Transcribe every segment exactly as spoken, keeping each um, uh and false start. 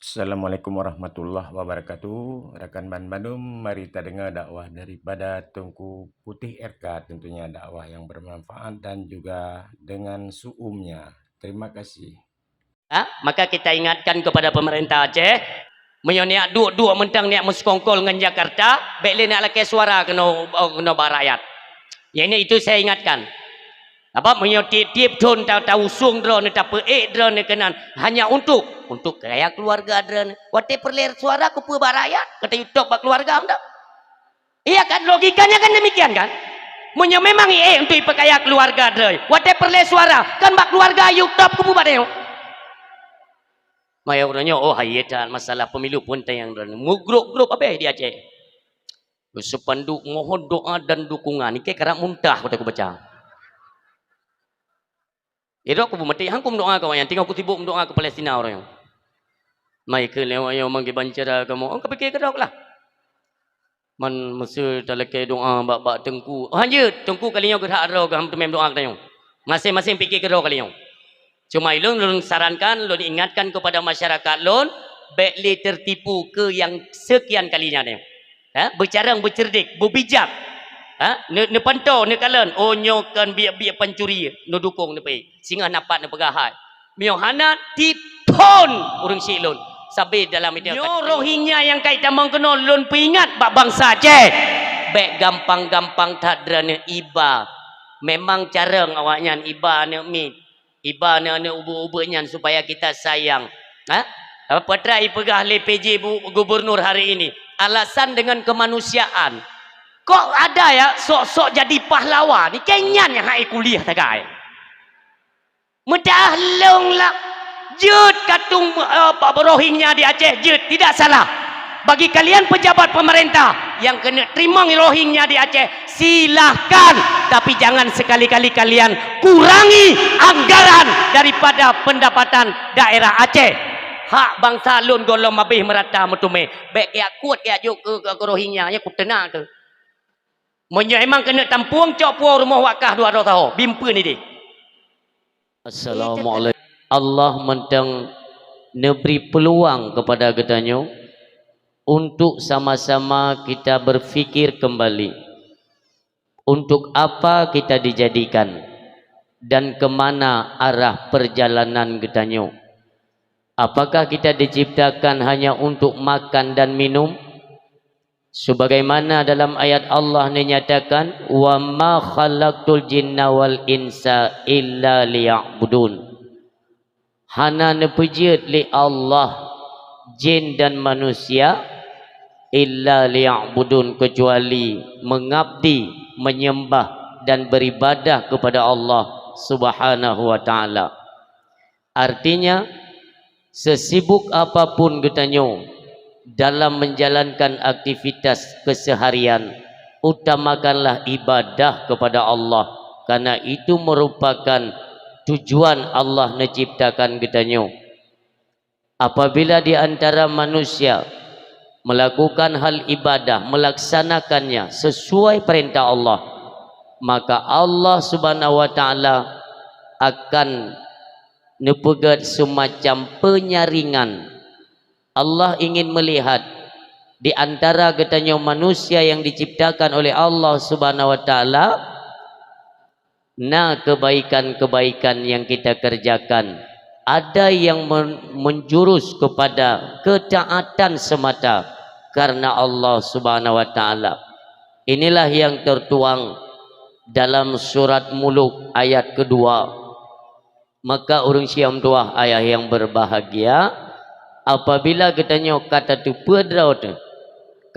Assalamualaikum warahmatullahi wabarakatuh. Rakan ban bandum, mari tadeungoe dakwah daripada Teungku Putéh R K, tentunya dakwah yang bermanfaat dan juga dengan suumnya. Terima kasih. Ha? Maka kita ingatkan kepada pemerintah Aceh, meunyoe neujak duek-duek mantong neujak meuseukongkol ngon Jakarta, bék lé neujak lakée suara keunoe, keunoe bak rakyat. Nyang itu saya ingatkan. Sabab meunyoe tiep-tiep thon ta-, tausong droeneuh, tapeuék droeneuh keunan hanya untuk, untuk kaya keuluwarga droeneuh. Watée peureulée suara keupeue bak rakyat, ka tayue top bak keuluwarga mantong. Iya kan, logikanya kan demikian kan? Meunyoe memang iék untuk ipeukaya keuluwarga droe, watée peureulée suara, kan bak keuluwarga yue top keupeue bak tanyoe. Maya uroe nyoe, oh, hayeu that masalah pemilu pun tayang droeneuh. Meugrôp-grôp abéh di Aceh. Spanduk mohon doa dan dukungan. Nike karab muntah watée kubaca. Irok ku beumaté, han ku meudoa keu awaknyan, tinggai ku sibuk meudoa keu Palestina uroe nyoe. Mai keu lé awaknyan manggé bancara kamoe, oh, ka pike keudroe lah. Man meuseu talakée doa bak, bak teungku. Oh, han jeuet, teungku kali nyoe geuhak droe geuh, han teumé meudoa keu tanyoe. Maséng-maséng pike keudroe kali nyoe. Cuma ilôn, lôn sarankan, lôn ingatkan kepada masyarakat lôn, bék lé tertipu keu nyang sekian kalinya nyoe. Ha? Beucarông, beuceurdik, beubijak. Ha? Ne-, neupantoe, neukalon, oh, nyoe kon biek-biek pancuri, neudukong, neupeuék. Singoh na pat neupeugah hai. Meunyoe hana, tiep thon ureuëng syik lôn. Sabe dalam idéh. Nyoe Rohingya nyang ka itamong keunoe, lôn peuingat bak bansa Aceh. Bék gampang-gampang that droeneuh iba. Memang carông awaknyan iba aneuëk miet. Iba aneuëk-aneuëk ubeut-ubeut nyan supaya kita sayang. Ha? Apa terai ipeugah lé P J bu-, gubernur hari ini? Alasan dengan kemanusiaan. Kok ada ya sok-sok jadi pahlawan? Ni kayaknya nyang hai kuliah tagai. Meudah lông lah. Jeuet katung, eh, Rohingya di Aceh, jeuet, tidak salah. Bagi kalian pejabat pemerintah yang kena terima Rohingya di Aceh, silahkan, tapi jangan sekali-kali kalian kurangi anggaran daripada pendapatan daerah Aceh. Hak bansa lôn gohlom habéh meurata meuteumé. Bék kiak kuet kiak jok keu, keu, keu Rohingya, nyan kuteuna keu. Meunyoe emang keuneuk tampueng, cok puwoe rumoh wakah dua droe saho, bimpeuen idéh. Assalamualaikum. Allah mantong neubri peuluang kepada geutanyoe untuk sama-sama kita berfikir kembali, untuk apa kita dijadikan dan ke mana arah perjalanan geutanyoe. Apakah kita diciptakan hanya untuk makan dan minum? Sebagaimana dalam ayat Allah neunyatakan, "Wa ma khalaqtul jinna wal insa illa liya'budun." Hana neupeujeuet lé Allah jin dan manusia illa liya'budun, kecuali mengabdi, menyembah, dan beribadah kepada Allah Subhanahu wa Ta'ala. Artinya, sesibuk apapun geutanyoe dalam menjalankan aktivitas keseharian, utamakanlah ibadah kepada Allah, karena itu merupakan tujuan Allah menciptakan geutanyoe. Apabila di antara manusia melakukan hal ibadah, melaksanakannya sesuai perintah Allah, maka Allah Subhanahu wa Ta'ala akan neupeugét semacam penyaringan. Allah ingin melihat di antara geutanyoe manusia yang diciptakan oleh Allah Subhanahu wa Ta'ala, na kebaikan-kebaikan yang kita kerjakan, ada yang men-, menjurus kepada ketaatan semata karena Allah Subhanahu wa Ta'ala. Inilah yang tertuang dalam surat Muluk ayat kedua. Maka ureuëng siom tuah ayah yang berbahagia, apabila geutanyoe ka tateupeue droe teuh,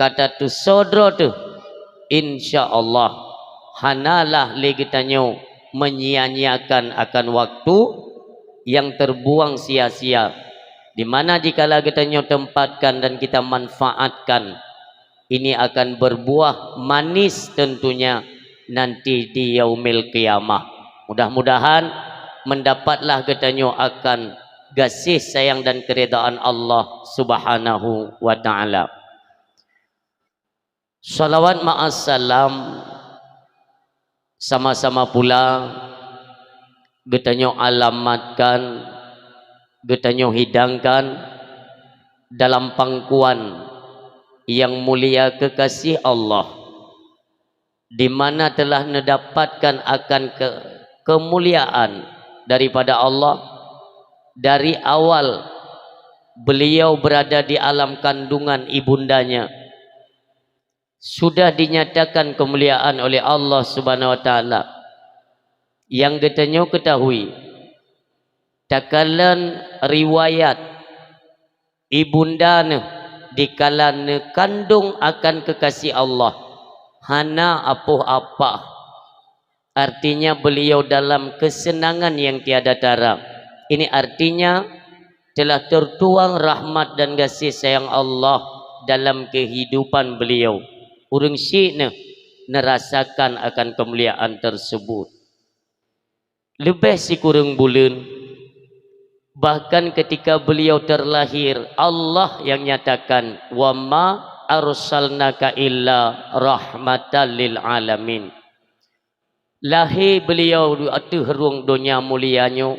ka tateusoe droe teuh, insya Allah hanalah lé geutanyoe menyia-nyiakan akan waktu yang terbuang sia-sia, di mana jikala geutanyoe tempatkan dan kita manfaatkan, ini akan berbuah manis tentunya nanti di Yaumil Qiyamah. Mudah-mudahan mendapatlah geutanyoe akan gaséh sayang dan keridaan Allah Subhanahu wa Ta'ala. Salawat ma'as salam sama-sama pula geutanyoe alamatkan, geutanyoe hidangkan dalam pangkuan yang mulia kekasih Allah, di mana telah mendapatkan akan ke-, kemuliaan daripada Allah dari awal beliau berada di alam kandungan ibundanya. Sudah dinyatakan kemuliaan oleh Allah Subhanahu wa Taala. Nyang geutanyoe ketahui, takalon riwayat ibunda neuh dikala neukandong akan kekasih Allah, hana apoh apah. Artinya, beliau dalam kesenangan yang tiada tara. Ini artinya, telah tertuang rahmat dan kasih sayang Allah dalam kehidupan beliau. Ureuëng syik neuh neurasakan akan kemuliaan tersebut. Leubeh sikureueng buleuen, bahkan ketika beliau terlahir, Allah yang nyatakan, "Wa ma arsalnaka illa rahmatan lil alamin." Lahé beliau di ateueh rueng donya mulia nyoe,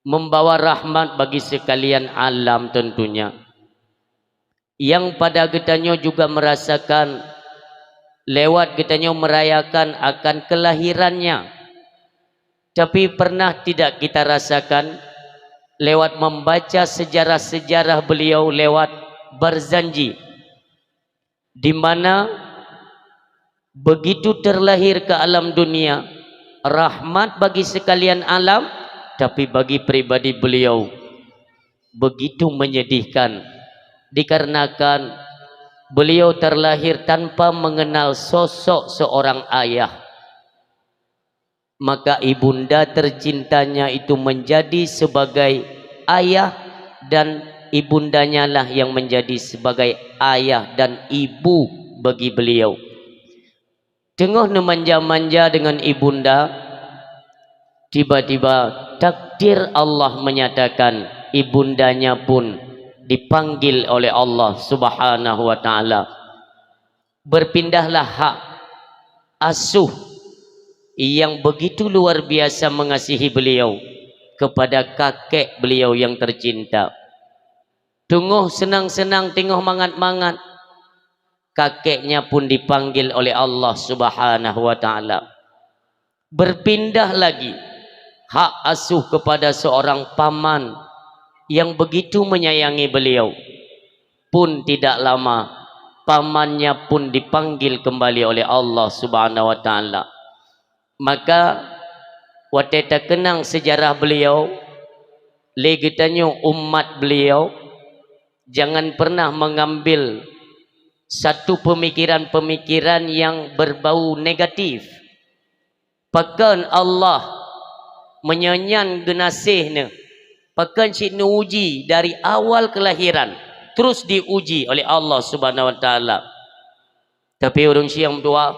membawa rahmat bagi sekalian alam tentunya. Nyang pada geutanyoe juga merasakan lewat geutanyoe merayakan akan kelahirannya. Tapi pernah tidak kita rasakan lewat membaca sejarah-sejarah beliau lewat Barzanji, di mana begitu terlahir ke alam dunia, rahmat bagi sekalian alam, tapi bagi pribadi beliau begitu menyedihkan, dikarenakan beliau terlahir tanpa mengenal sosok seorang ayah. Maka ibunda tercintanya itu menjadi sebagai ayah, dan ibundanyalah yang menjadi sebagai ayah dan ibu bagi beliau. Teungoh neumanja-manja dengan ibunda, tiba-tiba takdir Allah menyatakan ibundanya pun dipanggil oleh Allah Subhanahu wa Taala. Berpindahlah hak asuh yang begitu luar biasa mengasihi beliau kepada kakek beliau yang tercinta. Teungoh senang-senang, teungoh mangat-mangat, kakeknya pun dipanggil oleh Allah Subhanahu wa Taala. Berpindah lagi hak asuh kepada seorang paman yang begitu menyayangi beliau. Pun tidak lama, pamannya pun dipanggil kembali oleh Allah Subhanahu wa Taala. Maka, watée takeunang sejarah beliau, lé geutanyoe umat beliau, jangan pernah mengambil satu pemikiran-pemikiran yang berbau negatif. Pakon Allah meunyoe nyan geunaséh neuh, pakon cit neuuji dari awal kelahiran, terus diuji oleh Allah Subhanahu wa Taala. Tapi ureuëng syedara,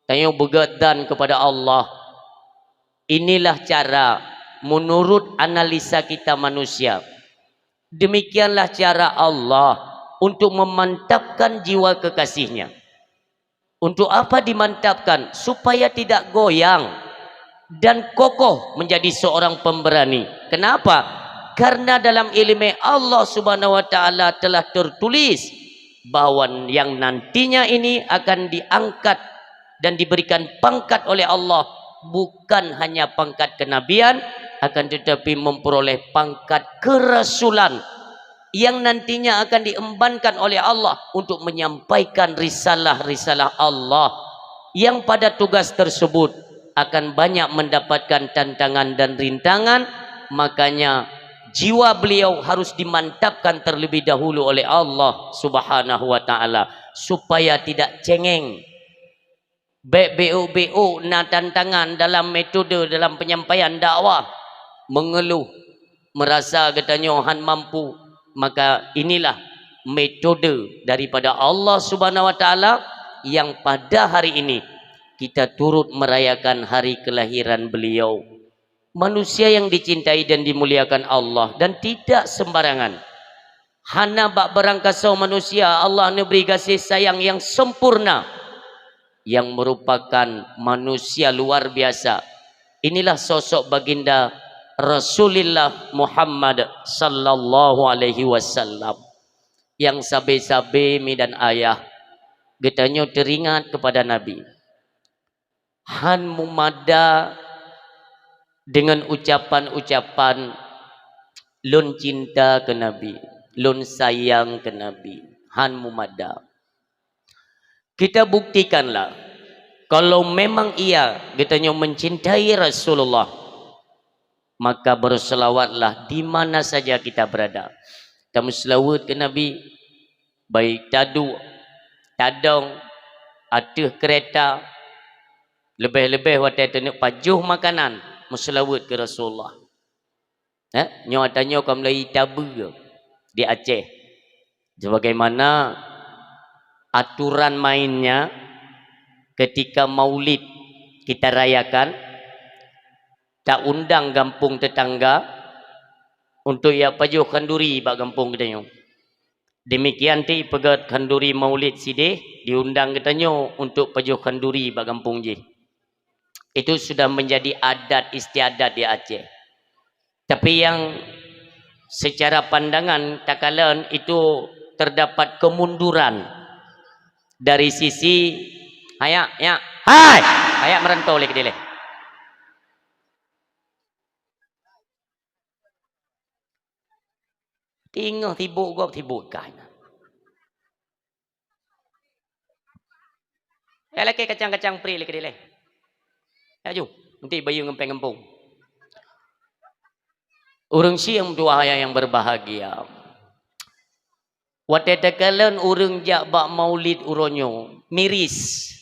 tanyoe beugét dan kepada Allah. Inilah cara menurut analisa kita manusia. Demikianlah cara Allah untuk memantapkan jiwa kekasihnya. Untuk apa dimantapkan? Supaya tidak goyang dan kokoh menjadi seorang pemberani. Kenapa? Karena dalam ileumé Allah Subhanahu wa Taala telah tertulis bahwa yang nantinya ini akan diangkat dan diberikan pangkat oleh Allah, bukan hanya pangkat kenabian, akan tetapi memperoleh pangkat kerasulan yang nantinya akan diembankan oleh Allah untuk menyampaikan risalah-risalah Allah, yang pada tugas tersebut akan banyak mendapatkan tantangan dan rintangan. Makanya, jiwa beliau harus dimantapkan terlebih dahulu oleh Allah Subhanahu wa Taala supaya tidak cengeng. Bék beuk-beuk na tantangan dalam metode dalam penyampaian dakwah, mengeluh, merasa geutanyoe han mampu, maka inilah metode daripada Allah Subhanahu wa Taala yang pada hari ini kita turut merayakan hari kelahiran beliau. Manusia yang dicintai dan dimuliakan Allah, dan tidak sembarangan. Hana bak barangkasoe manusia Allah neubri gaséh sayang nyang sempurna, yang merupakan manusia luar biasa. Inilah sosok Baginda Rasulillah Muhammad sallallahu alaihi wasallam. Nyang sabe-sabe mi dan ayah, geutanyoe teuringat keupada Nabi. Han mumada deungon ucapan-ucapan, "Lôn cinta keu Nabi, lôn sayang keu Nabi." Han mumada. Kita buktikanlah, kalau memang iya geutanyoe mencintai Rasulullah, maka berselawatlah di mana saja kita berada. Tameuseulaweuet keu Nabi, baik taduek, tadong, ateueh keureta, leubeh-leubeh watée taneuk pajoh makanan, meuseulaweuet keu Rasulullah. Eh, nyoe ata nyoe ka mulai tabeue di Aceh. Sebagaimana aturan mainnya, ketika maulid kita rayakan, ta undang gampông tetangga untuk jak pajoh khanduri bak gampông geutanyoe. Demikian ti peugét khanduri maulid sideh, diundang geutanyoe untuk pajoh khanduri bak gampông jih. Itu sudah menjadi adat istiadat di Aceh. Tapi yang secara pandangan takalon itu terdapat kemunduran dari sisi, "Hayak, yak, hai! Hayak meurantô lé keudeh lé." Teungoh sibok gob sibok kai na. Eh, lakée kacang-kacang pri lé keudeh lé. Laju, nanti bayeue ngon péng gampông. Ureuëng syik meutuah ayah yang berbahagia. Watée takalon ureuëng jak bak maulid uroe nyoe, miris.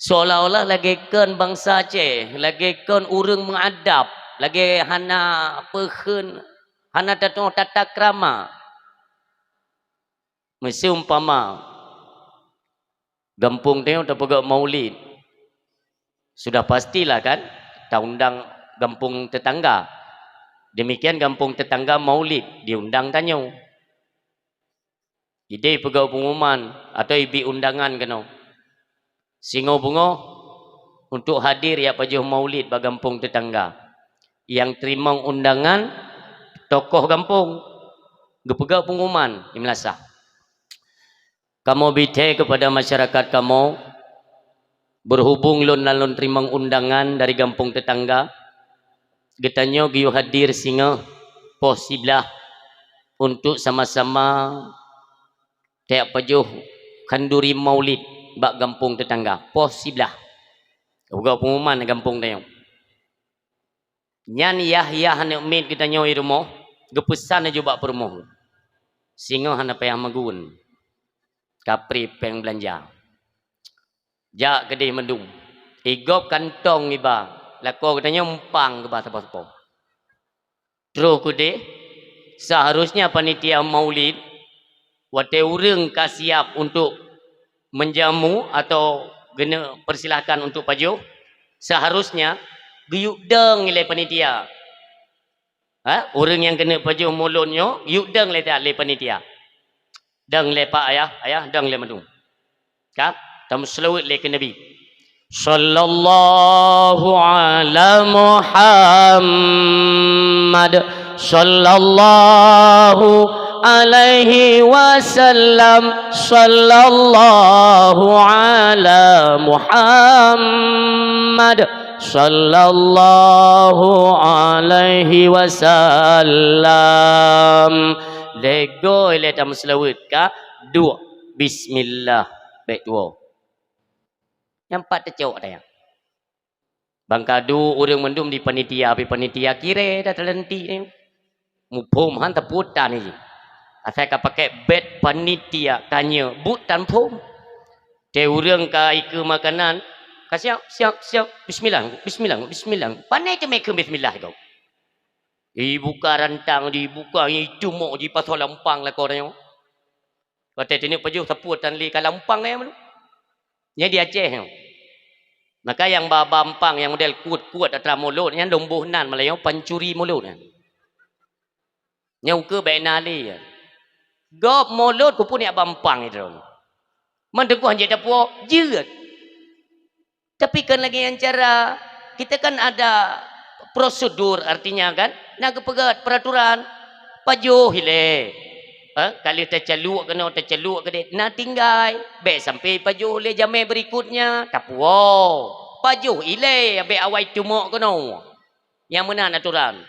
Seolah-olah lagée kon bansa Aceh, lagée kon ureuëng meuadab, lagée hana peukheun, hana tatuoh tata krama. Miseumpama gampông tanyoe tapeugét maulid, sudah pastilah kan, taundang gampông tetangga. Demikian gampông tetangga maulid, diundang tanyoe. Ideh peugét pengumuman atau ibit undangan keunoe. Singoh beungoh untuk hadir jak pajoh maulid bak gampông tetangga. Nyang teurimong undangan tokoh gampông, geupeugét pengumuman di meulasah. Kamoe bithée keupada masyarakat kamoe, berhubung lôn na lôn teurimong undangan dari gampông tetangga, geutanyoe geuyue hadir singoh poh siblaih untuk sama-sama tajak pajoh khanduri maulid bak gampông tetangga, poh siblaih. Geupeugét pengumuman gampông tanyoe. Nyan yah-yah aneuk miet geutanyoe di rumoh, geupeusan laju bak peurumoh. Singoh hana payah magun, ka pri péng beulanja. Jak keudeh mandum. Igob kantong iba, lakoe geutanyoe umpang geuba sapo-sapo. Troh keudeh, seharusnya panitia maulid, watée ureuëng ka siap untuk menjamu atau geuneuk persilahkan untuk pajoh, seharusnya geuyue dong ilée panitia. Ha? Ureuëng nyang keuneuk pajoh mulod nyoe, geuyue dong ilée lé panitia. Dong lé pak ayah, ayah dong lé mandum. Ka? Tameuseulaweuet lé keu Nabi. Sallallahu ala Muhammad. Sallallahu alaihi wasallam. Sallallahu ala Muhammad. Sallallahu alaihi wasallam. Lego ilée tameuseulaweuet ka, duek bismillah, bék tuwoe. Nyang pat teucok tayang. Bangkadu ureuëng mandum di panitia, tapi panitia kirée dah talantik ni. Muphom han tapeutan ni. Asai ka pakai bet panitia tanya but tan phom. Teu ureuëng ka ikeue makanan, ka siap, siap, siap. Bismillah, bismillah, bismillah. Pane teumé keu bismillah kau. Ibuka rantang, dibuka, icumok, jipasoe lam umpang lakoe tanyoe. Watée teuneuk pajoh sapeue tan lé ka lam umpang gaya malu. Nyan di Aceh nyoe. Maka nyang ba-, ba umpang nyang model kuet-kuet atra mulod nyan lôn boh nan Meulayu pancuri mulod nyan. Nyang ukeue bék na lé. Gob mulod keupeue neujak ba umpang droe. Man teungku hanjeuet tapuwoe, jeuet. Tapi kan lagée nyan cara, kita kan ada Prosedur artinya kan, na geupeugah peraturan. Pajoh ilée. Ha? Ka lheueh tacaluk keunoe, tacaluk keudeh, na tinggai. Bék sampai pajoh lé jamé berikutnya, tapuwoe. Pajoh ilée, bék awai teumok keunoe. Nyang meunan aturan.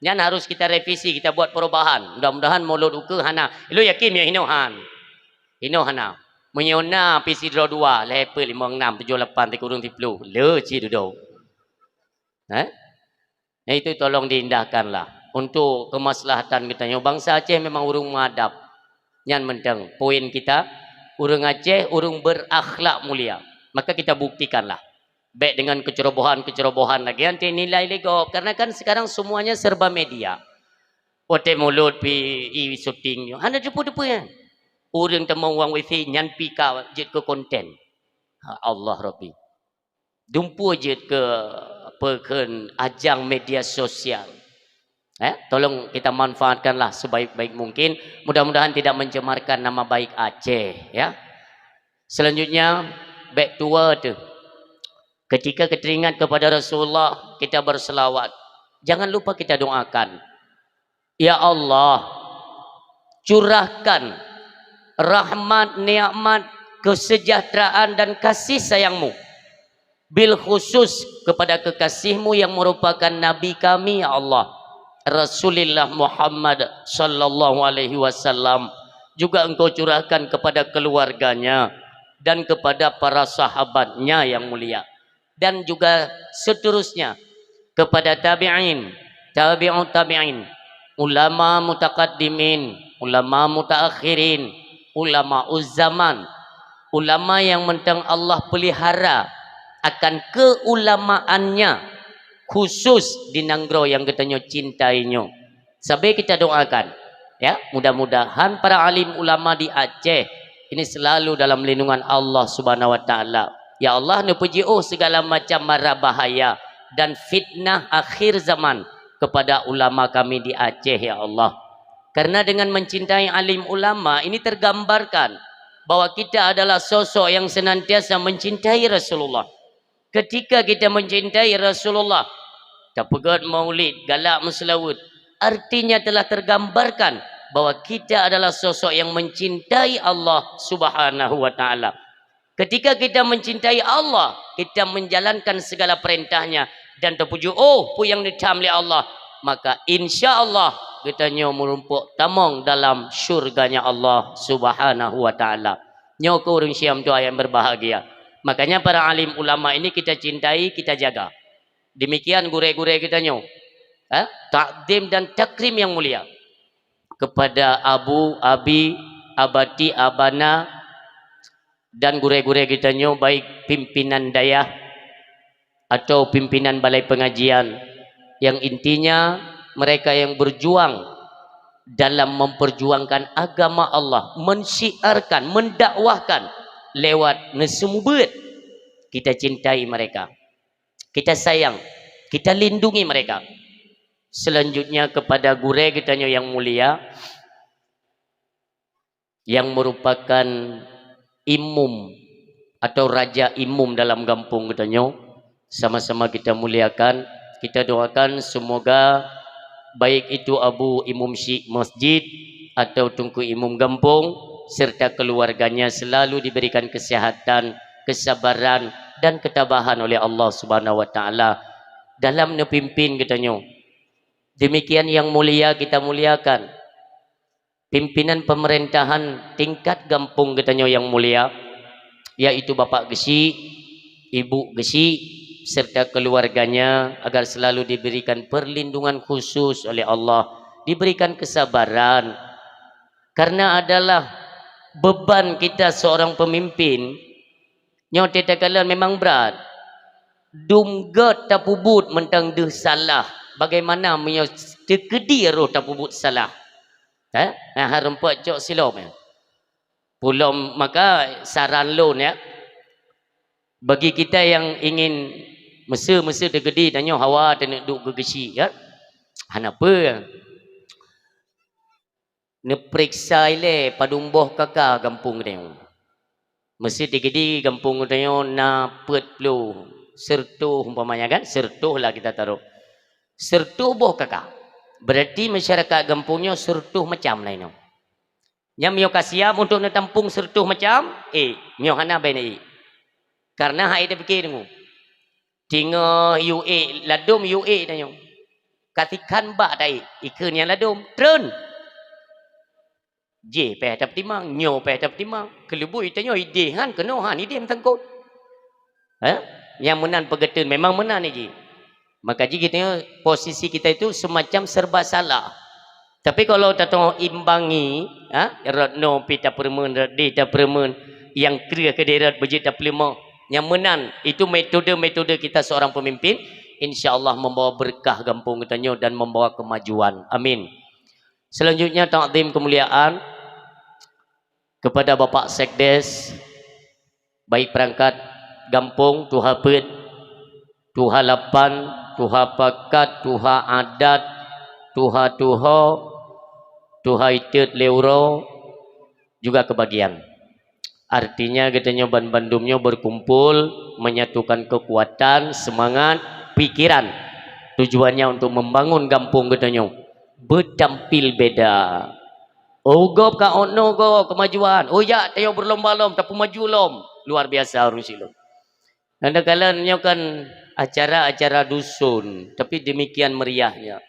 Nyan harus kita revisi, kita buat perubahan. Mudah-mudahan mulod ukeue hana. Lôn yakin ya hinoe han. Hinoe hana. Meunyoe na pih sidroe dua, lhée peuet, limong, nam, tujoh, lapan, sikureueng siploh. Le cit dudoe. Eh? Nah, itu tolong diindahkanlah. Untuk kemaslahatan geutanyoe, bangsa Aceh memang ureuëng mengadab. Nyan mantong poin kita, ureuëng Aceh ureuëng berakhlak mulia. Maka kita buktikanlah. Bék dengan kecerobohan-kecerobohan lagi nanti nilai lé gob. Karena kan sekarang semuanya serba media. Watée mulod pih i syuting nyoe. Hana teupeu-teupeu nyan. Ureuëng tamong wang wifi nyan pih ka jeuet keu konten. Ha, Allah Rabbi. Dumpeue jeuet keu, apa, kheun ajang media sosial. Eh, tolong kita manfaatkanlah sebaik-baik mungkin. Mudah-mudahan tidak mencemarkan nama baik Aceh, ya. Selanjutnya, bék tuwoe teuh. Ketika kita ingat kepada Rasulullah, kita berselawat. Jangan lupa kita doakan. Ya Allah, curahkan rahmat, nikmat, kesejahteraan dan kasih sayang-Mu bil khusus kepada kekasih-Mu yang merupakan Nabi kami, ya Allah, Rasulullah Muhammad sallallahu alaihi wasallam. Juga Engkau curahkan kepada keluarganya dan kepada para sahabatnya yang mulia. Dan juga seterusnya kepada tabi'in, tabi'ut tabi'in, ulama mutaqaddimin, ulama mutaakhirin, ulama uzzaman, ulama yang mantong Allah pelihara akan keulamaannya khusus di nanggroe nyang geutanyoe cintai nyoe. Sabe kita doakan, ya, mudah-mudahan para alim ulama di Aceh ini selalu dalam lindungan Allah Subhanahu wa Taala. Ya Allah, neupeujiôh segala macam mara bahaya dan fitnah akhir zaman kepada ulama kami di Aceh, ya Allah. Karena dengan mencintai alim ulama ini tergambarkan bahwa kita adalah sosok yang senantiasa mencintai Rasulullah. Ketika kita mencintai Rasulullah, tapeugét maulid, galak meuseulaweuet, artinya telah tergambarkan bahwa kita adalah sosok yang mencintai Allah Subhanahu wa Taala. Ketika kita mencintai Allah, kita menjalankan segala perintahnya dan teupujoe, oh, peue nyang neutham lé Allah, maka insya Allah geutanyoe meurumpok tamong dalam syurganya Allah Subhanahu wa Taala. Nyoe keuh ureuëng Syiah meutuah yang berbahagia. Makanya para alim ulama ini kita cintai, kita jaga. Demikian gurée-gurée geutanyoe. Ha? Takdim dan takrim yang mulia kepada abu, abi, abati, abana, dan gurée-gurée geutanyoe, baik pimpinan dayah atau pimpinan balai pengajian, yang intinya mereka yang berjuang dalam memperjuangkan agama Allah, mensyiarkan, mendakwahkan lewat neuseumeubeuet. Kita cintai mereka. Kita sayang, kita lindungi mereka. Selanjutnya kepada gurée geutanyoe yang mulia, yang merupakan imum atau raja imum dalam gampông geutanyoe, sama-sama kita muliakan, kita doakan semoga baik itu abu imum syik masjid atau teungku imum gampông serta keluarganya selalu diberikan kesehatan, kesabaran dan ketabahan oleh Allah Subhanahu wa Taala dalam neupimpin geutanyoe. Demikian yang mulia kita muliakan pimpinan pemerintahan tingkat gampông geutanyoe yang mulia, yaitu Bapak Geuchik, Ibu Geuchik, serta keluarganya agar selalu diberikan perlindungan khusus oleh Allah, diberikan kesabaran. Karena adalah beban kita seorang pemimpin, nyoe teuh takalon memang brat. Dum gét tapeubuet mantong deuh salah. Bagaimana meunyoe teukeudi roh tapeubuet salah? Eh? Nah, hareumpok cok silom ya. Pulom maka saran lôn ya. Bagi kita yang ingin meuseu-meuseu teukeudi tanyoe hawa teuneuk duek geugeusyi ya. Hana peue. Neupeuriksa ilée padum boh kaka gampông geutanyoe. Meuseu teukeudi gampông geutanyoe na peuet ploh, seureutoh umpamanya kan, seureutoh lah kita taruh. Sireutoh boh ka ka. Berarti masyarakat gampông nyoe sireutoh macam laén nyoe. Nyan meunyoe ka siap untuk neutampong sireutoh macam, eh, meunyoe hana bèk na-ék. Karena han ék tapike deungoe. Teungoh yue ék ladôm, yue ék tanyoe. Ka sikhan bak ta-ék, ikheun nyang ladôm, treun. Jih payah tapeutimang, nyoe payah tapeutimang. Keuleubui tanyoe idéh han keunoe han idéh meusangkot. Eh? Nyang meunan peugeuteueng memang meunan jih. Maka jih kita, posisi kita itu semacam serba salah. Tapi kalau tateuimbangi, ha, rot noe pih tapeureumeun, rot déh tapeureumeun, nyang kreueh keudéh rot beujeuet tapeuleumah. Nyang meunan, itu metode-metode kita seorang pemimpin, insya Allah membawa berkah gampông geutanyoe dan membawa kemajuan. Amin. Selanjutnya, takzim kemuliaan kepada Bapak Sekdes, baik perangkat gampông, tuha peuet, tuha lapan, tuha pakat, tuha adat, tuha tuho, tuha itot lé uroe, juga kebagian. Artinya, geutanyoe banmandum nyoe berkumpul menyatukan kekuatan, semangat, pikiran. Tujuannya untuk membangun gampông geutanyoe beutampil beda. Oh, gob ka, oh, noe gob kemajuan. Oh, jak, tanyoe berlomba lom, tapeumaju lom. Luar biasa ureueng syik lôn. Kadang-kadang nyoe kan acara-acara dusun, tapi demikian meriahnya.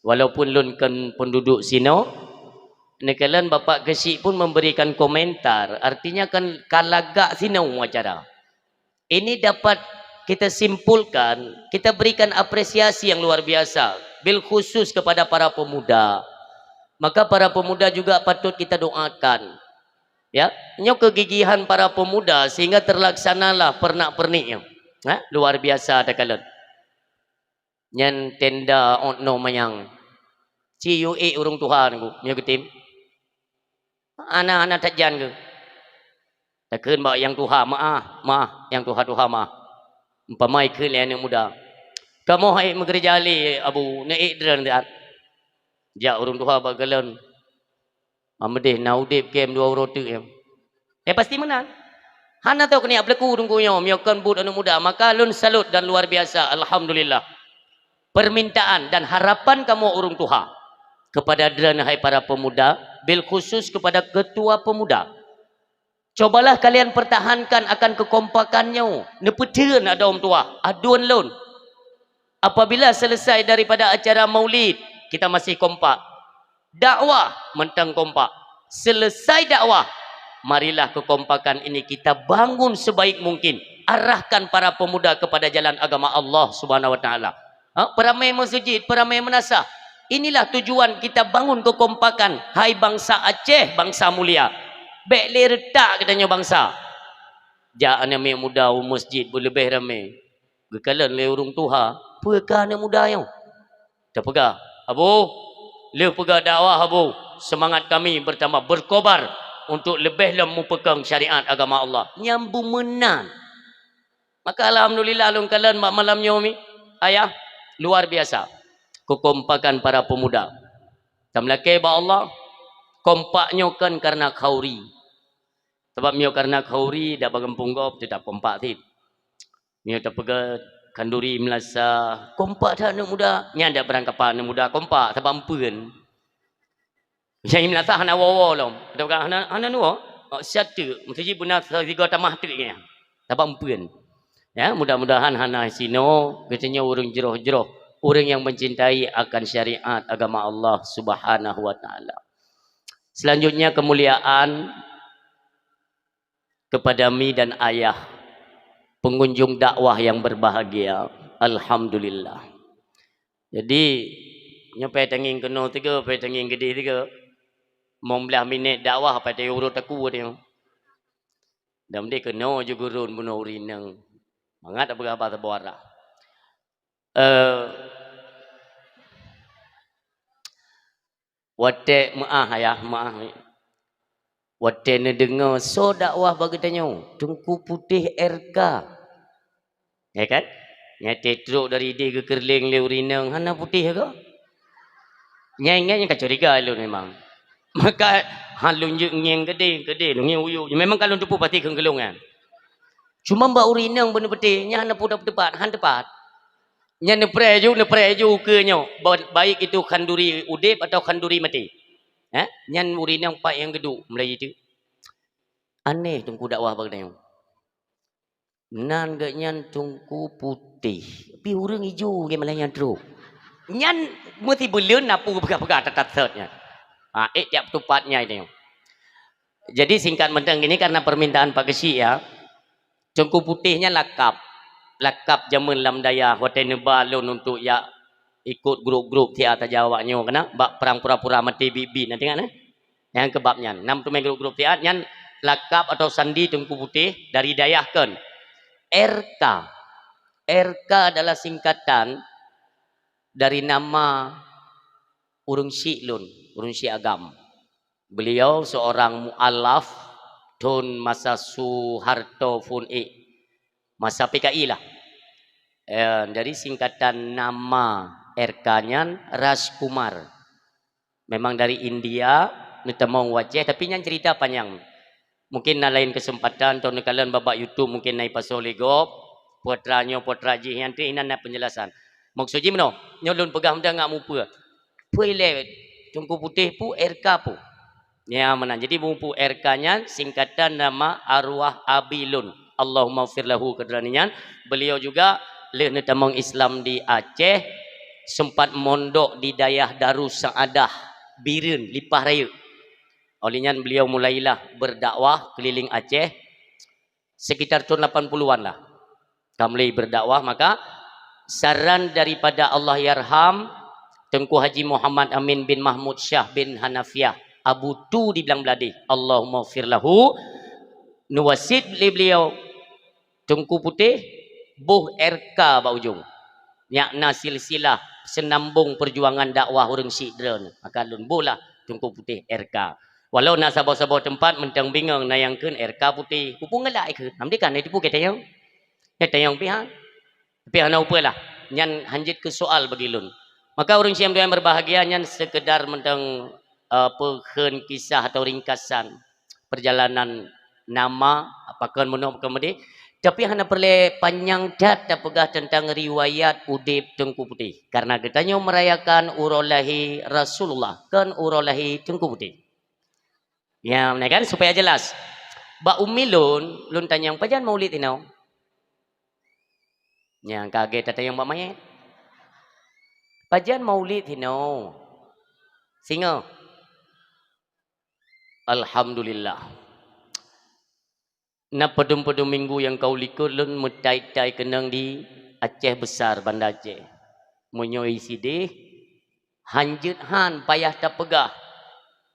Walaupun lôn kon penduduk sinoe, neukalon Bapak Keuchik pun memberikan komentar, artinya kan ka lagak sinoe acara. Ini dapat kita simpulkan, kita berikan apresiasi yang luar biasa, bil khusus kepada para pemuda. Maka para pemuda juga patut kita doakan. Ya, nyoe kegigihan para pemuda sehingga terlaksanalah pernak-pernik nyoe. Ha, luar biasa takalon. Nyan tenda ôt noe manyang. Ci yue ék ureueng tuha nyoe, nyoe geutem. Hana, hana tajan keuh. Takheun bak nyang tuha, "Meu'ah, meu'ah, nyang tuha-tuha meu'ah." Umpama ikheun lé aneuk muda, "Kamoe han ék meugeureuja lé, Abu, neuék droeneuh siat." Jak ureueng tuha bak kalon, "Meudeh na udeb kém dua uroe teuk nyan." Eh, pasti meunan. Hana tao keuneuk peuleuku teungku nyoe, meunyoe kon buet aneuk muda, maka lôn salut dan luar biasa, alhamdulillah. Permintaan dan harapan kamoe ureueng tuha kepada droeneuh hai para pemuda, bil khusus kepada ketua pemuda. Cobalah kalian pertahankan akan kekompakan nyoe, neupeutheun adom tuah, aduen lôn. Apabila selesai daripada acara maulid, kita masih kompak. Dakwah mantong kompak. Selesai dakwah, marilah kekompakan ini kita bangun sebaik mungkin. Arahkan para pemuda kepada jalan agama Allah Subhanahu wa Taala. Ha, peuramé meuseujid, peuramé meunasah. Inilah tujuan kita bangun kekompakan. Hai bansa Aceh, bansa mulia. Bèk lé reutak geutanyoe bansa. Jak aneuk miet muda u masjid beuleubeh ramé. Geukalon lé ureueng tuha, "Peue kah aneuk muda nyoe?" Tapeugah, "Abu, lheueh peugah dakwah, Abu, semangat kami bertambah berkobar untuk leubeh lom mupeukong syariat agama Allah." Nyan beumeunan. Maka alhamdulillah lôn kalon bak malam nyoe mi, ayah, luar biasa kekompakan para pemuda. Tameulakée bak Allah, kompak nyoe kon kareuna khauri. Sabab meunyoe kareuna khauri, dak bak gampông gob teutap kompak cit. Meunyoe tapeugah khanduri meulasa, kompak that aneuk muda, nyan dak beurangkapat aneuk muda kompak, sabab eumpeuen. Nyang meulasa hana woe-woe lom. Dak peugah hana, hana nuwoe. Oh, siat teuk, meusti jih beuna sigoe tamah teuk nyan. Sabab eumpeuen. Ya, mudah-mudahan hana sinoe geutanyoe ureueng jroh-jroh, ureueng nyang mencintai akan syariat agama Allah Subhanahu wa Taala. Selanjutnya, kemuliaan kepada mi dan ayah, pengunjung dakwah yang berbahagia. Alhamdulillah. Jadi, nyoe payah tangieng keunoe tiga, payah tangieng keudeh tiga. Limong blaih minét dakwah, payah tayue uroe takue nyoe. Dan deh keunoe ju gurôn bunoe ureueng inong. Mangat tapeugah haba saboh arah. Eh, watée meu'ah, ayah, meu'ah. Watée neudeungoe soe dakwah bak geutanyoe, Teungku Putéh R K. Ya kan? Nyang trok dari idéh geukeureuléng lé ureueng inong, hana putéh kah? Nyan, nyan, nyan ka curiga lôn memang. Maka, ha lôn jeuet ngieng keudeh, keudeh, lôn ngieng u yup. Memang ka lôn teupeue pasti kheun keu lôn nyan. Cuma bak ureueng inong beuneuputéh, nyan hana peue teupat, han teupat. Nyan neupreh ju, neupreh ju ukeue nyoe, ba-, baik itu khanduri udeb atau khanduri maté. Eh? Nyan ureueng inong pat nyang geuduek mulai itu. Aneh Teungku dakwah bak geutanyoe. Nan geuh nyan Teungku Putéh, pih ureueng ijo lagèe malah nyan trok. Nyan meusti buleuen na peue peugah-peugah that-that sot nyan. Ha, ék tiep tupat nyai nyoe. Jadi singkat mantong gini karena permintaan Pak Geuchik ya. Teungku Putéh nyan lakab. Lakab jameun lam dayah watèe neuba lôn untuk jak ikot grup-grup siat saja awak nyoe keunan bak perang pura-pura maté biet-biet na teuingat eh. Nyang keubab nyan, nam teumé grup-grup siat nyan lakab atau sandi Teungku Putéh dari dayah kon. R K. R K adalah singkatan dari nama ureueng syik lôn, ureueng syik agam. Beliau seorang mualaf thon masa Soeharto phon ék, masa P K I lah. Eh, jadi singkatan nama R K nyan Rajkumar. Memang dari India, neutamong u Aceh, tapi nyan cerita panjang. Mungkin na lain kesempatan, atau neukalon bak YouTube, mungkin na ipasoe lé gob, putra nyoe, putra jih, nyan teuh inan na penjelasan. Maksud jih meunoe, nyoe lôn peugah meudan ngat mupeue. Peue ilée Teungku Putéh peue, R K peue? Ya, meunan. Jadi, mupeue R K nyan singkatan nama arwah abi lôn. Allahummaghfir lahu keu droeneuh nyan. Beliau juga lheueh neutamong Islam di Aceh, sempat mondok di dayah Darus Saadah, Bireuen, Lipah Rayeuk. Oleh nyan beliau mulailah berdakwah keliling Aceh sekitar tahun lapan puluhan lah. Ka mulai berdakwah, maka saran daripada Allahyarham Teungku Haji Muhammad Amin bin Mahmud Syah bin Hanafiah, Abu Tu di Blang Bladeh, Allahummaghfir lahu, neuwasiet lé beliau, Teungku Putéh, boh R K bak ujong. Nyak na silsilah seunambong peujuangan dakwah ureueng syik droeneuh. Maka lôn boh lah Teungku Putéh R K. Walau na saboh-saboh teumpat mantong bingong na nyang kheun R K Putéh. Peue ngalai kheun? Nam dikan na tipu geutanyoe. Geutanyoe pih han. Tapi hana upeue lah. Nyan hanjeuet keu soal bagi lôn. Maka ureueng syik nyang berbahagia nyan sekedar mantong, eh, peue kheun kisah atau ringkasan perjalanan nama, pakon meunoe pakon meudéh. Tapi hana peureulée panyang that tapeugah teuntang riwayat udeb Teungku Putéh. Karena geutanyoe merayakan uroe lahé Rasulullah, kon uroe lahé Teungku Putéh. Ya, nah kan, supaya jelas. Bak umi lôn, lôn tanyong, "Pajan maulid inoe?" Nyang kagét tatanyong bak manyét. "Pajan maulid inoe?" Singoh. Alhamdulillah. Na padum-padum minggu nyang ka u likot lôn meutai-tai keunong di Aceh Besar, Banda Aceh. Meunyoe sideh, hanjeuet han payah tapeugah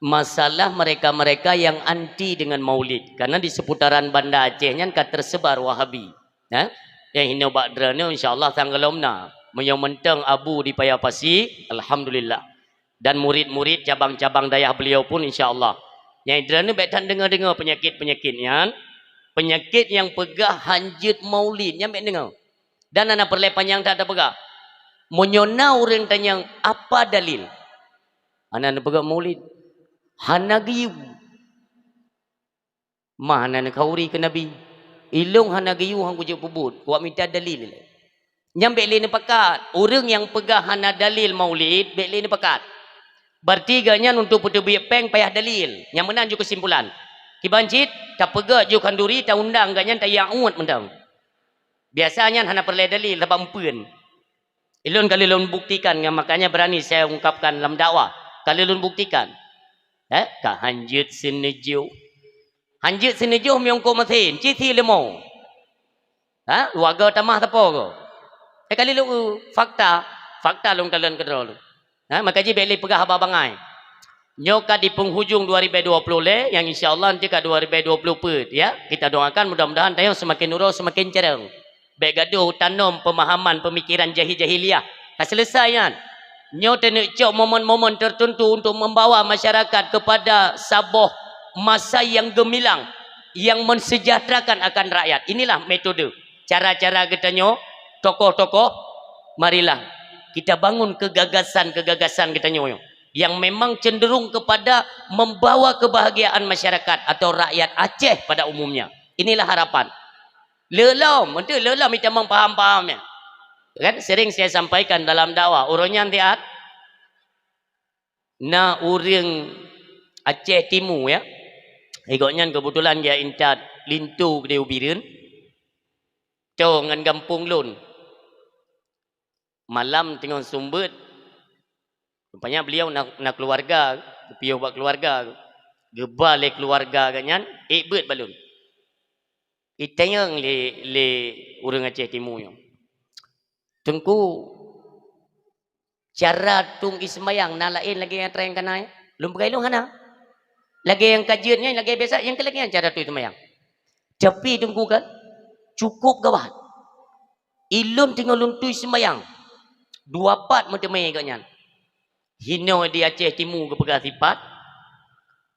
masalah mereka-mereka yang anti dengan maulid. Karena di seputaran Banda Aceh nyan ka tersebar Wahabi. Ya? Nyang hinoe bak droeneuh, insya Allah, tanggalom na. Meunyoe mantong Abu di Paya Pasi, alhamdulillah. Dan murid-murid cabang-cabang dayah beliau pun, insya Allah. Nyang droeneuh bék that deungoe-deungoe peunyakét-peunyakét nyan, peunyakét nyang peugah hanjeuet maulid, nyan bék deungoe. Dan hana peureulée panyang that tapeugah. Meunyoe na ureuëng tanyong, "Apa dalil?" Hana neupeugah maulid. Hana geuyue. Mah na neukhauri keu Nabi. Ilong hana geuyue han kujeuet peubuet, kuwat mita dalil. Nyan bék lé neupakat. Ureuëng nyang peugah hana dalil maulid, bék lé neupakat. Berarti gobnyan untuk peuteubiet péng payah dalil. Nyang meunan ju keusimpulan. Kiban cit, tapeugét ju khanduri, taundang gobnyan tayang uet mantong. Biasa nyan hana peureulée dalil, sabab meupeuen. Ilôn ka lheueh lôn buktikan, makanya berani saya ungkapkan lam dakwah. Ka lheueh lôn buktikan. Eh, ka hanjeuet seuneujôh. Hanjeuet seuneujôh meunyoe ko meusén, ci si leumo. Ha, luwaga tamah sapo ko. Eh, ka lheueh lôn, fakta, fakta lôn kalon keudroe lôn. Ha, maka jih bék lé peugah haba bangai. Nyoe ka di penghujung dua ribu dua puluh lé, nyang insya Allah nanti ka dua ribu dua puluh peuet, ya. Kita doakan mudah-mudahan tanyoe semakin uroe semakin cereng. Bék gadoh tanom pemahaman pemikiran jahil-jahiliyah. Ka selesai nyan. Nyoe taneuk cok momen-momen tertentu untuk membawa masyarakat kepada saboh masa yang gemilang, yang mensejahterakan akan rakyat. Inilah metode, cara-cara geutanyoe, tokoh-tokoh, marilah kita bangun kegagasan-kegagasan geutanyoe yang memang cenderung kepada membawa kebahagiaan masyarakat atau rakyat Aceh pada umumnya. Inilah harapan. Leuh lom, untuk leuh lom itamong paham-paham nyan. Kan sering saya sampaikan dalam dakwah, ureuëng nyan siat na ureuëng Aceh Timu, ya. Gobnyan keubeutulan geujak intat linto keudeh u Bireuen, toe ngon gampông lôn. Malam teungoh seumeubeuet, rupanya beliau na, na keuluwarga, geupiôh bak keuluwarga, geuba lé keuluwarga gobnyan, ék beuet bak lôn. Itanyong lé, lé ureuëng Aceh Timu nyoe, "Teungku, cara tueng ie seumayang na laén lagée nyang treng kana, ya?" Lôn peugah lôn hana. Lagée nyang ka jeuet nyan, lagée biasa, nyang keu lagée nyan cara tueng ie seumayang. Tapi Teungku kan, cukup gawat. Ilôn teungoh lôn tueng ie seumayang, dua pat meuteumé gobnyan. Hinoe di Aceh Timu geupeugah sipat,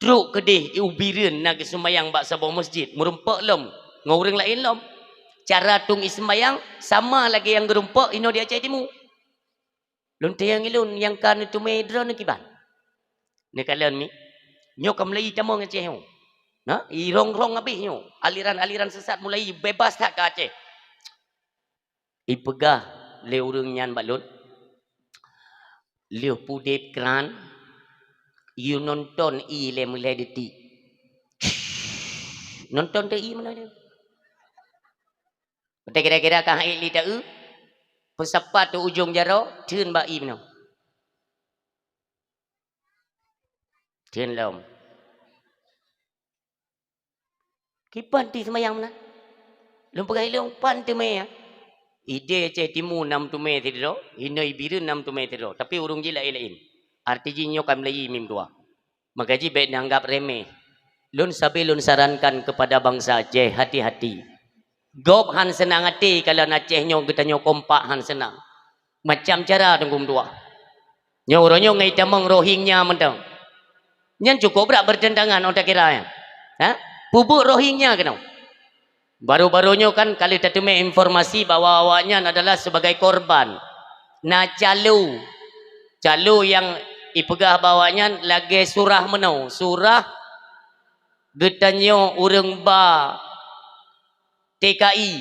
trok keudeh u Bireuen na geuseumayang bak saboh masjid, meurumpok lom ngon ureuëng laén lom. Cara tueng ie seumayang sama lagée nyang geurumpok inoe di Aceh Timu. Lôn tanyong ilôn, "Nyang ka neuteumé droeneuh kiban?" Neukalon mi, "Nyoe ka meulayi tamong Aceh nyoe. Na, irong-rong habéh nyoe. Aliran-aliran sesat mulai bebas that ka Aceh." Ipeugah lé ureuëng nyan bak lôn, "Lheueh pudeb kran, yue nonton ie lé meulai detik." Nonton teu ie meulai detik. Watée kira-kira ka hait li ta-eu, peusapat u ujong jaroe, theun bak ie meunoe. Theun lom. "Kiban tueng ie seumayang meunan?" Lôn peugah ilôn, "Pan teumé, ya?" Idéh Aceh Timu na meuteumé sidroe, inoe Bireuen na meuteumé sidroe, tapi ureuëng jih laén-laén. Arti jih nyoe ka meulayi mi meutuwah. Maka jih bék neuanggap remeh. Lôn sabe lôn sarankan keupada bansa Aceh, hati-hati. Gob hán seunang até kalon Aceh nyoe geutanyoe kompak hán seunang. Macam cara teungku meutuwah. Nyoe uroe nyoe ngai tamong Rohingya mantong. Nyan cukup brat bertentangan, oh, takira nyan. Ha? Peubuet Rohingya keunoe. Baru-baru nyoe kan ka lheueh tateumé informasi bahwa awaknyan adalah sebagai korban. Na calo. Calo nyang ipeugah bahwa nyan lagée surah meunoe. Surah geutanyoe ureuëng ba T K I,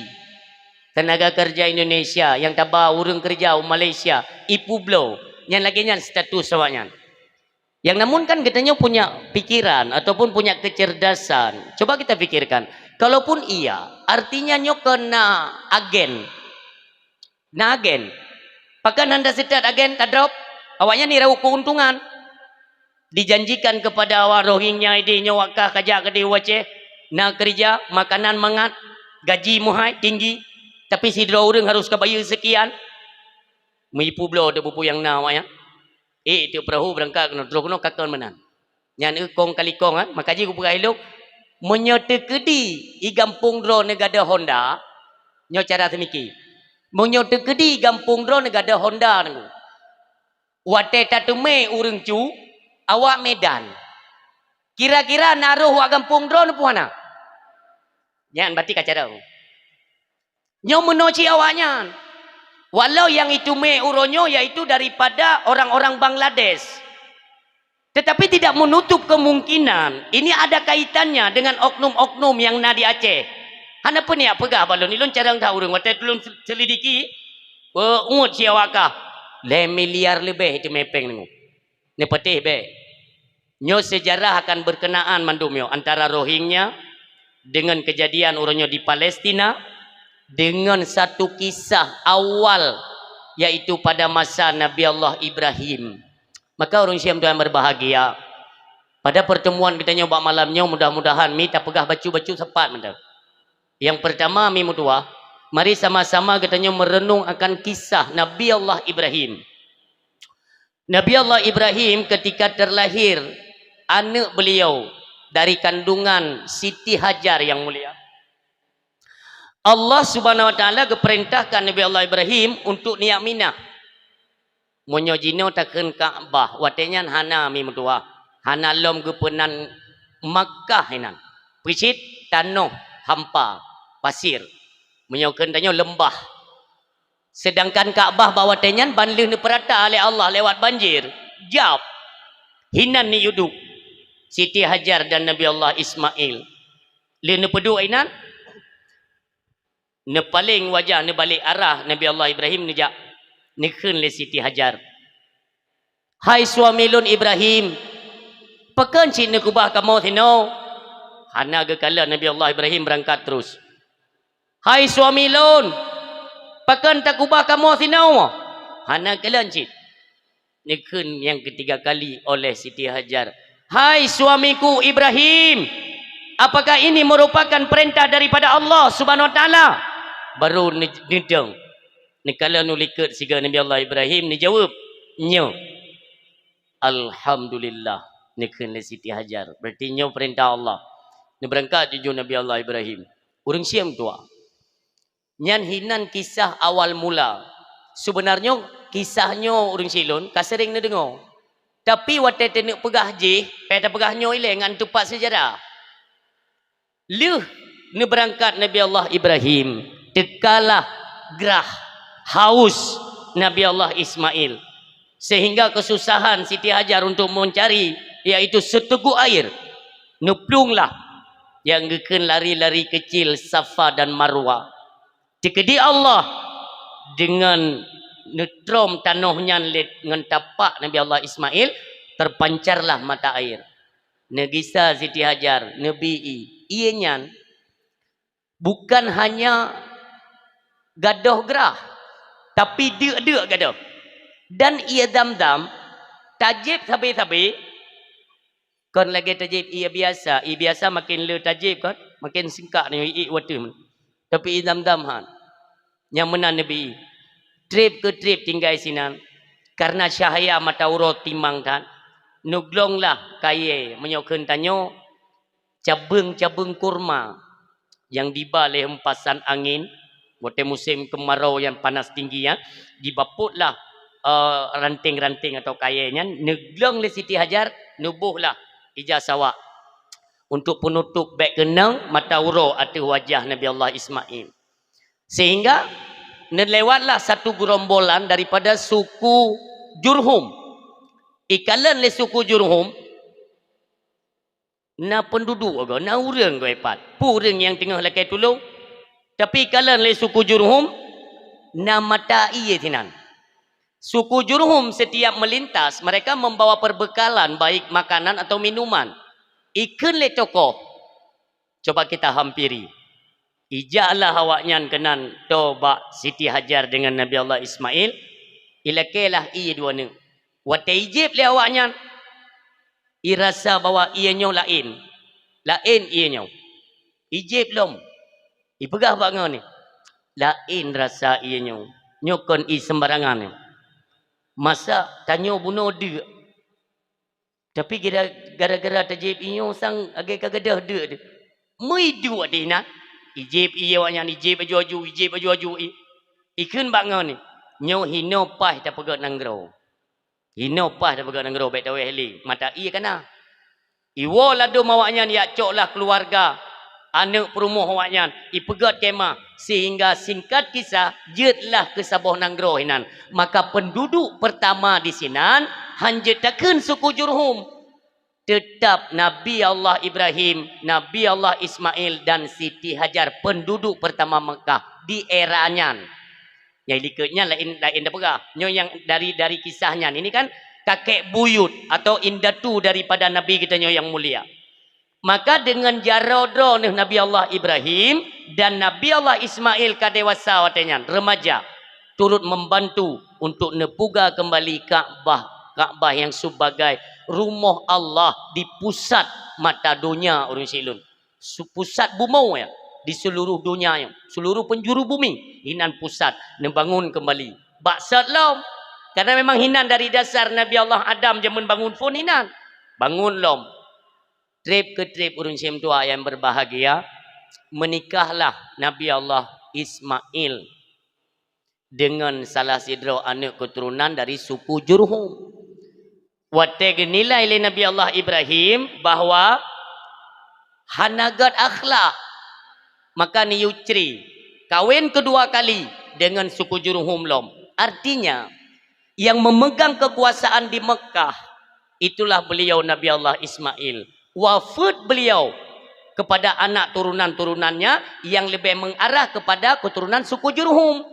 Tenaga Kerja Indonesia, nyang taba ureuëng keureuja u Malaysia, ipubloe, nyan lagée nyan status awaknyan. Yang namun kan geutanyoe punya pikiran ataupun punya kecerdasan. Coba kita pikirkan, kalaupun iya, artinya nyoe keu na agen. Na agen. Pakon hana seutôt agen tadrop? Awaknyan irau keuntungan. Dijanjikan keupada awak Rohingya idéh nyoe wakah kajak keudeh u Aceh, na keureuja, makanan mangat, gaji meuhai, tinggi, tapi sidroe ureuëng harus ka bayeue seukian. Meuyue publoe teuh bubu nyang na awaknyan. Ék teuk peurahô beurangkat keunoe, troh keunoe kakon meunan. Nyan eu kong kali kong, ha? Maka jih kupeugah ilôn, meunyoe teukeudi i gampông droeneuh gadôh honda, nyoe cara seumiki. Meunyoe teukeudi i gampông droeneuh gadôh honda nyoe, watée tateumé ureuëng cu, awak Medan, kira-kira na roh wak gampông droeneuh peue hana? Nyan berarti ka carông. Nyoe meunoe cit awaknyan. Walau nyang iteumé uroe nyoe yaitu daripada orang-orang Bangladesh. Tetapi tidak menutup kemungkinan ini ada kaitannya dengan oknum-oknum nyang na di Aceh. Hana peue neujak peugah bak lôn, ilôn carông that ureuëng watée lôn selidiki, peu uet siawakah lhée miliar leubeh iteumé péng deungoe. Neupatéh bék. Nyoe seujarah akan berkenaan mandum nyoe antara Rohingya dengan kejadian uroe nyoe di Palestina dengan satu kisah awal, yaitu pada masa Nabi Allah Ibrahim. Maka ureuëng Islam Tuhan berbahagia, pada pertemuan kita nyoe bak malam nyoe mudah-mudahan mi tapeugah bacut-bacut sepat mantong. Yang pertama mi meutuwah, mari sama-sama geutanyoe meureunong akan kisah Nabi Allah Ibrahim. Nabi Allah Ibrahim ketika terlahir aneuk beliau dari kandungan Siti Hajar yang mulia, Allah Subhanahu Wa Taala geupeurintahkan Nabi Allah Ibrahim untuk neujak Minah. Meunyoe jinoe takheun Ka'bah, watée nyan hana mi meutuwah, hana lom geupeunan Makkah inan. Peucit tanoh hampa, pasir. Meunyoe kheun tanyoe leumbah. Sedangkan Ka'bah bak watée nyan ban lheueh neupeurata lé Allah lewat banjir, jab. Hinan neuyue duek Siti Hajar dan Nabi Allah Ismail. Lheueh neupeuduek inan, Neupaleng wajah, neubalek arah Nabi Allah Ibrahim neujak, neukheun lé Siti Hajar, "Hai suami lôn Ibrahim, pakon cit neukeubah kamoe sinoe?" Hana geukalon Nabi Allah Ibrahim, beurangkat terus. "Hai suami lôn, pakon takeubah kamoe sinoe?" Hana kalon cit. Neukheun nyang keutiga kali oleh Siti Hajar, "Hai suamiku Ibrahim, apakah ini merupakan perintah daripada Allah Subhanahu Wa Taala?" Baru ne-, neudong. Neukalon u likot sigoe Nabi Allah Ibrahim, neujaweueb, "Nyoe." "Alhamdulillah," neukheun lé Siti Hajar. "Berarti nyoe perintah Allah." Neubeurangkat jujur Nabi Allah Ibrahim. Ureuëng siep tuha. Nyan hinan kisah awal mula. Sebenarnya kisah nyoe ureuëng siep lôn ka sering neudeungoe. Tapi watée taneuk peugah jih, payah tapeugah nyoe ilée ngon teupat sejarah. Lheueh neubeurangkat Nabi Allah Ibrahim, teukalah grah, haus Nabi Allah Ismail, sehingga kesusahan Siti Hajar untuk mencari, yaitu seteguk air. Neuplueng lah nyang geukheun lari-lari kecil Safa dan Marwa. Teukeudi Allah deungon neutrom tanoh nyan lé ngon tapak Nabi Allah Ismail, terpancarlah mata air. Neugisa Siti Hajar, neubi ié. Ié nyan bukan hanya gadôh grah, tapi deuk-deuk gadôh. Dan ié Zamzam tajieb sabe-sabe, kon lagée tajieb ié biasa. Ié biasa maken le tajieb kan, maken singkat nyoe ié wateuh. Tapi ié Zamzam han. Nyang meunan neubi. Treb keu treb tinggai sinan, karena cahya mata uroe timang that, neuglonglah kayée, meunyoe kheun tanyoe, cabeueng-cabeueng kurma nyang diba lé hempasan angén, watée musém keumarô nyang panas tinggi nyan, dibapotlah, eh, ranting-ranting atau kayée nyan, neuglong lé Siti Hajar, neubohlah ija sawak untuk penutup bék keunong mata uroe ateueh wajah Nabi Allah Ismail. Sehingga neulewatlah satu gerombolan daripada suku Jurhum. Ikalon lé suku Jurhum, na peunduduek goe, na ureuëng goe pat. Peue ureuëng nyang teungoh lakée tulông? Tapi ikalon lé suku Jurhum, na mata ié sinan. Suku Jurhum setiap melintas, mereka membawa perbekalan, baik makanan atau minuman. Ikheun lé tokoh, coba kita hampiri. Ijaklah awaknyan keunan toe bak Siti Hajar deungon Nabi Allah Ismail, ilakée lah ié dua neuk. Watée ijieb lé awaknyan, irasa bahwa ié nyoe laén. Laén ié nyoe. Ijieb lom. Ipeugah bak ngon, "Laén rasa ié nyoe. Nyoe kon ié seumbarangan nyoe. Masa tanyoe bunoe deuk." Tapi gira-, gara-gara tajieb ié nyoe sang lagée ka gadôh deuk teuh. Meuiduek di na. Ijieb ié awaknyan, ijieb aju-aju, ijieb aju-aju ié. Ikheun bak ngon, "Nyoe hinoe paih tapeugét nanggroe. Hinoe paih tapeugét nanggroe, bék tawéh lé. Mata ié ka na." Iwoe ladôm awaknyan, ijak coklah keuluwarga, aneuëk peurumoh awaknyan, ipeugét kemah, sehingga singkat kisah, jeuetlah keu saboh nanggroe hinan. Maka penduduk pertama di sinan han jeuet takheun suku Jurhum. Teutap Nabi Allah Ibrahim, Nabi Allah Ismail, dan Siti Hajar, penduduk pertama Mekah di era nyan. Nyang likot nyan laén, laén tapeugah. Nyoe nyang dari, dari kisah nyan. Ini kan kakek buyut atau indatu daripada Nabi geutanyoe nyang mulia. Maka deungon jaroe droeneuh Nabi Allah Ibrahim dan Nabi Allah Ismail ka dewasa watée nyan, remaja, turut membantu untuk neupuga kembali Ka'bah, Ka'bah yang sebagai rumoh Allah di pusat mata donya ureuëng siep lôn. Su-, pusat bumoe ya, di seluruh donya nyoe, seluruh penjuru bumi, hinan pusat neubangun kembali. Bak sot lom, karena memang hinan dari dasar Nabi Allah Adam jameun bangun phon hinan. Bangun lom. Treb keu treb ureuëng siep tuha yang berbahagia, menikahlah Nabi Allah Ismail deungon salah sidroe aneuëk keuturonan dari suku Jurhum. Watée geunilai lé Nabi Allah Ibrahim bahwa hana gét akhlak, maka neuyue cre, kawén keudua kali deungon suku Jurhum lom. Artinya, yang memegang kekuasaan di Mekah, itulah beliau Nabi Allah Ismail. Wafeuet beliau kepada anak turunan-turunannya yang lebih mengarah kepada keturunan suku Jurhum.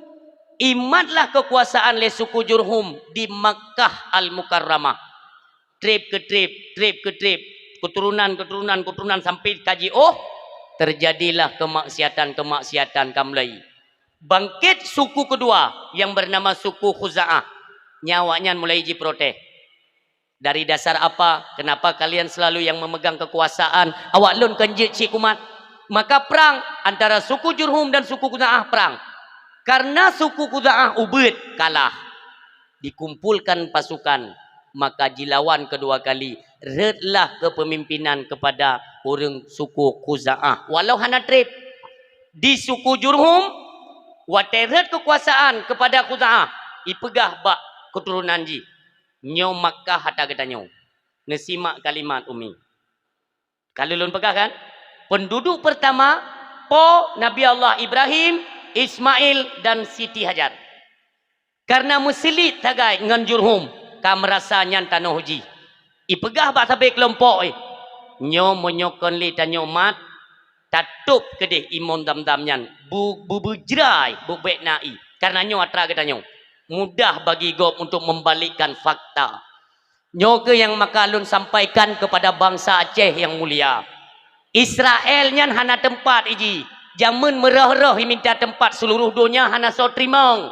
Imatlah kekuasaan lé suku Jurhum di Makkah Al-Mukarramah. Treb keu treb, treb keu treb, keturunan, keturunan, keturunan sampai ka jiôh, terjadilah kemaksiatan-kemaksiatan ka mulai. Bangkit suku kedua yang bernama suku Khuza'ah. Nyan awaknyan mulai jiprotes. Dari dasar apa? Kenapa kalian selalu yang memegang kekuasaan? Awak lôn kon jeuet cit kumat. Maka perang antara suku Jurhum dan suku Khuza'ah perang. Karena suku Khuza'ah ubit, kalah. Dikumpulkan pasukan, maka jilawan kedua kali. Rhötlah kepemimpinan kepada ureuëng suku Khuza'ah. Walau hana treb. Di suku Jurhum, watée rhöt kekuasaan kepada Khuza'ah, ipeugah bak keturunan jih, "Nyoe Makkah ata geutanyoe." Neusimak kalimat Umi. Ka lôn peugah kan? Penduduk pertama, po Nabi Allah Ibrahim, Ismail, dan Siti Hajar. Karena meusilik sagai ngon Jurhum, ka meurasa nyan tanoh jih. Ipeugah bak sabe keulompok, "Eh, nyoe meunyoe kon lé tanyoe mat, tatôb keudeh imong Zamzam nyan, bu-, bu-, beujrai, beubék na ié, karena nyoe atra geutanyoe." Mudah bagi gob untuk membalikkan fakta. Nyoe keuh nyang maka lôn sampaikan kepada bansa Aceh nyang mulia. Israel nyan hana teumpat iji. Jameun meurôh-rôh iminta teumpat seuluruh donya hana soe teurimong.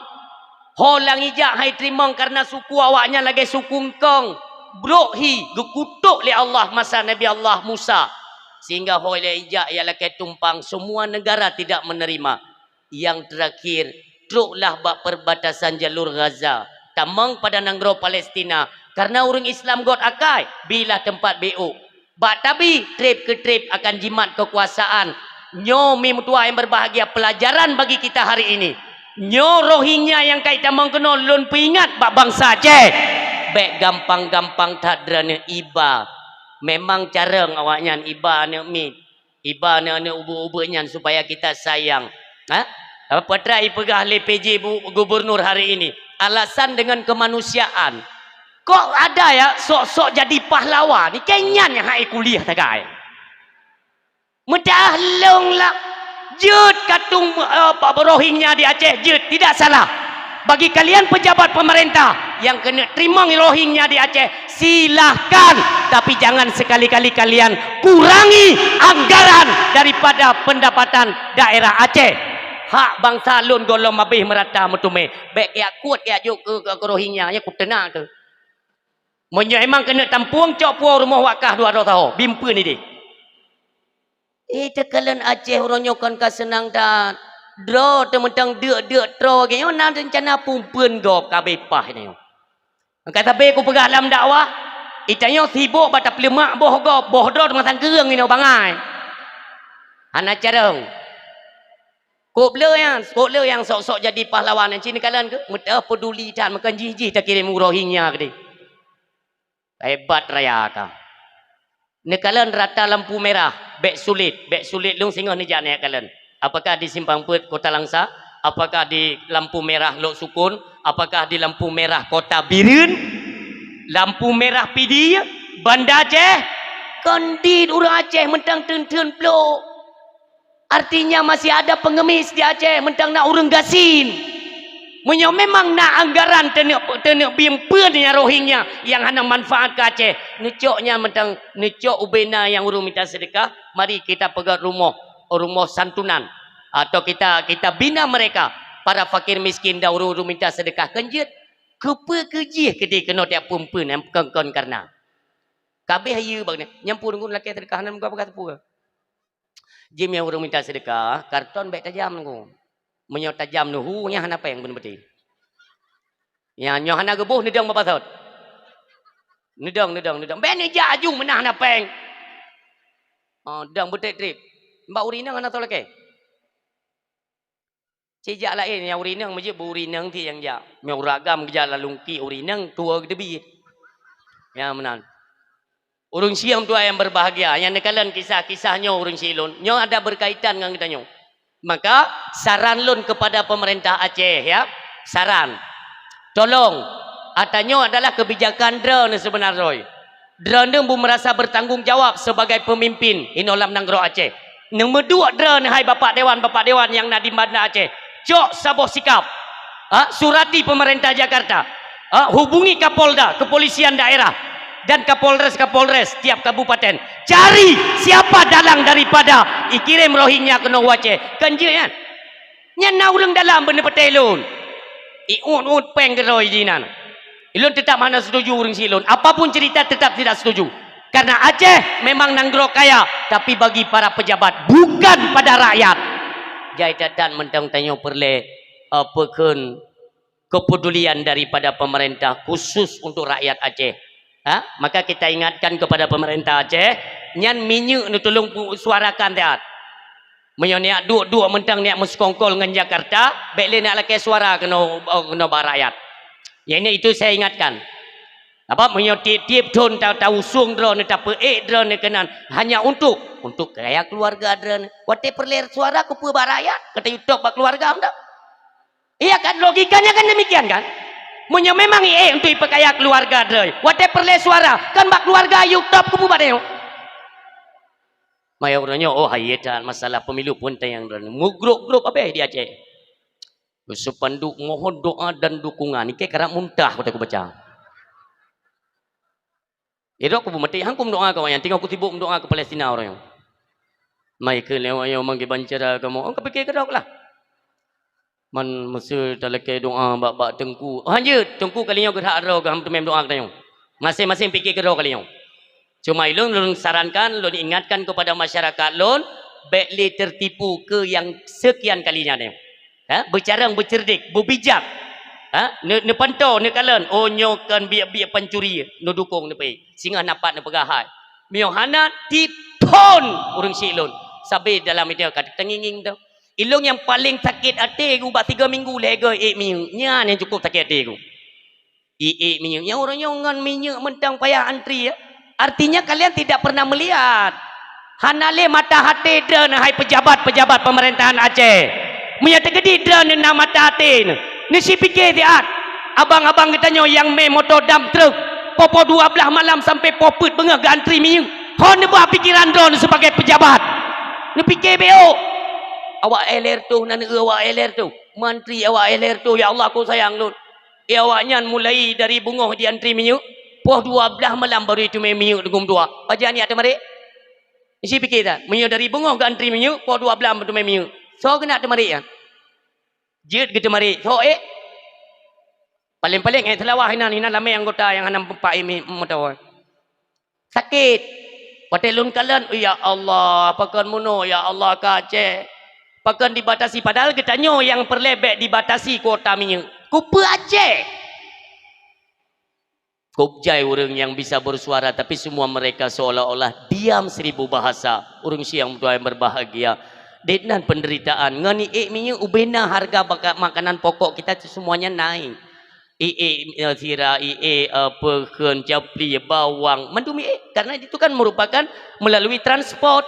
Ho lam ijak hai teurimong kareuna suku awaknyan lagée suku eungkong. Brok hi geukutok lé Allah masa Nabi Allah Musa. Sehingga ho lam ijak ia lakée tumpang, semua negara tidak menerima. Yang terakhir, troklah bak perbatasan jalur Gaza, tamong pada nanggroe Palestina, kareuna ureuëng Islam göt akai, bilah teumpat béuk. Bak tabi, treb keu treb akan jimat kekuasaan. Nyoe mi meutuah nyang berbahagia, pelajaran bagi kita hari ini. Nyoe Rohingya nyang kai tamong keunoe lôn peuingat bak bansa Aceh. Bék gampang-gampang that droeneuh iba. Memang carông awaknyan iba aneuëk miet. Iba aneuëk-aneuëk ubeuek-ubeuek nyan supaya kita sayang. Ha? Apa terai ipeugah lé P J bu-, gubernur hari ini? Alasan dengan kemanusiaan. Kok ada ya sok-sok jadi pahlawan? Ni kan nyan nyang hai kuliah sagai. Meudah lông lah. Jeuet katung, eh, Rohingya di Aceh, jeuet. Tidak salah. Bagi kalian pejabat pemerintah yang keuneuk teurimong Rohingya di Aceh, silahkan. Tapi jangan sekali-kali kalian kurangi anggaran daripada pendapatan daerah Aceh. Hak bansa lôn gohlom habéh meurata meuteumé. Bék jak kuet jak jok keu, keu, keu Rohingya, ya kuteuna keu. Meunyoe emang keuneuk tampueng, cok puwoe rumoh wakah dua droe saho, bimpeuen idéh. Eh, teukalon Aceh uroe nyoe kon ka seunang that. Droe teuh mantong deuk-deuk troe geuh nyoe na reuncana pumpeuen gob ka bepah nyoe. Ka sabe kupeugah lam dakwah, itanyoe sibok bak tapeuleumak boh gob, boh droe teuma sangkeueng inoe bangai. Hana carông. Kok le nyang, kok le nyang sok-sok jadi pahlawan nyan cit neukalon keuh, meuteupeduli that meukeun jih-jih takirém u Rohingya keudeh. Hebat raya ka. Neukalon rata lampu merah, bék sulet, bék sulet lôn singoh neujak neukalon. Apakah di Simpang Peuet Kota Langsa? Apakah di lampu merah Lhoksukon? Apakah di lampu merah Kota Bireuen? Lampu merah Pidie? Banda Aceh? Kon dit ureuëng Aceh mantong teun-teun plôk. Artinya masih ada pengemis di Aceh, mantong na ureuëng gasien. Meunyoe memang na anggaran teuneuk, teuneuk bimpeuen nyang Rohingya nyang hana manfaat keu Aceh, neucok nyan mantong, neucok ubena nyang ureuëng mita seudeukah, mari kita peugöt rumoh, rumoh santunan. Atau kita, kita bina mereka, para fakir miskin dan ureuëng-ureuëng mita seudeukah. Kon jeuet, keupeue keu jih keudeh keunoe tiep pumpeuen nyang kon-kon kareuna. Kabeh hayeue bak nyan, nyan pun ngon lakée seudeukah hana meupeugah sapeue. Jih meunyoe ureuëng mita seudeukah, karton bék tajam ngon. Meunyoe tajam neuhu, nyan hana péng beuneubeutôi. Nyan, nyoe hana geuboh, neudong bak pasoe. Neudong, neudong, neudong. Bék neujak aju meunah hana péng. Oh, dong beutrép-trép. Bak ureuëng inong hana soe lakée. Cit jak laén, nyang ureuëng inong meujeuet bak ureuëng inong ti nyang jak. Meunyoe ureuëng agam geujak lam lungki ureuëng inong, tuwoe geuteubiet. Nyan meunan. Ureuëng syiek tuan nyang berbahagia, nyang neukalon kisah-kisah nyoe ureuëng syiek lôn, nyoe ada berkaitan ngon geutanyoe. Maka, saran lôn kepada pemerintah Aceh, ya, saran. Tolong, ata nyoe adalah kebijakan droeneuh seubeuna droe. Droeneuh beu meurasa bertanggung jawab sebagai pemimpin inoe lam nanggroe Aceh. Neumeuduek droeneuh hai Bapak Dewan, Bapak Dewan nyang na di Banda Aceh. Cok saboh sikap. Ha, surati pemerintah Jakarta. Ha, hubungi Kapolda, kepolisian daerah, dan Kapolres-Kapolres tiap kabupaten. Cari siapa dalang daripada ikirém Rohingya keunoe u Aceh. Kan jeuet nyan? Nyan na ureuëng dalam beuneupeuté lôn. Iut-ut péng keudroe jinan. Ilôn tetap hana setuju ureuëng si lôn. Apapun cerita tetap tidak setuju. Karena Aceh memang nanggroe kaya, tapi bagi para pejabat, bukan pada rakyat. Jai that-that mantong tanyoe peureulée, eh, peukheun kepedulian daripada pemerintah khusus untuk rakyat Aceh. Ha? Maka kita ingatkan kepada pemerintah Aceh, nyan minyeuk neutulông pu-, suarakan that. Meunyoe neujak duek-duek mantong neujak meuseukongkol ngon Jakarta, bék lé neujak lakée suara keunoe, keunoe bak rakyat. Nyang ini itu saya ingatkan. Apa meunyoe tieb-tieb thon ta-, tausong droeneuh, tapeuék droeneuh keunan hanya untuk, untuk kaya keluarga droeneuh. Watée peureulée suara keupeue bak rakyat, ka tayue top bak keluarga mantong. Iya kan, logikanya kan demikian kan? Meunyoe memang iék untuk ipeukaya keluarga droe, watée peureulée suara, kan bak keluarga yue top keupeue bak tanyoe. Maya uroe nyoe, oh, hayeu that masalah pemilu pun tayang droe. Meugrôp-grôp abéh di Aceh. Spanduk mohon doa dan dukungan. Nike karab muntah watée kubaca. Irok kubu meuti, hang kumeudoa keu awaknyan, tinggai kusibuk meudoa keu Palestina uroe nyoe. Mai keu lewat nyoe manggé bancara kamoe, oh, kapike keudroe lah. Man meuseu talakée doa bak, bak teungku. Oh, hanjeuet, teungku kali nyoe geuhak droe geuh, hana teumé meudoa keu tanyoe. Maséng-maséng pike keudroe kali nyoe. Cuma ilôn, lôn sarankan, lôn ingatkan kepada masyarakat lôn, bék lé tertipu keu nyang sekian kalinya nyoe. Ha? Beucarông, beuceurdik, beubijak. Ha? Ne-, neupantoe, neukalon, oh, nyoe kon biek-biek pancuri, neudukong, neupeuék. Singoh na pat neupeugah hai. Meunyoe hana, tieb thon ureuëng syiek lôn. Sabe dalam idéh ka teungieng-ngieng tu. Ilôn nyang paleng sakét até ubak tiga minggu lhée goe ék minyeuk. Nyan nyang cukup sakét até ku. Iék minyeuk. Nyang uroe nyoe ngon minyeuk mantong payah antri, ya. Artinya kalian tidak pernah melihat. Hana lé mata até droeneuh hai pejabat-pejabat pemerintahan Aceh. Meunyoe teukeudi droeneuh na mata até neuh, neusipike siat. Abang-abang geutanyoe nyang mé moto dam truk, poh dua belas malam sampai poh peuet beungoh geuantri minyeuk. Ho neubah pikiran droeneuh sebagai pejabat. Neupike bék. Awak éh lhée reutôh na neueu awak éh lhée reutôh. Mantri awak éh lhée reutôh, ya Allah, ku sayang lôn. Eh, awaknyan mulai dari beungoh jiantri minyeuk, poh dua belas malam baru jiteumé minyeuk deungon dua. Pajan jak teumarék? Isi pike that, meunyoe dari beungoh geuantri minyeuk, poh dua belas teumé minyeuk. Soe keuneuk teumarék nyan? Jeuet geuteumarék. Soe ék? Paleng-paleng ék seulawah inan, inan ramé anggota nyang hana meupat ék mi-, meutoe. Sakét. Watée lôn kalon, "Ya Allah, pakon meunoe, ya Allah, ka Aceh? Pakon dibatasi?" Padahal geutanyoe nyang peureulée bék dibatasi kuota minyeuk. Kupeue Aceh? Kop jai ureuëng nyang bisa bersuara, tapi semua mereka seolah-olah diam seribu bahasa. Ureuëng siang tuan yang berbahagia. Dek nan penderitaan. Ngon iék minyeuk ubena harga baka-, makanan pokok kita tu semuanya naik. Iék, eh, sira, iék, eh, peukheun, capli, bawang, mandum iék. Karena itu kan merupakan melalui transport.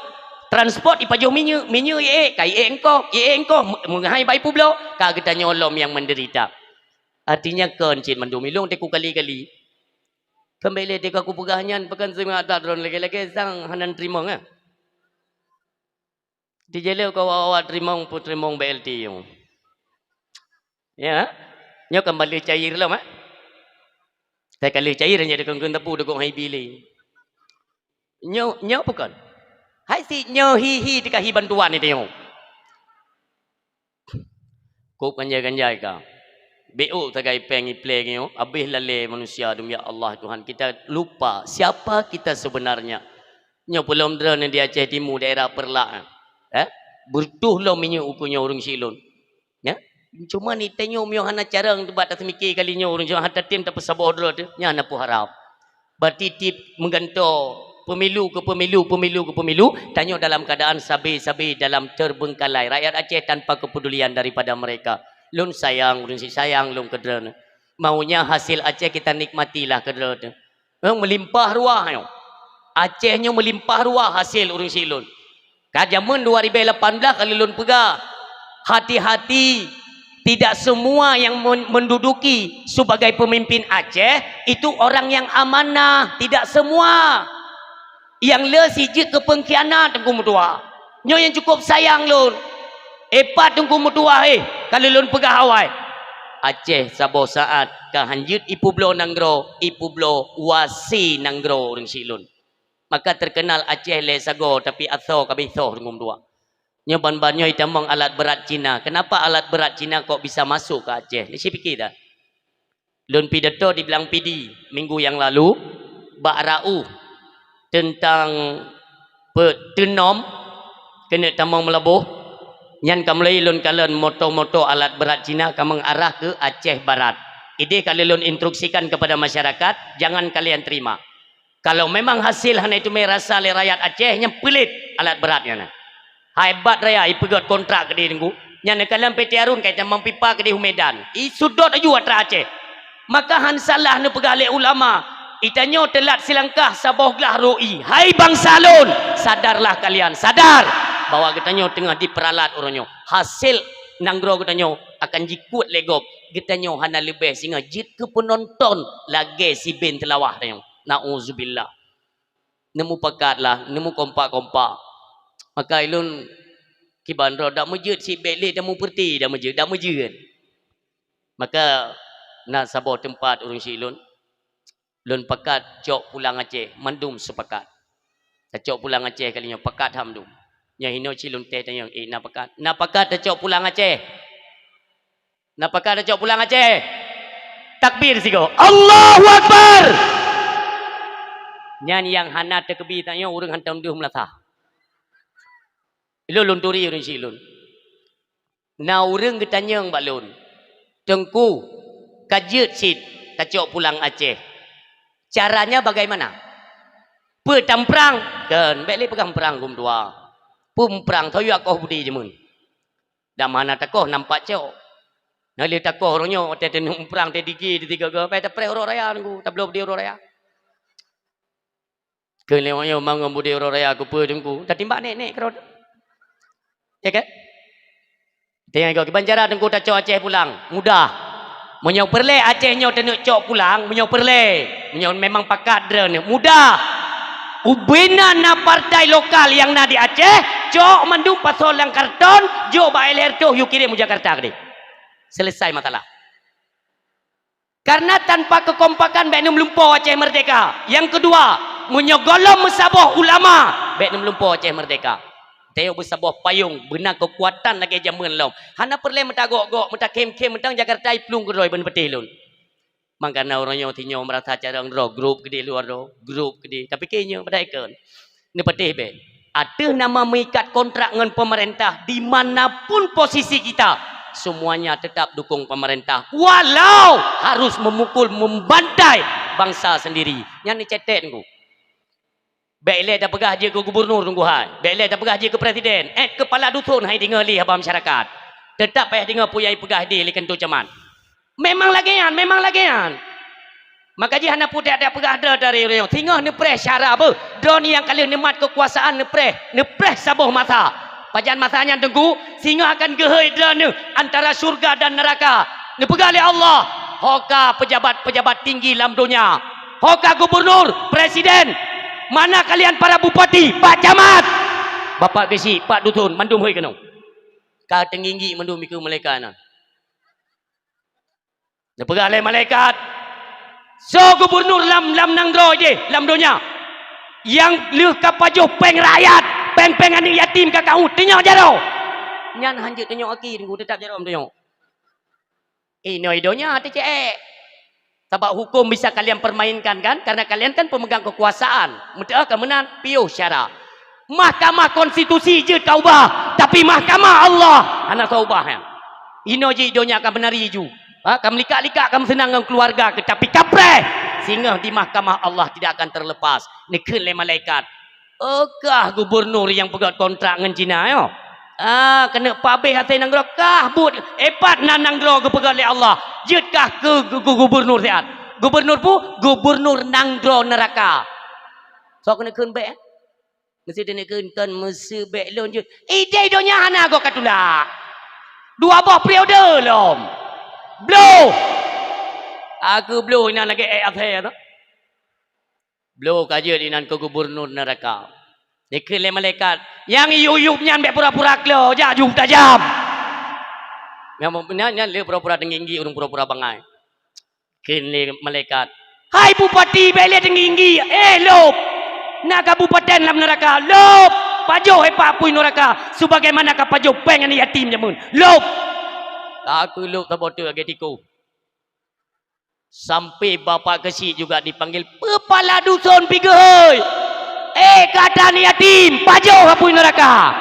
Transport ipajoh minyeuk, minyeuk iék, ka iék engkoh, iék engkoh me-, meuhai bai publoe, ka geutanyoe lom nyang menderita. Artinya kon cit mandum ilong teku kali-kali. Kembali teku aku peugah nyan, pekan seungat that droe lagée-lagée sang hana teurimong, eh. Di jalur keu awak-awak teurimong, peuteurimong B L T nyoe. Ya? Nyoe kan baleueh cair lom, eh? Teuka lheueh cair nyan dikeue-keue teupeu dukong hai bili. Nyoe, nyoe bukon. Hai si nyoe hi-hi teuka hi bantuan itu nyoe. Kop ganjai-ganjai ka. Bék sagai péng iplé nyoe, habéh lalé manusia dum, ya Allah Tuhan, kita lupa siapa kita sebenarnya. Nyoe peulom droeneuh di Aceh Timu, daerah Peureulak, eh? Beutuh lom minyeuk ukeue nyoe ureuëng silon. Ya? Cuma ni tanyoe miyueb hana carông teubat taseumiké kali nyoe ureuëng silon, hana tatem tapeusaboh droe teuh, nyan na peuharab. Berarti tieb meugantoe pemilu ke pemilu, pemilu ke pemilu, tanyoe dalam keadaan sabe-sabe dalam terbengkalai. Rakyat Aceh tanpa kepedulian daripada mereka. Lôn sayang, ureuëng si sayang lôn keu droeneuh. Maunya hasil Aceh kita nikmatilah keu droeneuh. Eh, meulimpah ruah nyoe. Aceh nyoe meulimpah ruah hasil ureuëng silon. Ka jameun dua ribèe lapan blah ka lôn peugah, hati-hati Tidak semua yang men-, menduduki sebagai pemimpin Aceh itu orang yang amanah. Tidak semua. Nyang le sijeuet keu pengkhianat, Teungku Meutuah. Nyoe nyang cukup sayang lôn. Epat Teungku Meutuah, eh, ka lôn peugah awai. Aceh saboh saat ka hanjeuet ipeubloe nanggroe, ipeubloe wasi nanggroe ureuëng syiek lôn. Maka terkenal Aceh lé sagoe, tapi asoe ka bisoh Teungku Meutuah. Nyoe ban-ban nyoe itamong alat berat Cina. Kenapa alat berat Cina kok bisa masuk ke Aceh? Ni si pikir dah. Lôn pidato di Blang Pidi minggu yang lalu bak raoh tentang pe-, teunom keuneuk tamong meulaboh. Nyan ka mulai lôn kalon moto-moto alat berat Cina ka mengarah ke Aceh Barat. Idéh ka lôn instruksikan kepada masyarakat, jangan kalian terima. Kalau memang hasil hana itume rasa lé rakyat Aceh, nyan peulét alat berat nyan. Hai bat raya ipeugét kontrak keudeh Teungku. Nyan neukalon P T Harun kai tamong pipa keudeh u Medan. Isudot aju atra Aceh. Maka han salah neupeugah lé ulama, itanyoe teulat silangkah saboh glah roi. Hai bansa lôn, sadarlah kalian, sadar bahwa geutanyoe teungoh diperalat uroe nyoe. Hasil nanggroe geutanyoe akan jikut lé gob. Geutanyoe hana leubeh singoh jeuet keu peunonton lagée si ben teulawah tanyoe. Nauzubillah. Neumupakat lah, neumukompak-kompak. Maka ilôn kiban droe dak meujeuet sibék lé, dak meupeureuti dak meujeuet, dak meujeuet. Maka na saboh teumpat ureuëng syiek lôn, lôn pakat cok pulang Aceh, mandum seupakat. Tacok pulang Aceh kali nyoe pakat ham dum. Nyoe hinoe cit lôn teh tanyong, "Eh, na pakat?" "Na pakat tacok pulang Aceh." Na pakat tacok pulang Aceh? Takbir sigoe. Allahu Akbar! Nyan nyang hana takbir tanyoe ureuëng hantom deuh meulasah. Ilôn lôn turi ureuëng syiek lôn. Na ureuëng geutanyong bak lôn, "Teungku, ka jeuet cit tacok pulang Aceh. Caranya bagaimana? Peue tamprang?" "Kon, bék lé peugah prang gum dua. Peue prang, tho yue akoh budi jameun." Dak mana takoh nampak cok. Na lé takoh uroe nyoe, watée teuneuk muprang teuh digi di tiga-tiga, pai tapreh uroe raya Teungku, tabloe budi uroe raya. Keu lewat nyoe mangon budi uroe raya keupeue Teungku, tatimbak nek-nek keudroe. Ya kan? Tengok kiban cara Teungku tacok Aceh pulang, mudah. Meunyoe peureulée Aceh nyoe teuneuk cok pulang, meunyoe peureulée, meunyoe memang pakat droeneuh, mudah. Ubena na partai lokal nyang na di Aceh, cok mandum pasoe lam karton, jok bak L R toh, yue kirém u Jakarta keudeh. Selesai masalah. Karena tanpa kekompakan bék neumeulumpoe Aceh merdeka. Nyang keudua, meunyoe gohlom meusaboh ulama, bék neumeulumpoe Aceh merdeka. Tayok beusaboh payong, beuna keukuatan lagée jameun lom. Hana peureulée meutagok-gok, meutakhem-khem, meutan Jakarta iplueng keudroe ban peuteh lôn. Mangkana uroe nyoe sinyoe meurasa carông droe, grup keudeh luwa droe, grup keudeh. Tapi keu nyoe padahai kon. Neupatéh bék. Ateueh nama meuikat kontrak ngon pemerintah, di mana pun posisi kita, semuanya tetap dukung pemerintah, walau harus memukul, membantai bangsa sendiri. Nyan neucetek Teungku. Bék ilée tapeugah jeuet keu gubernur Teungku hai. Bék ilée tapeugah jeuet keu presiden. Eh, kepala dusun hai deungoe lé haba masyarakat. Tetap payah deungoe peue nyang ipeugah idéh lé keuneuk camat. Memang lagée nyan, memang lagée nyan. Maka jih hana putéh-téh peugah droe dari ureuëng. Singoh neupreh syara beuh. Droe nyang ka lheueh neumat keukuasaan neupreh. Neupreh saboh masa. Pajan masa nyan Teungku, singoh akan geuhôi droeneuh antara syurga dan neuraka. Neupeugah lé Allah, "Ho ka pejabat-pejabat tinggi lam donya. Ho ka gubernur, presiden. Mana kalian para bupati, pak camat?" Bapak geusyik, pak dusun, mandum hôi keunoe. Ka teungginggi mandum dikeue malaikat nyan. Neupeugah lé malaikat, "Soe gubernur lam, lam nanggroe jih, lam donya, nyang lheueh ka pajoh péng rakyat, péng-péng aneuëk yatim ka kahu, tunyok jaroe." Nyan hanjeuet tunyok aki Teungku, teutap jaroe tunyok. Inoe donya teucék. Sabab hukum bisa kalian permainkan kan, karena kalian kan pemegang kekuasaan. Meuteuk ka meunan, piôh syara. Mahkamah Konstitusi jeuet ka ubah, tapi Mahkamah Allah hana soe ubah nyan. Inoe jih donya ka meunari ju. Ha, ka meulikak-likak, ka meuseunang ngon keuluwarga, tapi kapreh. Singoh di Mahkamah Allah tidak akan terlepas. Neukheun lé malaikat, "Oh kah gubernur nyang peugét kontrak ngon Cina nyoe? Ah, keuneuk pabéh até nanggroe kah buet, eh pat na nanggroe geupeugét lé Allah. Jeuet kah keu gu-, gu-, gubernur siat. Gubernur pu, gubernur nanggroe neuraka." Soe keuneuk kheun bék? Meuseuti neukheun kon meuseu bék lôn jeuet. Idéh donya hana goe ka tulak. Dua boh periode lom. Bloh. Aku bloh inan lagèe ék asèe tu. Bloh ka jeuet inan keu gubunur neuraka. Dikheun lé malaikat, "Nyang yub-yub nyan bèk pura-pura klo, jak jum tajam." Nyang nyan, nyan lé pura-pura teunggi-inggi, ureueng pura-pura bangai. Kheun lé malaikat, "Hai bupati, bèk lé teunggi-inggi, eh, lôb! Na kabupaten lam neuraka, lôb! Pajoh épak apui neuraka, sebagaimana ka pajoh péng aneuk yatim jameun, lôb!" Ka keu lôb saboh teuk lagèe tikôh. Sampai bapak keuchik juga dipanggil, "Peupala duson pi geuhôi! Eh, gata aneuk yatim, pajoh apui neuraka!"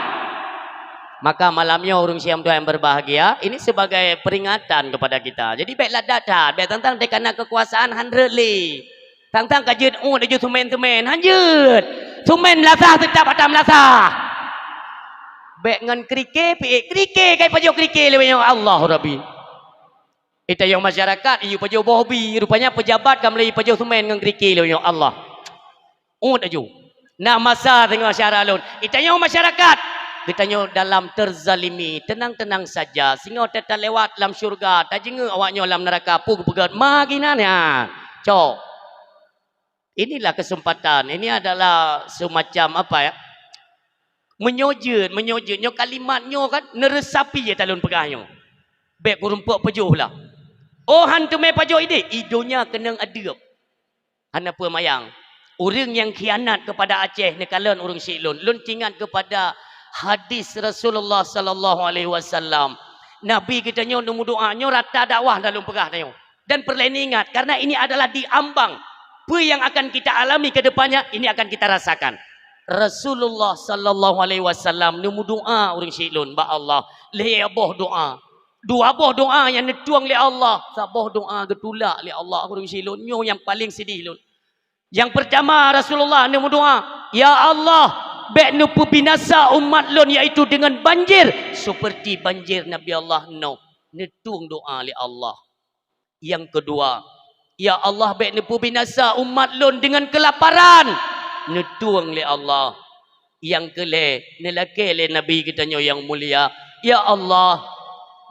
Maka malam nyoe ureueng syiah meutuah nyang berbahagia, ini sebagai peringatan kepada kita. Jadi bèk ladat that, bèk tantang teuka na keukuasaan han rhot lé. Tantang ka jeuet uet laju seumén-seumén, han jeuet. Seumén meulasah teutap ata meulasah. Bèk ngon krike, piék krike, kai pajoh krike lé Allah Rabbi. Geutanyoe masyarakat, iyue pajoh boh bi, rupanya pejabat ka mulai pajoh seumén ngon krike lé nyoe Allah. Uet laju. Na masa singoh syedara lôn. Geutanyoe masyarakat, geutanyoe dalam terzalimi, tenang-tenang saja. Singoh ta-, talewat lam syurga, tajeungeuk awak nyoe lam neuraka, peue geupeugöt, ma ginan nyan. Cok. Inilah kesempatan. Ini adalah semacam apa ya? Meunyoe jeuet, meunyoe jeuet, nyoe kalimat nyoe kan neuresapi ya talôn peugah nyoe. Bèk kureumpok pajoh lah. Oh, han teumé pajoh idéh, i donya keunong adeueb. Hana peue mayang. Ureueng nyang khianat keupada Aceh neukalon ureueng syiek lôn. Lôn teuingat keupada hadis Rasulullah sallallahu alaihi wasallam. Nabi geutanyoe neumeudoa, nyoe rata dakwah dah lôn peugah tanyoe. Dan peureulèe neuingat, karena ini adalah di ambang. Peue nyang akan kita alami ke depannya, ini akan kita rasakan. Rasulullah sallallahu alaihi wasallam neumeudoa ureueng syiek lôn bak Allah. Lhèe boh doa. Dua boh doa nyang neutueng lé Allah. Saboh doa geutulak lé Allah ureueng syiek lôn. Nyoe nyang paleng seudeh lôn. Nyang peurtama, Rasulullah neumeudoa, "Ya Allah, bèk neupeubinasa umat lôn, yaitu deungon banjir seperti banjir Nabi Allah Nuh." Neutueng doa lé Allah. Nyang keudua, "Ya Allah, bèk neupeubinasa umat lôn deungon keulaparan." Neutueng lé Allah. Nyang keulhèe, neulakèe lé Nabi geutanyoe nyang mulia, "Ya Allah,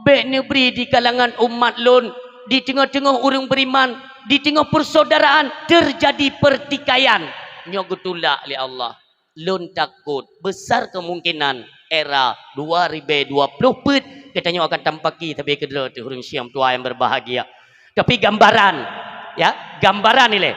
bèk neubri di kalangan umat lôn, di teungoh-teungoh ureueng beriman, di teungoh persaudaraan teujadi peurtikaian." Nyoe geutulak lé Allah. Lôn takot, besar kemungkinan era dua ribèe dua ploh peuet geutanyoe akan tampaki sabe keudroe teuh ureueng syiek meutuah nyang berbahagia. Tapi gambaran, ya, gambaran ilèe.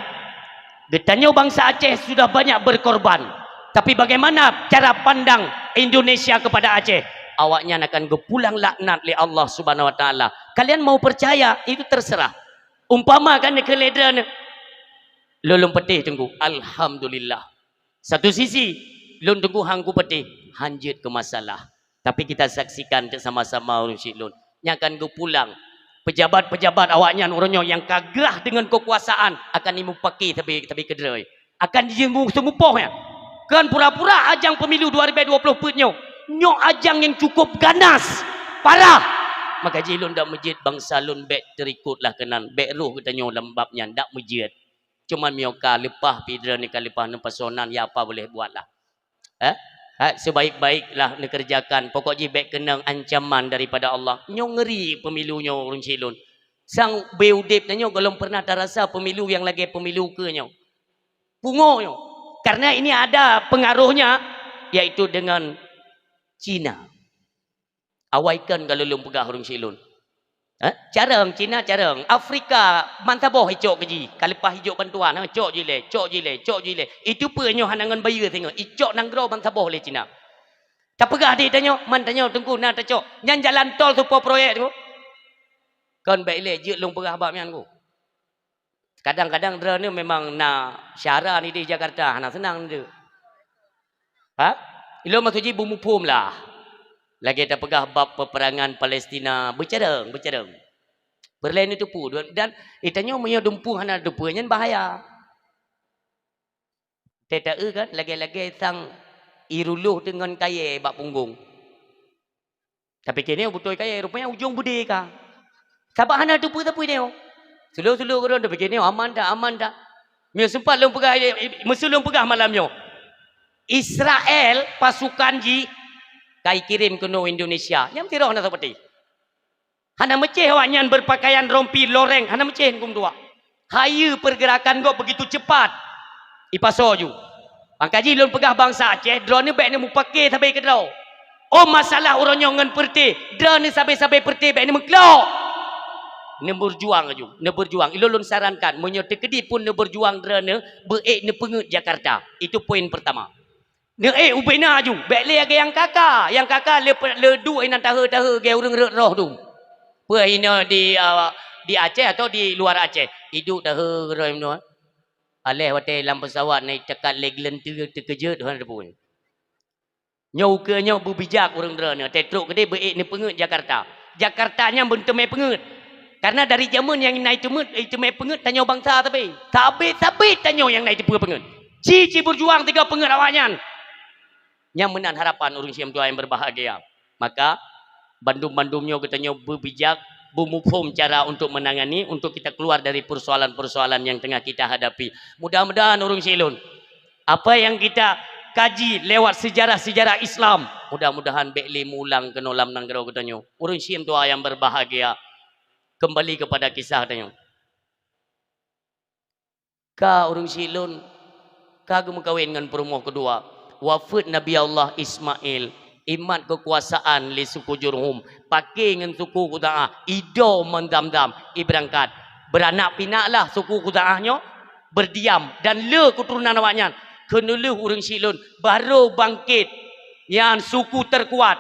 Geutanyoe bansa Aceh sudah banyak berkorban. Tapi bagaimana cara pandang Indonesia kepada Aceh? Awaknyan akan geupulang laknat lé Allah Subhanahu wa Taala. Kalian mau percaya, itu terserah. Umpama kan keu lé droeneuh, lôn lôn peuteh teungku, alhamdulillah. Satu sisi, lôn teungku han kupeuteh, han jeuet keu masalah. Tapi kita saksikan teuk sama-sama ureueng syiek lôn. Nyan akan geupulang. Pejabat-pejabat awaknyan uroe nyoe nyang ka grah deungon keukuasaan akan jimupaki sabe, sabe keudroe. Akan jimeuseumupoh nyan. Kon pura-pura ajang pemilu dua ribèe dua ploh peuet nyoe. Nyoe ajang nyang cukup ganas, parah. Maka jih lôn dak meujeuet bansa lôn bèk teurikot lah keunan, bèk rôh geutanyoe lam bab nyan, dak meujeuet. Cuman meunyoe ka leupah pih droeneuh ka leupah neupasoe nan, ya apa boleh buat lah. Eh? Ha, sebaik-baiklah neukeureujakan. Pokok jih bèk keunong ancaman daripada Allah. Nyoe ngeuri pemilu nyoe ureueng syiek lôn. Sang beu udép tanyoe gohlom pernah tarasa pemilu nyang lagèe pemilu keu nyoe. Pungo nyoe. Karena ini ada pengaruhnya, yaitu dengan Cina. Awai kon ka lôn peugah ureueng syiek lôn. Eh? Carông, Cina carông. Afrika, bansaboh icok keu jih. Ka leupah ijok bantuan, ha, cok jih lé, cok jih lé, cok jih lé. Itu peue nyoe hana ngon bayeue singoh. Icok nanggroe bansaboh lé Cina. Tapeugah di tanyoe, man tanyoe teungku na tacok. Nyan jalan tol seupôt proyek tu. Kon bèk ilèe jeuet lôn peugah bak nyan ku. Kadang-kadang droeneuh memang na syara nideh Jakarta, hana seunang nideh. Ha? Ilôn maksud jih beumuphom lah. Lagèe tapeugah bab peperangan Palestina, beucarông, beucarông. Peureulèe neuteupeue, dan geutanyoe meunyoe dumpeue hana teupeue, nyan bahaya. Teuta-eu kan, lagèe-lagèe sang iruluh deungon kayèe bak punggong. Tapike nyoe beutôi kayèe, rupanya ujong beudé ka. Sabab hana teupeue-teupeue nyoe. Sulu-sulu keudroe tapike nyoe aman that, aman that. Nyoe sempat lôn peugah, eh, eh, meuseu lôn peugah malam nyoe. Israel pasukan jih ka ikirém keunoe Indonesia. Nyang tiroh na seperti. Hana meucéh awaknyan beupakaian rompi loreng, hana meucéh Teungku meutuah. Hayeue peurgeurakan gob beugitu cepat. Ipasoe ju. Maka jih lôn peugah bansa Aceh, droeneuh bék neumupake sabe keudroe. Oh, masalah uroe nyoe ngon peureuté, droeneuh sabe-sabe peureuté bék neumeuklok. Neubeujuang ju, neubeujuang. Ilôn lôn sarankan, meunyoe teukeudi pun neubeujuang droeneuh, beuék neupeungeuet Jakarta. Itu poin pertama. Neuék ubena ju, bék lé lagée nyang kaka. Nyang kaka le, le duek inan tahe-tahe lagée ureuëng rot roh tu. Peue inoe di, ah, di Aceh atau di luar Aceh? Iduek tahe roh inoe. Aléh watée lam peusawat na itekat lé geuleunteue teukeujeuet hana teupeu. Nyoe ukeue nyoe beubijak ureuëng droeneuh, teutrok keudeh beuék neupeungeuet Jakarta. Jakarta nyan beunteumé peungeuet. Karena dari jameun nyang na iteumeuet, iteumé peungeuet tanyoe bansa sabe. Sabe-sabe tanyoe nyang na iteupeue peungeuet. Ci-ci beujuang tiga peungeuet awaknyan. Nyang meunan harapan ureuëng syiek meutuah nyang berbahagia. Maka, bandum-bandum nyoe geutanyoe beubijak, beumuphom cara untuk menangani, untuk kita keluar dari persoalan-persoalan yang tengah kita hadapi. Mudah-mudahan ureuëng syiek lôn, apa yang kita kaji lewat sejarah-sejarah Islam, mudah-mudahan bék lé meuulang keunoe lam nanggroe geutanyoe. Ureuëng syiek meutuah nyang berbahagia, kembali kepada kisah tanyoe. Ka ureuëng syiek lôn, ka geumeukawen ngon peurumoh keudua. Wafeuet Nabi Allah Ismail, imat keukuasaan lé suku Jurhum, paké ngon suku Khuza'ah, ido mon Zamzam, ibeurangkat. Beuranak pinaklah suku Khuza'ah nyoe, beurdiam, dan le keuturonan awaknyan. Keuneulheueh ureuëng syiek lôn, barô bangkét, nyan suku terkuat,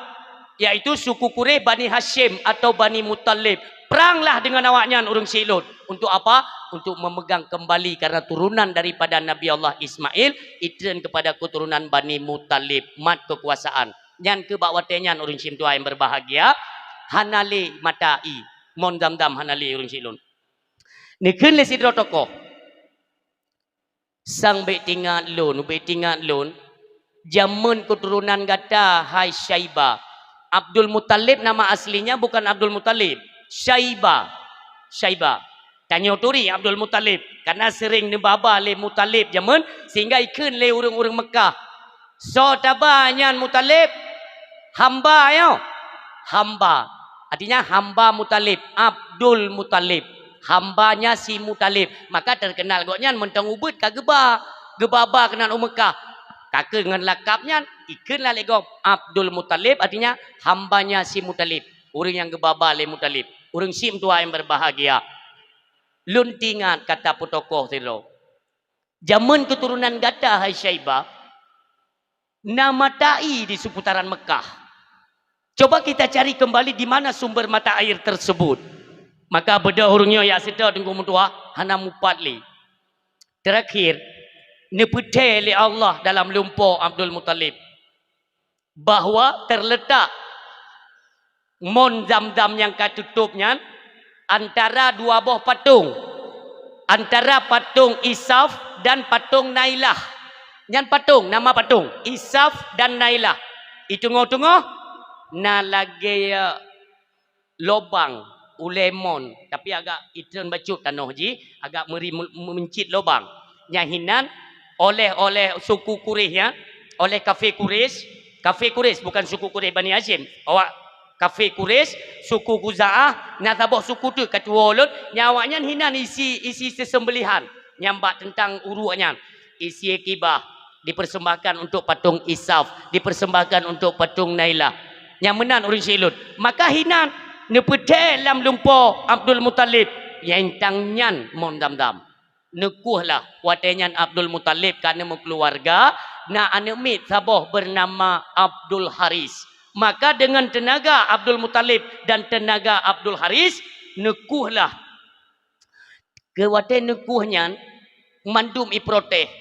yaitu suku Quraisy, Bani Hasyim atau Bani Muthalib. Peranglah dengan awaknyan ureuëng syiek lôn. Untuk apa? Untuk memegang kembali, karena turunan daripada Nabi Allah Ismail, itreun kepada keturunan Bani Muthalib, mat keukuasaan. Nyan keuh bak watée nyan ureuëng syiek meutuah nyang berbahagia, hana lé mata ie, mon Zamzam hana lé ureuëng syiek lôn. Neukheun lé sidroe tokoh. Sang bék tingat lôn, bék tingat lôn, jameun keuturonan gata, hai Syaibah. Abdul Muthalib nama aslinya bukan Abdul Muthalib, Syaibah. Syaibah. Tanyoe turi Abdul Muthalib, karena sering neubaba lé Muthalib jameun, sehingga ikheun lé ureuëng-ureuëng Meukah, "Soe taba nyan Muthalib?" "Hamba nyoe." Hamba. Artinya hamba Muthalib, Abdul Muthalib. Hambanya si Muthalib. Maka terkenal gobnyan mantong ubeut ka geuba, geubaba keunan u Meukah. Ka keuh ngon lakab nyan, ikheun lah lé gob Abdul Muthalib, artinya hambanya si Muthalib. Ureuëng nyang geubaba lé Muthalib. Ureuëng syiek meutuah nyang berbahagia. Lôn teuingat kata peutokoh sidroe. Jameun keuturonan gata, hai Syaibah, na mata ie di seputaran Meukah. Coba kita cari kembali di mana sumber mata air tersebut. Maka beudôh ureuëng nyoe jak seutôt Teungku meutuah hana mupat lé. Terakhir, neupeuthée lé Allah dalam lumpo Abdul Muthalib bahwa terletak mon Zamzam nyang ka tutôp nyan antara dua boh patong, antara patong Isaf dan patong Nailah. Nyan patong, nama patong Isaf dan Nailah. Di teungoh-teungoh na lagée lobang ulée mon, tapi agak itreun bacut tanoh jih, agak meuri meuncit lobang. Nyang hinan oleh, oleh suku Quraisy nyan, oleh kafé Quraisy, kafé Quraisy bukan suku Quraisy Bani Hasyim. Awak kafé Quraisy, suku Khuza'ah, na saboh suku teuk ka tuwoe lôn, nyang awaknyan hinan isi, isi seuseumbelihan nyang bak teuntang uruek nyan. Isi kibah dipersembahkan untuk patong Isaf, dipersembahkan untuk patong Nailah. Nyang meunan ureuëng syiek lôn. Maka hinan neupeuthée lam lumpo Abdul Muthalib, nyang tang nyan mon Zamzam. Neukueh lah, watée nyan Abdul Muthalib ka neumeukeuluwarga, na aneuëk miet saboh beunama Abdul Haris. Maka deungon teunaga Abdul Muthalib dan teunaga Abdul Haris, neukueh lah. Keu watée neukueh nyan, mandum iprotes.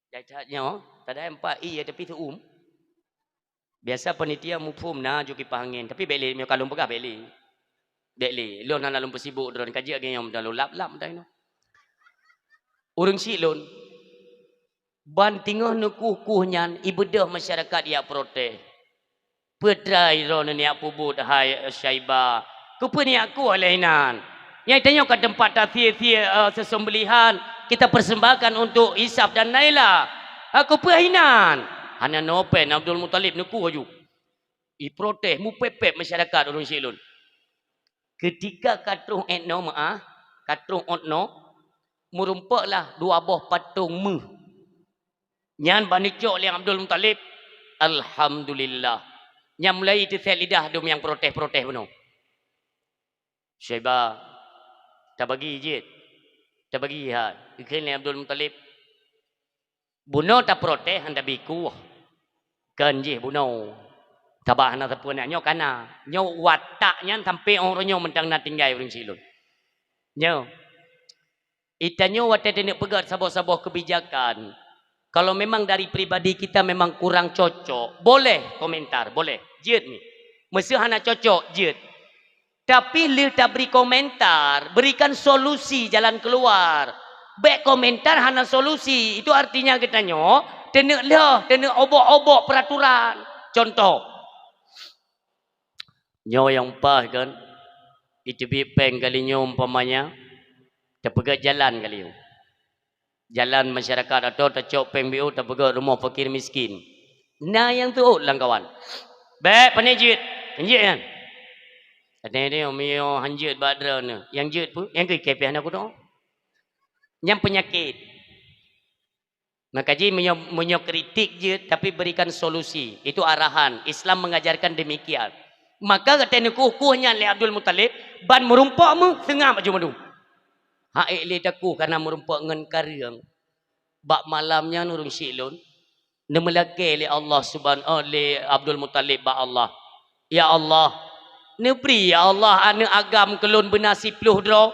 Jai that nyoe, tadai empat ie tapi seuuem. Biasa panitia muphom na ju kipah angén, tapi bék lé, meunyoe ka lôn peugah bék lé. Bék lé, lôn hana lôn peusibok droe, ka jeuet lagée nyoe meudalu lap-lap meudalu. Ureuëng syiek lôn, ban teungoh neukueh-kueh nyan, ibeudôh masyarakat jak protes. Peue treuk droeneuh neujak peubuet hai Syaibah? Keupeue neujak kueh lé inan? Nyang tanyoe ka teumpat tasie-sie, eh, seuseumbelihan kita persembahkan untuk Isaf dan Nailah. Ha, keupeue inan? Hana nopen Abdul Muthalib neukueh ju. Iprotes, mupepet masyarakat ureuëng syiek lôn. Keutika ka troh ét noe meu'ah, ka troh ôt noe, meurumpoklah dua boh patong méuh. Nyan ban neucok lé Abdul Muthalib, alhamdulillah. Nyan mulai iteuset lidah dum nyang protes-protes bunoe. Syaiba, tabagi jeuet, tabagi hai. Geukheun lé Abdul Muthalib, bunoe taprotes hana bi kueh. Kon jih bunoe. Sabab hana sapeue na nyoe kana. Nyoe watak nyan sampai óh uroe nyoe mantong na tinggai ureuëng syiek lôn. Nyoe. Itanyoe watée taneuk peugét saboh-saboh keubijakan, kalau memang dari pribadi kita memang kurang cocok, boleh komentar, boleh. Jeuet ni. Meuseu hana cocok, jeuet. Tapi lheueh tabri komentar, berikan solusi jalan keluar. Bék komentar hana solusi, itu artinya geutanyoe taneuk lheueh, taneuk obok-obok peraturan. Contoh, nyoe nyang paih kan, iteubiet péng kali nyoe umpamanya, tapeugét jalan kali nyoe. Jalan masyarakat atau tacok péng B O tapeugét rumoh fakir miskin. Na nyang teuôt lam kawan. Bék pané jeuet, hanjeuet nyan. Kadang-kadang meunyoe hanjeuet bak droeneuh, nyang jeuet peue? Nyang keu kepeh aneuk kudo. Nyang peunyakét. Maka jih meunyoe, meunyoe kritik jeuet, tapi berikan solusi. Itu arahan. Islam mengajarkan demikian. Maka gata neukueh-kueh nyan lé Abdul Muthalib, ban meurumpok meuh seungab aju mandum. Hak ék lé takueh kana meurumpok ngon kareueng. Bak malam nyan ureuëng syiek lôn, neumeulakée lé Allah Subhan-, oh, lé Abdul Muthalib bak Allah, "Ya Allah, neubri ya Allah aneuk agam keu lôn beuna siploh droe,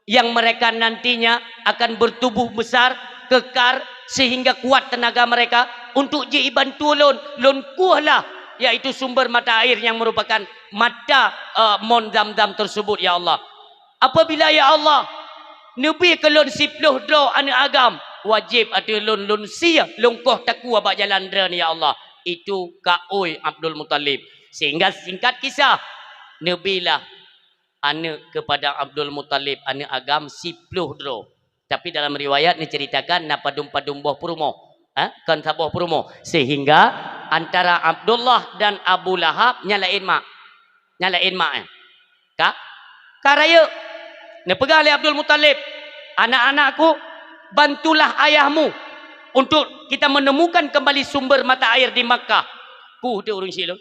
yang mereka nantinya akan bertubuh besar, kekar, sehingga kuat tenaga mereka untuk jibantu lôn, lôn kueh lah, yaitu sumber mata air yang merupakan mata, eh, mon Zam-Zam tersebut, ya Allah." Apabila, ya Allah, neubri keu lôn siploh droe aneuk agam, wajéb ateueh lôn, lôn sie, lôn koh takue bak jalan droeneuh, ya Allah. Itu kaôi Abdul Muthalib. Sehingga singkat kisah, neubrilah aneuk keupada Abdul Muthalib, aneuk agam siploh droe. Tapi dalam riwayat neuceritakan na padum-padum boh peurumoh. Ha? Kon saboh peurumoh. Sehingga antara Abdullah dan Abu Lahab nyan laén mak. Nyan laén mak, eh. Ka? Ka rayeuk. Neupeugah lé Abdul Muthalib, "Anak-anakku, bantulah ayahmu untuk kita menemukan kembali sumber mata air di Makkah." Kuh teuh ureuëng syiek lôn.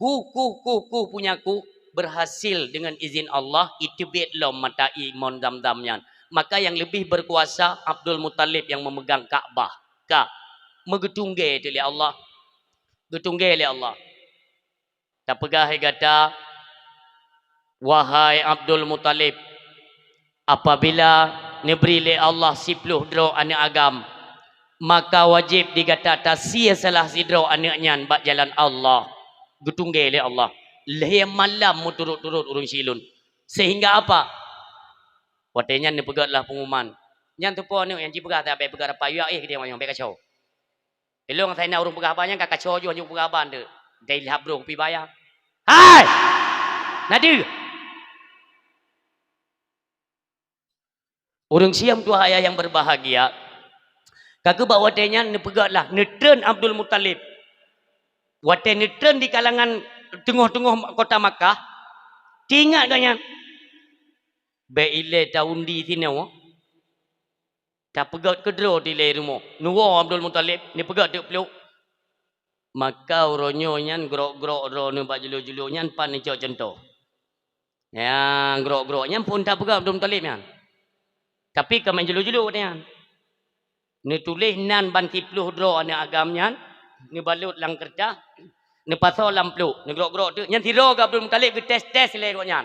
Kuh, kuh, kuh, kuh, punya kuh, berhasil dengan izin Allah, iteubiet lom mata air mon Zam-Zam nyan. Maka yang lebih berkuasa Abdul Muthalib yang memegang Ka'bah. Ka. Meugeutunggée teuh lé Allah. Geutunggée lé Allah. Tapeugah lé gata, wahai Abdul Muthalib, apabila neubri lé Allah siploh droe aneuk agam, maka wajéb di gata tasie salah sidroe aneuk nyan bak jalan Allah. Geutunggée lé Allah. Lhée malam meuturot-turot ureuëng syiek lôn. Sehingga apa? Watée nyan neupeugét lah pengumuman. Nyan teupeue aneuk nyang jipeugah, tapi peugah rapat, "Yue éh keudéh manyong, bék kaco." Ilong asai na ureuëng peugah haba nyan ka kaco ju hanjeuet peugah haba nteuk. Dai lhab brong pi baya. Hai! Nadeue! Ureuëng siam tuha ayah yang berbahagia, ka keuh bak watée nyan neupeugét lah, neutreun Abdul Muthalib. Watée neutreun di kalangan teungoh-teungoh kota Makkah, teuingat gobnyan, bék ilée ta-undi sinoe. Tapeugét keudroe dilée rumoh. Neuwoe Abdul Muthalib, neupeugét teuk pluek. Maka uroe nyoe nyan grok-grok droeneuh bak julu-julu nyan pan neucok cuntoh. Nyang grok-grok nyan phon tapeugét Abdul Muthalib nyan. Tapi ka meujulo-julo nyan. Neutuléh nan ban siploh droe aneuk agam nyan, neubalot lam keureutah, neupasoe lam pluek, neugrok-grok teuk. Nyan sidroe geuh Abdul Muthalib geutés-tés lé gobnyan.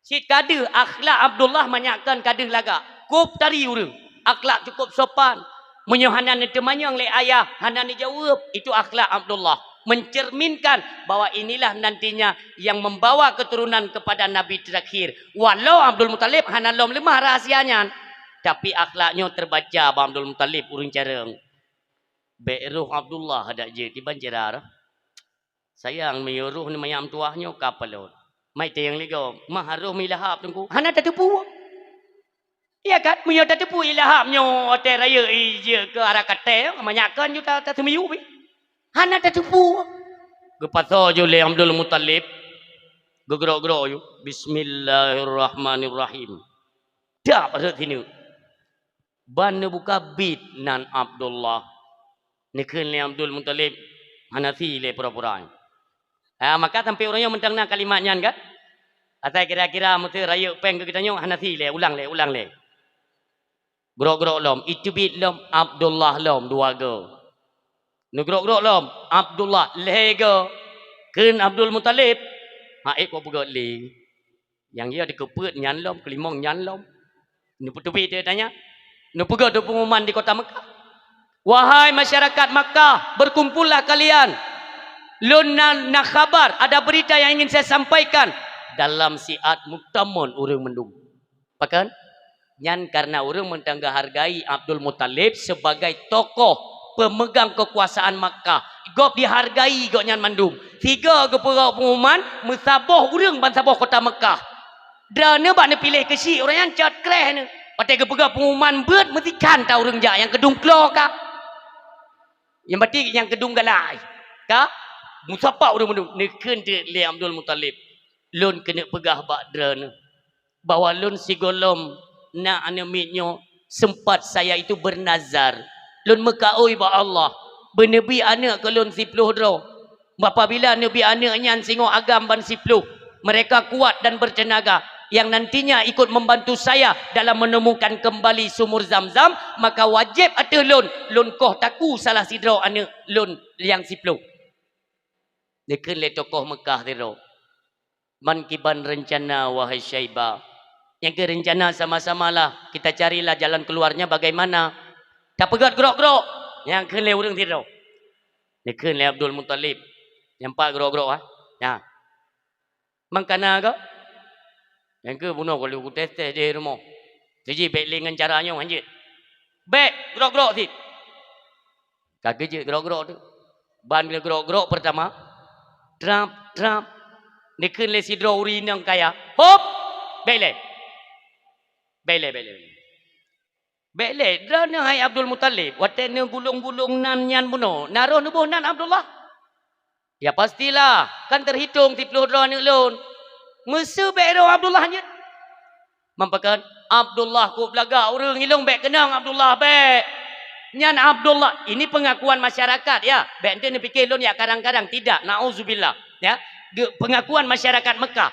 Cit ka deuh akhlak Abdullah manyak kon ka deuh lagak. Kôb tari ureuëng. Akhlak cukup sopan. Meunyoe hana neuteumanyong lé ayah, hana neujaweueb, itu akhlak Abdullah. Mencerminkan bahwa inilah nantinya yang membawa keturunan kepada Nabi terakhir. Walau Abdul Muthalib hana lom leumah rahsia nyan, tapi akhlak nyoe terbaca bak Abdul Muthalib ureuëng carông. Bék roh Abdullah adak jeuet iban cira roh. Sayang, meunyoe roh ni manyak meutuwah nyoe ka palot. Mai tayang lé gob, mah roh mi Lahab teungku. Hana tateupeue. Iya kan? Meunyoe tateupeue i Lahab nyoe watée rayeuk i jeuet keu arah katée, manyak kon ju ta-, tateumiyueb. Hana tateupeue. Geupasoe ju lé Abdul Muthalib, geugrok-grok ju, "Bismillahirrahmanirrahim." Dap rhot sineuk. Ban neubuka bit nan Abdullah. Neukheun lé Abdul Muthalib, "Hana si lé pura-pura." Ha, maka sampoe uroe nyoe mantong na kalimat nyan kan? Asai kira-kira meuseu rayeuk péng keu geutanyoe, "Hana si lé, ulang lé, ulang lé." Grok-grok lom, iteubiet lom, Abdullah lom, dua go. Neugrok-grok lom, Abdullah, lhée go. Kheun Abdul Muthalib, "Hai, kok peugöt lé?" Nyang ya dikeupeuet nyan lom, keulimong nyan lom. Neupeuteubiet teuh tanya. Neupeugah teuh pengumuman di kota Mekah. "Wahai masyarakat Makkah, berkumpullah kalian. Lôn na, na khabar, ada berita yang ingin saya sampaikan." Dalam siat muktamon ureuëng mandum. Pakon? Nyan karena ureuëng mantong geuhargai Abdul Muthalib sebagai tokoh pemegang kekuasaan Makkah. Gob dihargai gobnyan mandum. Sigo geupeugah pengumuman, meusaboh ureuëng bansaboh kota Mekah. Droeneuh bak neupiléh keuchik, ureuëng nyan cot kreh neuh. Watée geupeugah pengumuman beuet, meusikan that ureuëng jak nyang keudum klo ka. Nyang batin nyang keudum galai ka. Meusapat ureuëng mandum, neukheun teuk lé Abdul Muthalib, "Lôn keuneuk peugah bak droeneuh bahwa lôn sigohlom na aneuëk miet nyoe, sempat saya itu bernazar. Lôn meukaôi bak Allah, beuneubi aneuëk keu lôn siploh droe. Apabila neubi aneuëk nyan singoh agam ban siploh, mereka kuat dan bertenaga, yang nantinya ikut membantu saya dalam menemukan kembali sumur Zam-Zam, maka wajéb ateueh lôn, lôn koh takue salah sidroe aneuëk lôn nyang siploh." Neukheun lé tokoh Mekah sidroe, "Man kiban reuncana, wahai Syaibah?" Nyang keu reuncana sama-samalah, kita carilah jalan keluarnya bagaimana. Tapeugöt grok-grok, nyang kheun lé ureuëng sidroe. Neukheun lé Abdul Muthalib, "Nyang pat grok-grok, ha? Nyan. Mangkana go?" Nyang keu bunoe ka lheueh kutés-tés di rumoh. Siji bék lé ngon cara nyoe hanjeuet. Bék grok-grok cit. Ka geujeuet grok-grok teuk. Ban grok-grok peurtama, trap, trap. Neukheun lé sidroe ureuëng inong kaya, "Hop! Bék lé! Bék lé, bék lé, bék lé!" Bék lé, droeneuh hai Abdul Muthalib, watée neugulong-gulong nan nyan bunoe, na roh neuboh nan Abdullah? Ya pastilah, kan teuhitong siploh droe aneuëk lôn. Meuseu bék roh Abdullah nyan? Meupakat, Abdullah kok beulagak ureuëng ilong bék keunong Abdullah bék. Nyan Abdullah, ini pengakuan masyarakat ya. Bék ente neupike lôn ya kadang-kadang, tidak, nauzubillah. Ya, ge-, pengakuan masyarakat Mekah.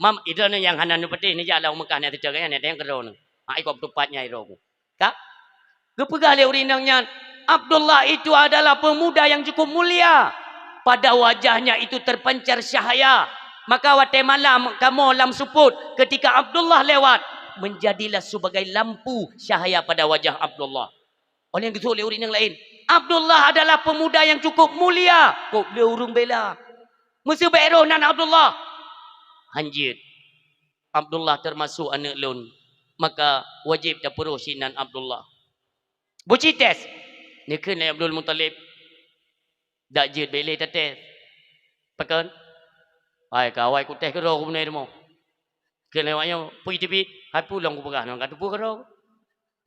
Mam, idroeneuh nyang hana neupatéh neujak lam Mekah nyan teucok nyan, nyan keudroe nyoe. Ha, ikot tupat nyai roh ku. Ka? Geupeugah lé ureuëng inong nyan, "Abdullah itu adalah pemuda yang cukup mulia. Pada wajahnya itu terpancar cahaya. Maka watée malam kamoe lam seupôt, ketika Abdullah lewat, menjadilah sebagai lampu cahaya pada wajah Abdullah." Óh lheueh nyan geuseuôt lé ureuëng inong laén, "Abdullah adalah pemuda yang cukup mulia." Kok lé ureuëng bela. Meuseu bék roh nan Abdullah? Hanjeuet. Abdullah teumasok aneuëk lôn, maka wajéb tapeuroh sinan Abdullah. Buci tes, neukheun lé Abdul Muthalib, "Dak jeuet bék lé tates." Pakon? "Hai, ka awai kutés keudroe ku bunoe rumoh." Kheun lé awak nyoe, "Peue teubiet?" "Hai peue lom kupeugah nyoe, ka teupeue keudroe."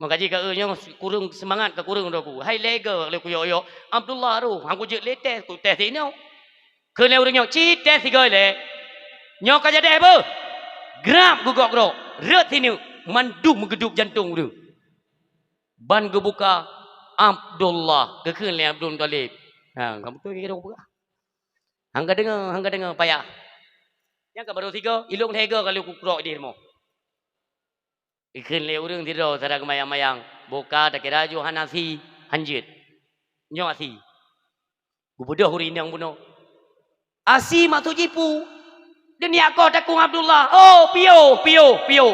Maka jih ka, eh, nyoe kureueng seumangat, ka kureueng droe ku. "Hai lé go lé kuyok-yok, Abdullah roh, han kujeuet lé tes, kutés inoe." Kheun lé ureuëng nyoe, "Ci tes sigoe lé. Nyoe ka jadeh beuh." Grab geugok-grok, rhot sineuk, mandum meugeudub jantong ureuëng. Ban geubuka, Abdullah, geukheun lé Abdul Muthalib. Ha, kamoe tu kira peugah. Han ka deungoe, han ka deungoe payah. Nyang ka barô sigoe, ilong lhée go ka lheueh kugrok di rumoh. Ikheun lé ureuëng sidroe, sira geumayang-mayang, "Boh ka takira ju hana si, hanjeuet. Nyoe asi." Geubeudôh ureuëng inong bunoe. "Asi maksud jih peue?" "Deungon koh takong Abdullah." "Oh, piôh, piôh, piôh."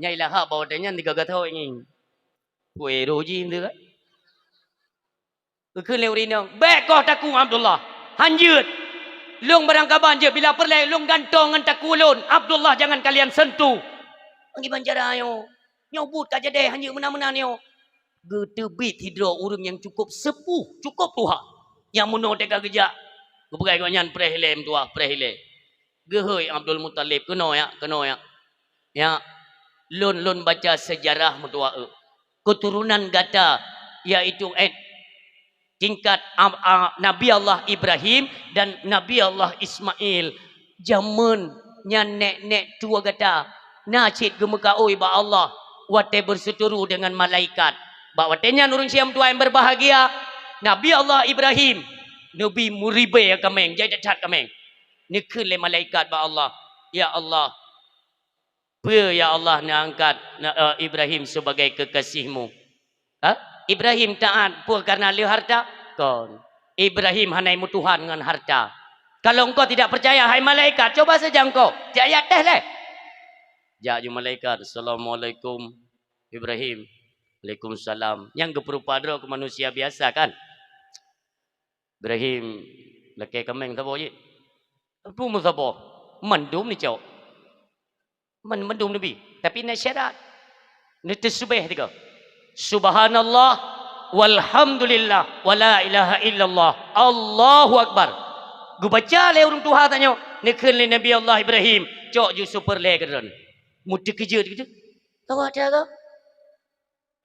Nyai lahap bak watée nyan tiga gasoe ngieng. Kue roh jih tu kan. Geukheun lé ureuëng inong, "Bék koh takong Abdullah. Hanjeuet. Lôn barangkaban jeuet, bila peureulée lôn gantoe ngon takue lôn. Abdullah jangan kalian sentuh." Ngiban cara nyoe. Nyoe buet ka jadeh, hanjeuet meunan-meunan nyoe. Geuteubiet sidroe ureuëng nyang cukup seupôh, cukup tuha. Nyang meunoe teuka geujak. Geupeugah gobnyan, "Preh ilée meutuah, preh ilée." Geuhôi Abdul Muthalib, "Keunoe yak, keunoe yak. Yak, lôn, lôn baca seujarah meutuah eu. Keuturonan gata, yaitu, eh, Tingkat am-, a-, Nabi Allah Ibrahim dan Nabi Allah Ismail. Jameun nyan nek-nek tuha gata na cit geumeukaôi bak Allah watée beuseuturu deungon malaikat. Bak watée nyan ureuëng siam tuha nyang beubahgia, Nabi Allah Ibrahim neubi meuribée kaméng, jai that-that kaméng. Neukheun lé malaikat bak Allah, "Ya Allah, peue ya Allah neuangkat na-, eh, Ibrahim sebagai kekasih-Mu?" Ha? Ibrahim taat peue kareuna le harta? Kon. Ibrahim hana meutuhan ngon harta. Kalau engkau tidak percaya, hai malaikat, coba saja engkau. Cak jak teh leh. Jak ju malaikat, "Assalamualaikum, Ibrahim." "Waalaikumsalam." Nyang geupeurupa droe keu manusia biasa kan? "Ibrahim, lakée kaméng saboh jih." "Peue meusaboh?" "Mandum neucok." Man-, mandum neubi. Tapi na syarat. Neuteusubeh tiga. "Subhanallah, walhamdulillah, wala ilaha illallah, Allahu Akbar." Geubaca lé ureuëng tuha tanyoe, neukheun lé Nabi Allah Ibrahim, "Cok ju super lé keudroe." Meuteukeujot gitu. Tawa tiga.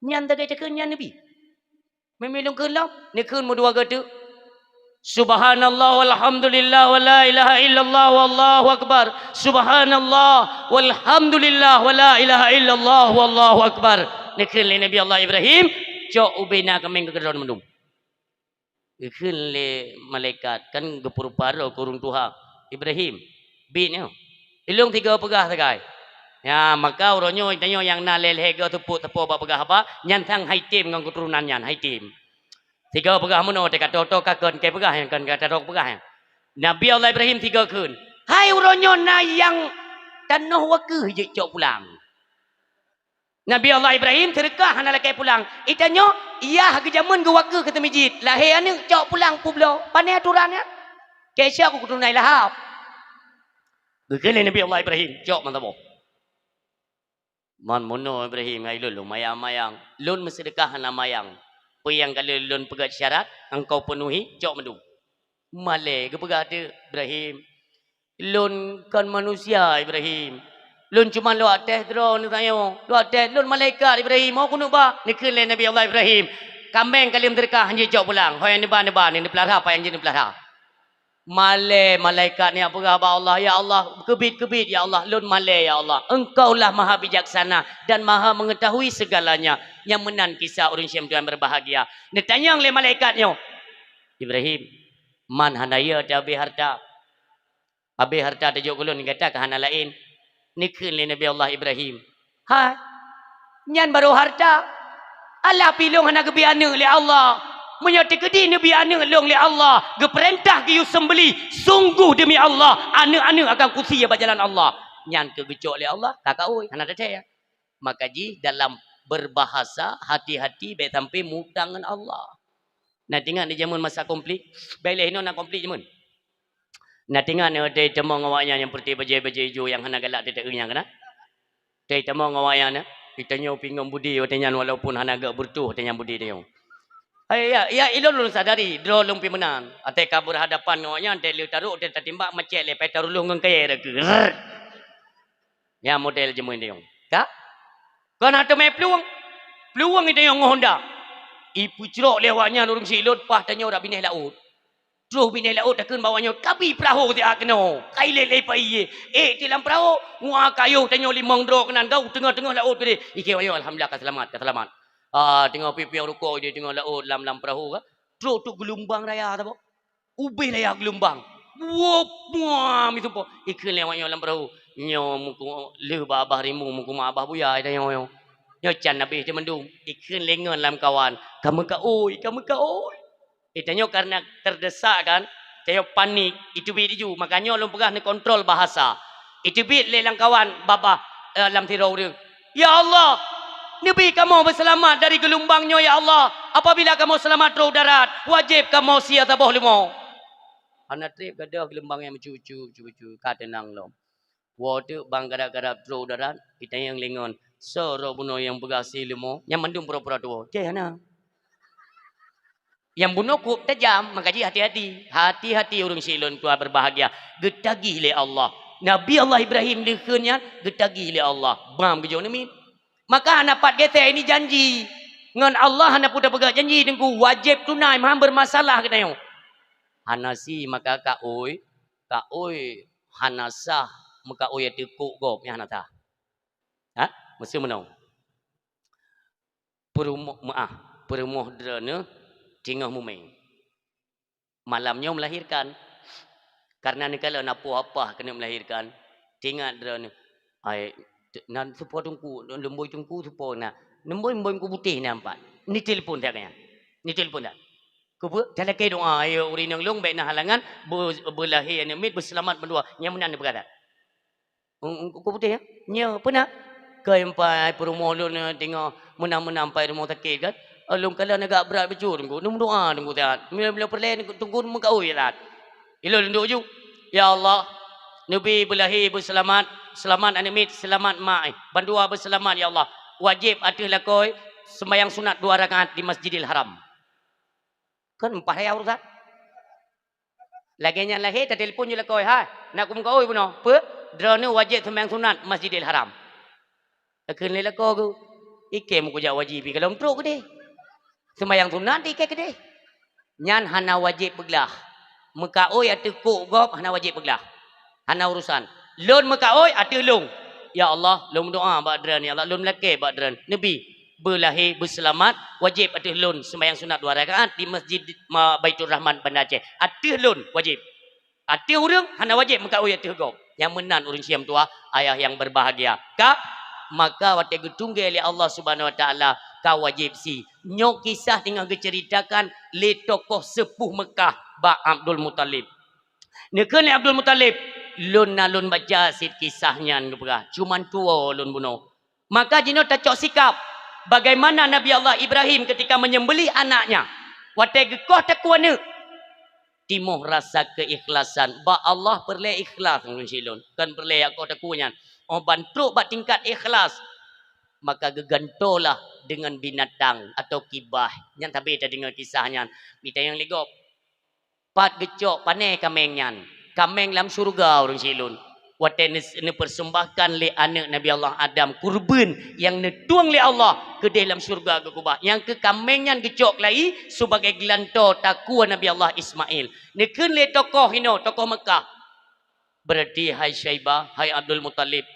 Nyan tagai takheun nyan neubi. Meunyoe lôn kheun lom, neukheun meudua goe teuk. "Subhanallah walhamdulillah wala ilaha illallah wallahu akbar. Subhanallah walhamdulillah wala ilaha illallah wallahu akbar." Neukheun lé Nabi Allah Ibrahim, "Cok ubena kaméng keu keudroe mandum." Geukheun lé malaikat, kan geupeurupa droe keu ureuëng tuha, "Ibrahim, biet nyoe. Ilong tiga peugah sagai." Ya, maka uroe nyoe tanyoe nyang na lhée-lhée goe teupok-teupok bak peugah haba, nyan sang hai tem ngon keuturonan nyan, hai tem. Tiga peugah meunoe teuka to-to ka kon keu peugah nyang kon ka to peugah nyan. Nabi Allah Ibrahim tiga kheun, "Hai uroe nyoe na nyang tanoh wakeuh jeuet cok pulang." Nabi Allah Ibrahim seudeukah hana lakée pulang. Itanyoe, yah geujameun geuwakeuh keu teumijit, lahé aneuëk cok pulang peubloe. Pane aturan nyan? Kesya ku keuturonan Lahab. Geukheun lé Nabi Allah Ibrahim, "Cok man saboh." "Man meunoe Ibrahim, hai lôn lumayan mayang. Lôn meuseudeukah hana mayang. Peue nyang ka lheueh lôn peugét syarat, engkau peunuhi, cok mandum." Malée geupeugah teuk Ibrahim, "Lôn kon manusia, Ibrahim. Lôn cuma lôn até droe neutanyoe. Lôn até lôn malaikat, Ibrahim. Ho keuneuk ba?" Neukheun lé Nabi Allah Ibrahim, "Kaméng ka lheueh meuseudeukah, hanjeuet cok pulang. Ho nyang neuba, neuba, neupeulara apa nyang jeuet neupeulara." Malée malaikat nyan peugah bak Allah, "Ya Allah, keubiet-keubiet, ya Allah, lôn malée, ya Allah. Engkaulah Maha Bijaksana dan Maha Mengetahui segalanya." Nyang meunan kisah ureuëng syedara nyang berbahagia. Neutanyong lé malaikat nyoe, "Ibrahim, man hana yö teu abéh harta?" "Abéh harta tajok keu lôn, gata ka hana laén." Neukheun lé Nabi Allah Ibrahim, "Hai, nyan barô harta. Alah pih lôn hana geubri aneuëk lé Allah. Meunyoe teukeudi neubri aneuëk lôn lé Allah, geupeurintah geuyue seumbeli, sungguh demi Allah, aneuëk-aneuëk akan kusie bak jalan Allah." Nyan keuh geucok lé Allah, ka kaôi, hana teuthée. Maka jih dalam berbahasa, hati-hati bék sampai mutang ngon Allah. Na teuingat di jameun masa konflik? Bék lé hinoe na konflik jameun. Na teuingat nyoe watée tamong awaknyan nyang peureté bajée-bajée ijo nyang hana galak teuteue nyang keunan? Watée tamong awaknyan, eh, geutanyoe pih ngon budi watée nyan walaupun hana gak beureutoh watée nyan budi tanyoe. Hai, ya, ya, ilôn lôn sadari, droe lôn pih meunan. Watée ka beurhadapan ngon awaknyan, watée lheueh tarok, watée tatimbak macet lé, pai taruluh ngon kayée rakeu. Rrrr. Nyan model jameun tanyoe. Ka? Kon hana teumé plueng. Plueng tanyoe ngon honda. Ipeucrok lé awaknyan ureuëng silôn paih tanyoe rab binéh laôt. Troh binéh laôt takheun bak awaknyoe, "Kabi peurahô siat keunoe. Kai lé lé pai yé." Ék ti lam peurahô, ngua kayôh tanyoe limong droe keunan gau teungoh-teungoh laôt keudeh. Ikheun awaknyoe, "Alhamdulillah ka seulamat, ka seulamat." Ah, teungoh pieng-pieng rukok di teungoh laôt lam, lam peurahô ka. Troh tu geulumbang raya saboh. Ubéh laya geulumbang. Wop, muah, misumpah. Ikheun lé awaknyoe lam peurahô. Nyoe muku lheueh bak abah rimu, muku ma abah buya, tanyoe nyoe. Nyoe can abéh teuh mandum. Ikheun lé ngon lam kawan. Ka meukaôi, ka meukaôi. Eh, tanyoe karena terdesak kan, tanyoe panik, iteubiet laju. Makanya lôn peugah neukontrol bahasa. Iteubiet lé lam kawan, babah, eh, lam sidroe ureuëng. Ya Allah, neubi kamoe beuseulamat dari geulumbang nyoe, ya Allah. Apabila kamoe seulamat troh u darat, wajéb kamoe sie saboh leumo. Hana treb gadôh geulumbang nyang meucucu-cucu, ka teunang lom. Woe teuk bang gadap-gadap troh u darat, itanyong lé ngon, "Soe droe bunoe nyang peugah sie leumo?" Nyang mandum pura-pura tuwoe. Cai hana. Nyang bunoe kok tajam, maka jih hati-hati. Hati-hati ureuëng silôn tuha berbahagia. Geutagih lé Allah. Nabi Allah Ibrahim dikheun nyan geutagih lé Allah. Bam geujok neumiet. Maka hana pat geusé ini janji. Ngon Allah hana peue tapeugah janji, Teungku, wajéb tunai, meuhan beurmasalah geutanyoe. Hana sie maka kaôi, kaôi hana sah meukaôi ateueh kok gob, nyan hana sah. Ha? Meuseu meunoe. Peurumoh, meu'ah, peurumoh droeneuh teungoh mumeng. Malam nyoe melahirkan. Karena neukalon na poh apah keuneuk melahirkan, teuingat droeneuh, "Ai, te-, na soe po Teungku, lôn bôi Teungku soe po na. Lôn bôi, lôn bôi Teungku putéh na empat." Neutelepon that nyan. Neutelepon that. Keupeue? Talakée doa, "Ya ureueng inong lôn, bék na halangan, beu-, beulahé aneuk miet, beuseulamat bandua." Nyang meunan neupeugah that. Eng-, eng-, Teungku putéh, ya? Nyo, peue na? Keu empai peurumoh lôn, eh, teungoh meunan-meunan empai rumoh sakét kan? Eh, lôn kalon agak brat bacut, Teungku. Lôn meudoa, Teungku, that. Bila-bila peureulée, Teungku, meukaôi that. Ilôn lôn duek ju. Ya Allah, neubi beulahé beuseulamat, seulamat aneuk miet, seulamat mak, eh. Bandua beuseulamat, ya Allah. Wajéb ateueh lakoe seumayang sunat dua rakaat di Masjidil Haram. Kan empat raya urusan. Lagée nyan lahé, tatelepon ju lakoe, "Hai, na kumeukaôi bunoe." "Peue?" "Droeneuh wajéb seumayang sunat Masjidil Haram." Takheun lé lakoe geuh, "Ikei meukujak wajéb, pih ka lôn trok keudeh. Seumayang sunat ikei keudeh." Nyan hana wajéb peuglah. Meukaôi ateueh kok gob hana wajéb peuglah. Hana urusan. Lôn meukaôi ateueh lôn. Ya Allah, lôn meudoa bak droen, ya Allah, lôn meulakée bak droen. Neubi, beulahé, beuseulamat, wajéb ateueh lôn seumayang sunat dua rakaat di Masjid ma-, Baiturrahman Banda Aceh. Ateueh lôn wajéb. Ateueh ureueng hana wajéb meukaôi ateueh gob. Nyang meunan ureueng syiem tuah, ayah yang berbahagia. Ka, maka watée geutunggée lé Allah Subhanahu Wa Taala, ka wajéb sie. Nyoe kisah teungoh geuceuritakan lé tokoh seupuh Meukah bak Abdul Muthalib. Neukheun lé Abdul Muthalib, "Lôn na lôn baca cit kisah nyan," geupeugah, "cuman tuwoe lôn bunoe." Maka jinoe tacok sikap, bagaimana Nabi Allah Ibrahim ketika menyembelih anaknya. Watée geukoh takue aneuk, timoh rasa keikhlasan. Bak Allah peureulée ikhlas, ureueng syik lôn. Kon peureulée jak koh takue nyan. Oh, ban trok bak tingkat ikhlas, maka geugantolah deungon binatang atau kibah. Nyan sabe tadeungoe kisah nyan. Mitanyong lé gob. Pat geucok pané kaméng nyan? Kaméng lam syeuruga, ureueng syik lôn. Watée neus-, neupersembahkan lé aneuk Nabi Allah Adam kurban nyang neutueng lé Allah keudeh lam syeuruga geukeubah. Nyang keu kaméng nyan geucok keulayi sibagai geulantoe takue Nabi Allah Ismail. Neukheun lé tokoh inoe, tokoh Meukah, "Berarti, hai Syaibah, hai Abdul Muthalib,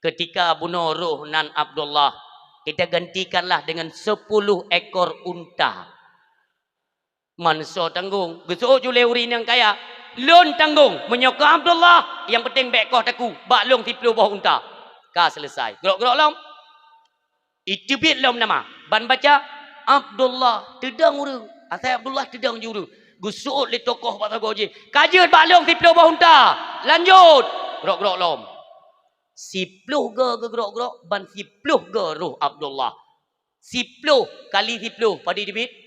ketika bunoe roh nan Abdullah, kita gantikanlah dengan sepuluh ekor unta." Manso tanggong, geuseuôt ju lé ureueng nyang kaya, "Lôn tanggong, meunyoe keu Abdullah, nyang penting bék koh takue, bak lôn siploh boh unta." Ka seuleusai. Grok-grok lom. Iteubiet lom nama, ban baca, "Abdullah." Teudong ureueng. Asai Abdullah teudong ju ureueng. Geuseuôt lé tokoh bak sagoe jih, "Ka jeuet bak lôn siploh boh unta. Lanjut." Grok-grok lom. Siploh goe geugrok-grok, ban siploh goe roh Abdullah. Siploh kali siploh, padub teubiet?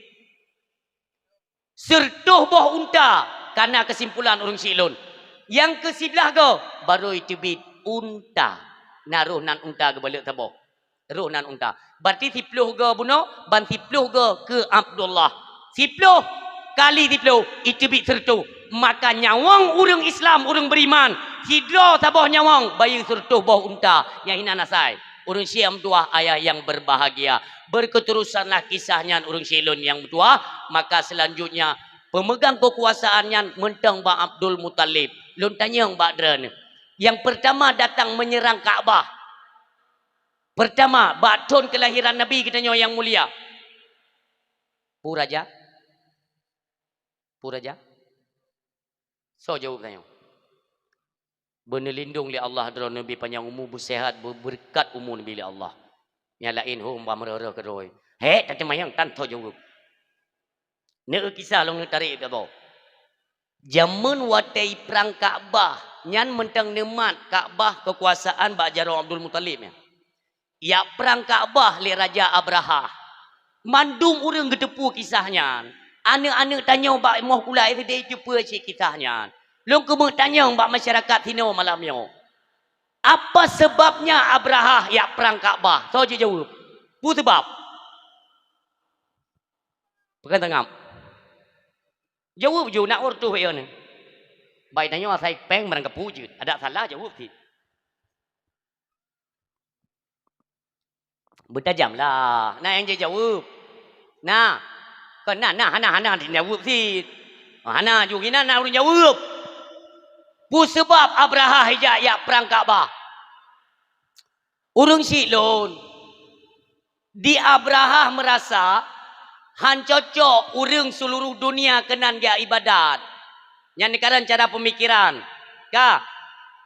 Sireutoh boh unta, ka na keusimpulan ureueng syik lôn. Nyang keu siblaih goe, barô iteubiet unta. Na roh nan unta geubalek saboh. Roh nan unta. Berarti siploh goe bunoe, ban siploh goe keu Abdullah. Siploh kali siploh, iteubiet sireutoh. Maka nyawöng ureueng Islam, ureueng beriman, sidroe saboh nyawöng, bayeue sireutoh boh unta. Nyan hinan asai. Ureueng syik meutuah, ayah yang berbahagia. Berketerusanlah kisah nyan, ureueng syik lôn nyang meutuah, maka selanjutnya pemegang kekuasaan nyan mantong bak Abdul Muthalib. Lôn tanyong bak droeneuh. Nyang pertama datang menyerang Ka'bah. Pertama, bak thon kelahiran Nabi geutanyoe nyang mulia. Peue raja? Peue raja? Soe jaweueb tanyoe? Beuneulindong lé Allah droeneuh, neubi panyang umu, beuseuhat, beubeureukat umu neubi lé Allah. Nyang laén hom bah meureuh-reuh keudroe. Hék, tateumayang tan tho jaweueb. Neu kisah lôn neutarek bak gob. Jameun watée iprang Ka'bah, nyan mantong neumat Ka'bah keukuasaan bak jaroe Abdul Muthalib nyan. Jak prang Ka'bah lé Raja Abrahah. Mandum ureuëng geuteupeue kisah nyan. Aneuëk-aneuëk tanyoe bak moh kulai sideh teupeu cit kisah nyan. Lôn keumeung tanyong bak masyarakat sinoe malam nyoe. Apa seubabnya Abrahah jak prang Ka'bah? Soe jijaweueb? Peue seubab? Peue ka tangab? Jaweueb ju, nak ureuëng tuh yo ni. Bai tanyoe asai péng barang kapeue jeuet. Adak salah jaweueb cit. Beutajam lah. Na nyang jijaweueb. Nah, kon na, na, hana, hana dijaweueb cit. Hana, ju inan na ureuëng jaweueb. Peue sabab Abrahah ijak yak prang Ka'bah? Ureuëng syiek lôn, di Abrahah meurasa han cocok ureuëng seuluruh dunia keunan jak ibadat. Nyan neukaran cara peumikiran. Ka,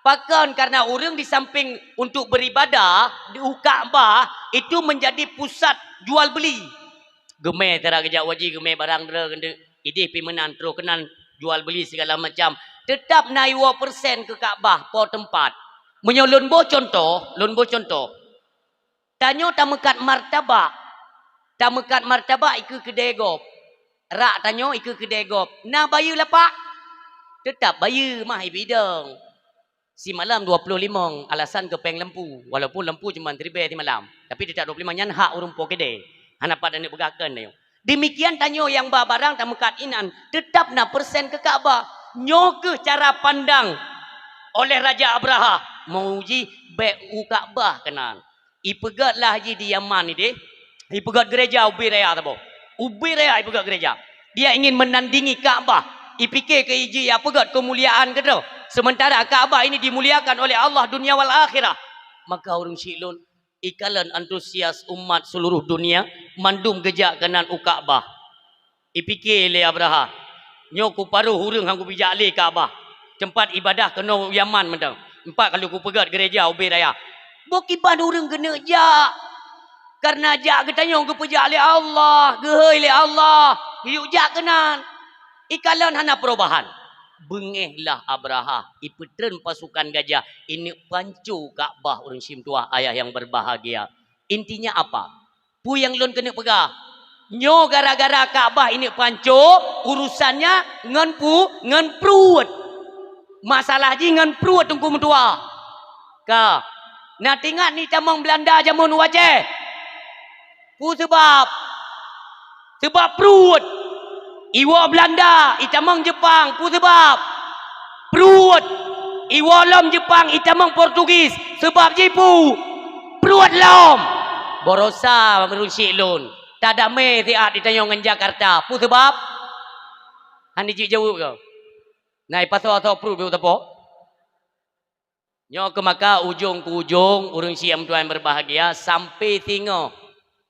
pakon? Kareuna ureuëng di samping untuk beribadah, di u Ka'bah itu menjadi pusat jual beli. Geumè cara geujak u haji, geumè barang droe keuneuk, idéh pih meunan, troh keunan jual beli segala macam. Teutap na iwoe persen keu Ka'bah, po teumpat. Meunyoe lôn boh cuntoh, lôn boh cuntoh. Tanyoe tameukat martabak. Tameukat martabak ikeue keudè gob. Rak tanyoe ikeue keudè gob. Na bayeue lapak? Teutap bayeue mah ibidong. Simalam dua ploh limong alasan keu péng lampu. Walaupun lampu cuma siribèe simalam, tapi teutap dua ploh limong nyan hak ureuëng po keudè. Hana pat aneuk peugah keu tanyoe. Demikian tanyoe nyang ba barang tameukat inan, teutap na persen keu Ka'bah. Nyoe kheueh cara pandang oleh Raja Abrahah. Meuuji bèk u Ka'bah keunan. Ipeugét lah jih di Yaman idéh. Ipeugét gereja ubé raya saboh. Ubé raya ipeugét gereja. Dia ingin menandingi Ka'bah. Ipike keu iji ipeugét keumuliaan keudroe. Sementara Ka'bah ini dimuliakan oleh Allah dunia wal akhirah. Maka ureuëng syiek lôn, ikalon antusias umat seuluruh dunia mandum geujak keunan u Ka'bah. Ipike lé Abrahah, "Nyoe kuparoh ureuëng han kupijak lé Ka'bah, teumpat ibadah keunoe u Yaman mantong. Empat kali kupeugét gereja ubé raya. Boh kiban ureuëng keuneuk jak. Kareuna jak geutanyoe geupeujak lé Allah, geuhôi lé Allah, geuyue jak keunan." Ikalon hana perubahan. Beungéh lah Abrahah, ipeutreun pasukan gajah, ineuk panco Ka'bah ureuëng syiek meutuwah ayah nyang berbahagia. Intinya apa? Peue nyang lôn keuneuk peugah? Nyoe gara-gara Ka'bah ineuk panco, urusannya ngon pu-, ngon pruet. Masalah jih ngon pruet teungku meutuwah. Ka. Na teuingat ni tamong Beulanda jameun u Aceh? Peue sabab? Sabab pruet. Iwoe Beulanda, itamong Jeupang, peue sabab? Pruet. Iwoe lom Jeupang, itamong Portugis, sabab jih peue? Pruet lom. Baroesa ureuëng syiek lôn, tadamé siat di tanyoe ngon Jakarta, peue sabab? Hana jijaweueb kah? Na ipasoe-soe pruet beu tapok? Nyoe keuh maka ujong keu ujong, ureuëng syiek meutuwah nyang berbahagia, sampai singoh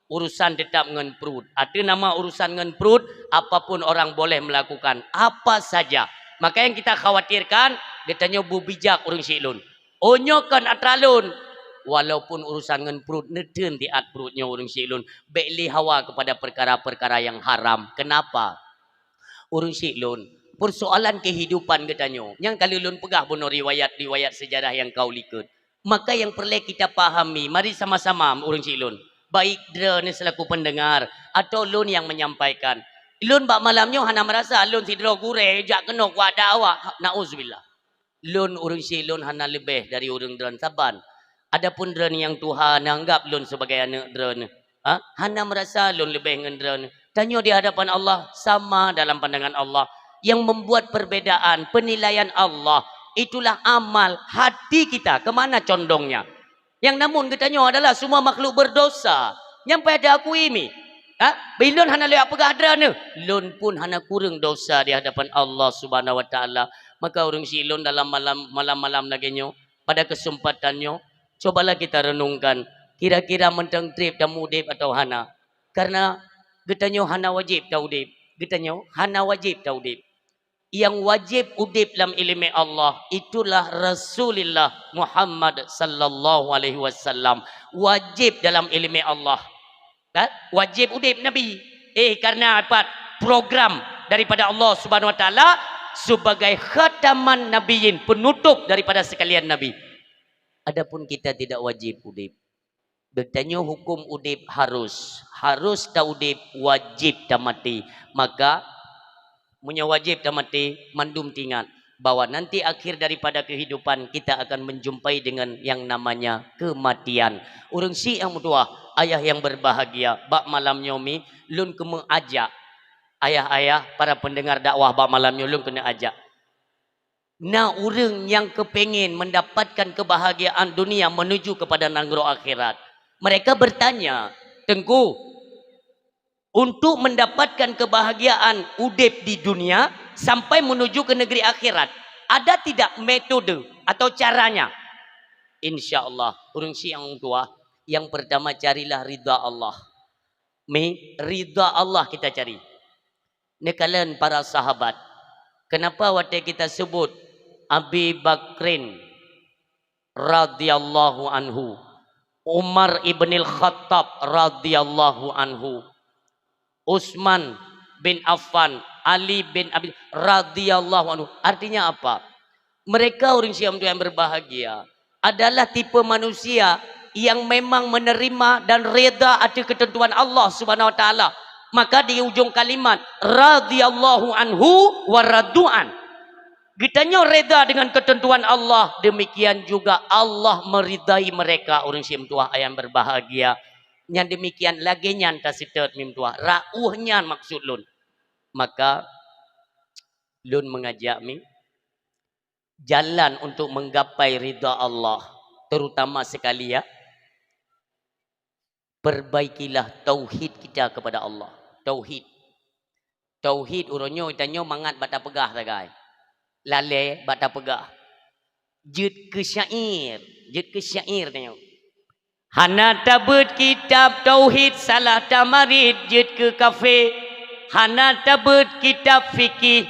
urusan teutap ngon pruet. Ateueh nama urusan ngon pruet, apapun orang boleh melakukan apa saja. Maka nyang kita khawatirkan, geutanyoe beubijak ureuëng syiek lôn. Oh, nyoe kon atra lôn. Walaupun urusan ngon pruet, neutreun siat pruet nyoe ureuëng syiek lôn. Bèk lé hawa kepada perkara-perkara yang haram. Kenapa? Ureuëng syiek lôn, persoalan kehidupan geutanyoe nyang ka lheueh lôn peugah bunoe riwayat-riwayat sejarah nyang ka u likot. Maka nyang peureulèe kita pahami, mari sama-sama ureuëng syiek lôn, baik droeneuh selaku pendengar atau lôn nyang menyampaikan. Lôn bak malam nyoe hana meurasa lôn sidroe gurèe jak keunoe keu dakwah. Nauzubillah. Lôn ureuëng syiek lôn hana leubeh dari ureuëng droeneuh saban. Adapun droeneuh nyang tuha neuanggap lôn sebagai aneuk droeneuh, ha? Hana meurasa lôn leubeh ngon droeneuh. Tanyoe di hadapan Allah sama dalam pandangan Allah. Yang membuat perbedaan penilaian Allah, itulah amal hati kita, ke mana condongnya. Nyang namun geutanyoe adalah semua makhluk berdosa. Nyang payah teuakui mi. Ha? Bak lôn hana lôn peugah droeneuh, lôn pun hana kureueng dosa di hadapan Allah Subhanahu wa Taala. Maka ureuëng syiek lôn dalam malam, malam-malam lagèe nyoe, pada kesempatan nyoe, cobalah kita renungkan, kira-kira mantong trép tameuudép atawa hana. Karena geutanyoe hana wajéb taudép. Geutanyoe hana wajéb taudép. Nyang wajéb udép lam iéleumé Allah, itulah Rasulullah Muhammad sallallahu alaihi wasallam. Wajéb dalam iéleumé Allah. Kan? Wajéb udép Nabi. Eh, karena apa? Program daripada Allah Subhanahu wa Taala sebagai khataman nabiyyin, penutup daripada sekalian nabi. Adapun kita tidak wajib udép. Geutanyoe huköm udép harus, harus taudép, wajéb tamaté. Maka, meunyoe wajéb tamaté, mandum teuingat bahwa nanti akhir daripada kehidupan kita akan menjumpai dengan yang namanya kematian. Ureuëng syiek nyang meutuwah, ayah yang berbahagia, bak malam nyoe mi, lôn keuneuk ajak ayah-ayah, para pendengar dakwah bak malam nyoe lôn keuneuk ajak. Na ureuëng nyang keupéngen mendapatkan kebahagiaan dunia menuju kepada nanggroe akhirat. Mereka bertanya, "Teungku, untuk mendapatkan kebahagiaan udeb di dunia sampai menuju ke negeri akhirat. Ada tidak metode atau caranya? Insya Allah, ureuëng syiek nyang tuha, yang pertama carilah ridha Allah. Mi, ridha Allah kita cari. Neukalon para sahabat. Kenapa watée kita sebut Abi Bakrin radhiyallahu anhu, Umar ibnil Khattab radhiyallahu anhu, Utsman bin Affan, Ali bin Abi radhiyallahu anhu? Artinya apa? Mereka, ureuëng syiek nyang berbahagia, adalah tipe manusia yang memang menerima dan reda atas ketentuan Allah Subhanahu wa Taala. Maka di ujung kalimat, radhiyallahu anhu wa radu'an. Geutanyoe reda dengan ketentuan Allah, demikian juga Allah meridai mereka, ureuëng syiek nyang tuha nyang berbahagia. Nyang demikian lagée nyan taseutôt mi nyang tuha. Rauh nyan maksud lôn. Maka lôn mengajak mi, jalan untuk menggapai ridha Allah, terutama sekali ya, perbaikilah tauhid kita kepada Allah. Tauhid. Tauhid uroe nyoe tanyoe mangat bak tapeugah sagai. Lalée bak tapeugah. Jeuet keu syair, jeuet keu syair tanyoe. Hana tabeuet kitab tauhid salah tamarit jeuet keu kafé. Hana tabeuet kitab fikih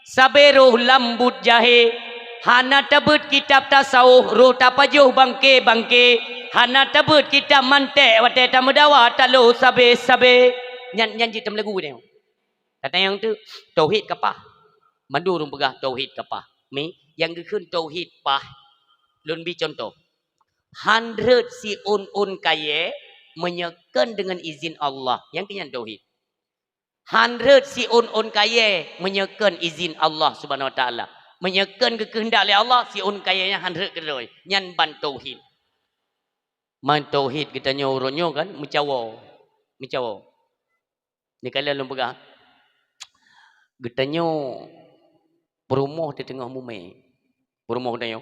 sabe roh lam buet jahé. Hana tabeuet kitab tasawuf roh tapajoh bangke-bangke. Hana tabeuet kitab mantek watée tameudawa talo sabe-sabe. Nyan, nyan jeuet tameulagu tanyoe. Kata nyang tu, tauhid ka paih. Mandum ureuëng peugah tauhid ka paih. Mi, nyang geukheun tauhid paih. Lôn bi cuntoh. Han rhot siôn-ôn kayée meunyoe kon deungon izin Allah. Nyang keu nyan tauhid. Han rhot siôn-ôn kayée meunyoe kon izin Allah Subhanahu wa Taala. Meunyoe kon geukeuheundak lé Allah, siôn kayée nyan han rhot keudroe. Nyan ban tauhid. Man tauhid geutanyoe uroe nyoe kan meucawo. Meucawo. Neukalon lôn peugah, geutanyoe peurumoh di teungoh mumé. Peurumoh geutanyoe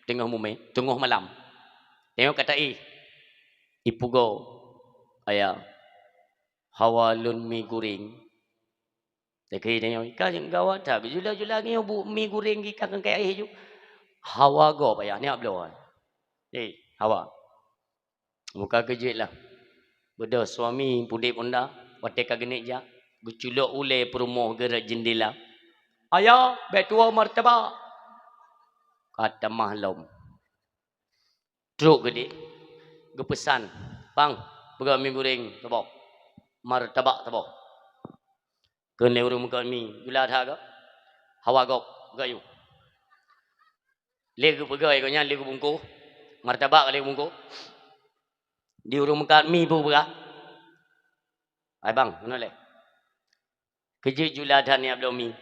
teungoh mumé, teungoh malam. Tanyoe ka taéh, ipugoe, "Ayah, hawa lôn mi guréng." Lakée tanyoe, "Ka gawat that, jula-jula nyoe bu mi guréng gika keu kayée ju." "Hawa gob, Ayah, nyak bloe." "Eh, hawa." Muka keujeuet lah. Beudôh suami pudeb honda, watée ka geuneuk jak, geuculok ulée peurumoh geuret jeundela. "Ayah, bék tuwoe martabak." Ka tamah lom. Trok geudik, geupeusan, "Bang, peugah mi guréng saboh, martabak saboh." Kheun lé ureuëng meukat mi, "Jula that kah?" "Hawa gob, gayuh." Lé geupeugah gobnyan, lé geubungkôh. Martabak lé geubungkôh. Di ureuëng meukat mi bu peugah, "Hai bang, keunoe lé. Keujeuet jula that nyak bloe mi.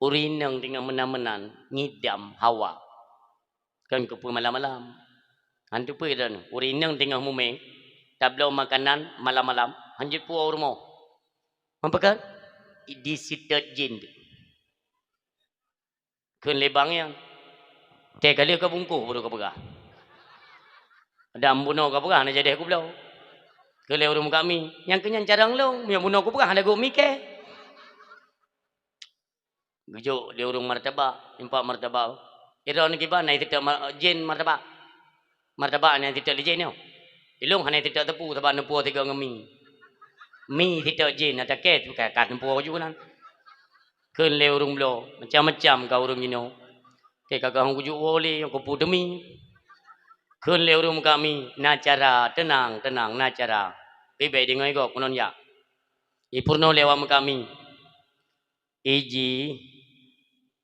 Ureuëng inong teungoh meunan-meunan ngidam hawa. Kon keupeue malam-malam. Han teupeue droeneuh, ureuëng inong teungoh mumé, tabloe makanan malam-malam, han jeuet puwoe u rumoh." "Meupeukan?" "Diseutôt jén." Kheun lé bang nyan, "Tée ka lheueh ka bungkôh baru ka peugah. Dan bunoe ka peugah hana jadeh kubloe." Kheun lé ureuëng meukat mi, "Nyang keu nyan carông lôn, meunyoe bunoe kupeugah hana geumiké." Geujok lé ureuëng martabak, impak martabak. "Droeneuh kiban na iseutôt ma-, jén martabak. Martabak na iseutôt lé jén nyoe. Ilôn hana iseutôt teupeu sabab neupuwoe sigoe ngon mi. Mi iseutôt jén, na takée ka, ka neupuwoe ju keunan." Kheun lé ureuëng bloe, "Macam-macam ka ureuëng inoe. Keu ka keuhong kujok woe lé nyang kupu teumi." Kheun lé ureuëng meukat mi, "Na cara, teunang, teunang, na cara. Bèk, bèk deungoe gob, meunan jak." Ipeurunoe lé awak meukat mi. "Iji,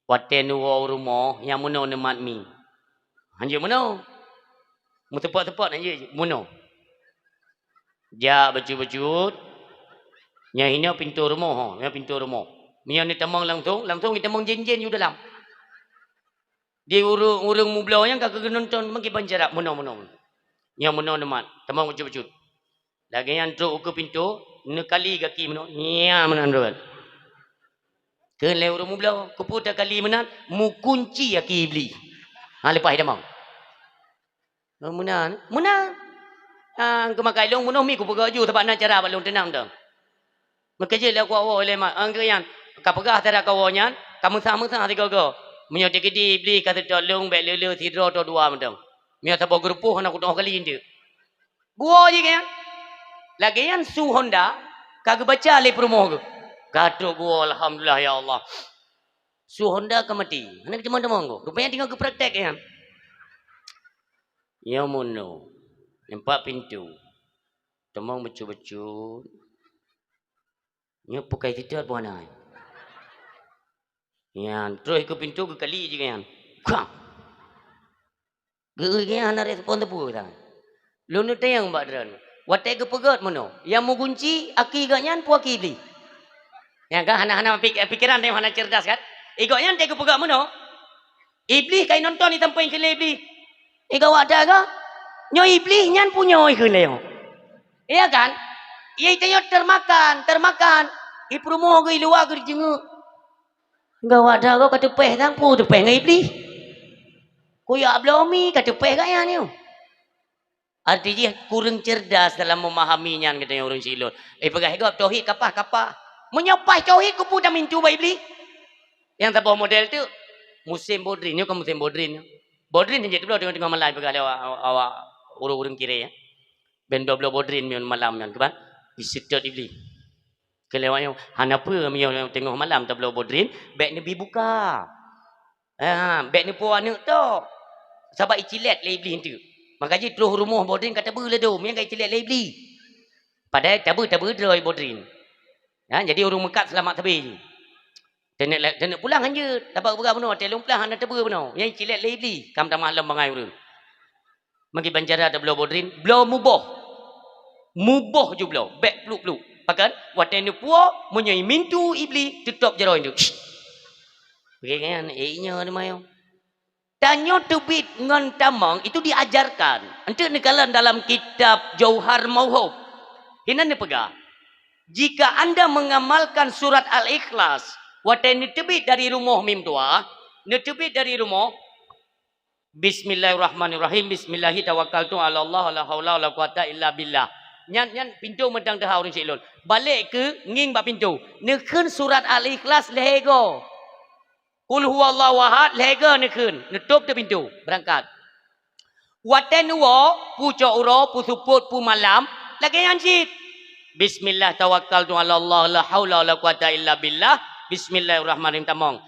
watée neuwoe u rumoh, nyang meunoe neumat mi." "Han jeuet meunoe." Meuteupot-teupot han jeuet meunoe. Jak bacut-bacut. Nyan hinoe pintoe rumoh, ho, nyan pintoe rumoh. Meunyoe neutamong langsong, langsong jitamong jén-jén u dalam. Di ureuëng-ureuëng mubloe nyan ka keugeunonton meukiban jarak meunoe-meunoe. Nyang meunoe neumat, tamong bacut-bacut. Lagée nyan trok ukeue pintoe, neukali gaki meunoe, nya meunan rot. Kheun lé ureuëng mubloe, "Keupeue takali meunan?" "Mukunci gaki Iblih. Ha, leupah tamong." "Oh, meunan?" "Meunan. Ah, keumakai lôn meunoe mi kupeugah ju, sabab na cara bak lôn teunang tu." Meukeujeuet lé kuwoe lé mak, angkeu nyan, ka peugah teuhadap kawoe nyan, ka meusah-meusah sigoe-goe. Meunyoe teukeudi Iblih ka seutôt lôn, bék le-le sidroe atau dua mantong. Meunyoe saboh geurupoh hana kuteungoh kali eunteuk. Geuwoe jih nyan. Lagée nyan su Honda ka geubaca lé peurumoh geuh. Ka trok geuwoe, "Alhamdulillah, ya Allah." Su Honda ka maté. Hana geuteumong-teumong geuh. Rupanya teungoh geupraktek nyan. Nyoe meunoe. Nampak pintoe. Teumong bacut-bacut. Nyoe pukai titot buah nai. Nyan, terus keu pintoe geukali jih nyan. Kang! Geu-, geu-, nyan hana respon teupeu sang. Lôn neutanyong bak droeneuh. Watée geupeugét meunoe, nyang meugunci aki gobnyan peue aki Iblih? Nyan kan hana, hana pik-, pikeran teuh hana cerdas kan? Igoe nyan watée geupeugét meunoe, Iblih ka inonton itampai keu lé Iblih. Igoe awak dak geuh, nyoe Iblih nyan punyoe keu lé nyoe. Iya kan? Iya tanyoe termakan, termakan. Ipeurumoh geuh iluwa geuh dijeungeuk. Gawat dah goe ka teupéh sang peue teupéh ngon Iblih. Kuyak bloe mi ka teupéh gaya nyoe. Arti jih kureueng cerdas dalam memahami nyan geutanyoe ureuëng silot. Eh peugah gob tauhid kapah-kapah. Meunyoe paih tauhid keupeue tamintu bak Iblih? Nyang saboh model tu musém bodrin, nyoe kan musém bodrin. Bodrin hana jiteupeue teungoh-teungoh malam peugah lé awak, awak ureuëng-ureuëng kirée. Ben bloe-bloe bodrin nyoe malam nyan keuban diseutôt Iblih. Keu lewat nyoe, hana peue meunyoe teungoh malam tabloe bodrin, bék neubi buka. Ha, bék neupuwoe aneuëk tok. Sabab icilét lé Iblih eunteuk. Maka jih troh rumoh bodrin ka tabeue ladôm, nyang ka icilét lé Iblih. Padahai tabeue-tabeue droe bodrin. Ha, jadi ureuëng meukat seulamat sabe jih. Taneuk la-, taneuk pulang hanjeuet, tabak peugah bunoe, watée lôn pulang hana tabeue bunoe. Nyang icilét lé Iblih, ka meutamah lom bangai ureuëng. Meukiban cara tabloe bodrin, bloe muboh. Muboh ju bloe, bék pluek-pluek. Pakon, watée neupuwoe, meunyoe imintu Iblih, teutôb jaroe nyoe. Ringan, eh, inyoe teuma nyoe. Tanyoe teubiet ngon tamong itu diajarkan. Eunteuk neukalon dalam kitab Jauhar Mauhub. Hinan neupeugah, "Jika Anda mengamalkan surat Al-Ikhlas, watée neuteubiet dari rumoh mim dua, neuteubiet dari rumoh, Bismillahirrahmanirrahim. Bismillahi tawakkaltu 'alallah, la haula wala quwata illa billah." Nyan, nyan pintoe mantong teuhah ureuëng syik lôn. Balek keu ngieng bak pintoe. Neukheun surat Al-Ikhlas lhée goe. Qul huwallahu ahad lhée goe neukheun. Neutôb teuh pintoe. Beurangkat. Watée neuwoe, pucok uroe, puseupôt, pumalam, lagée nyan cit. Bismillah tawakkaltu 'alallah, la haula wala quwata illa billah. Bismillahirrahmanirrahim tamong.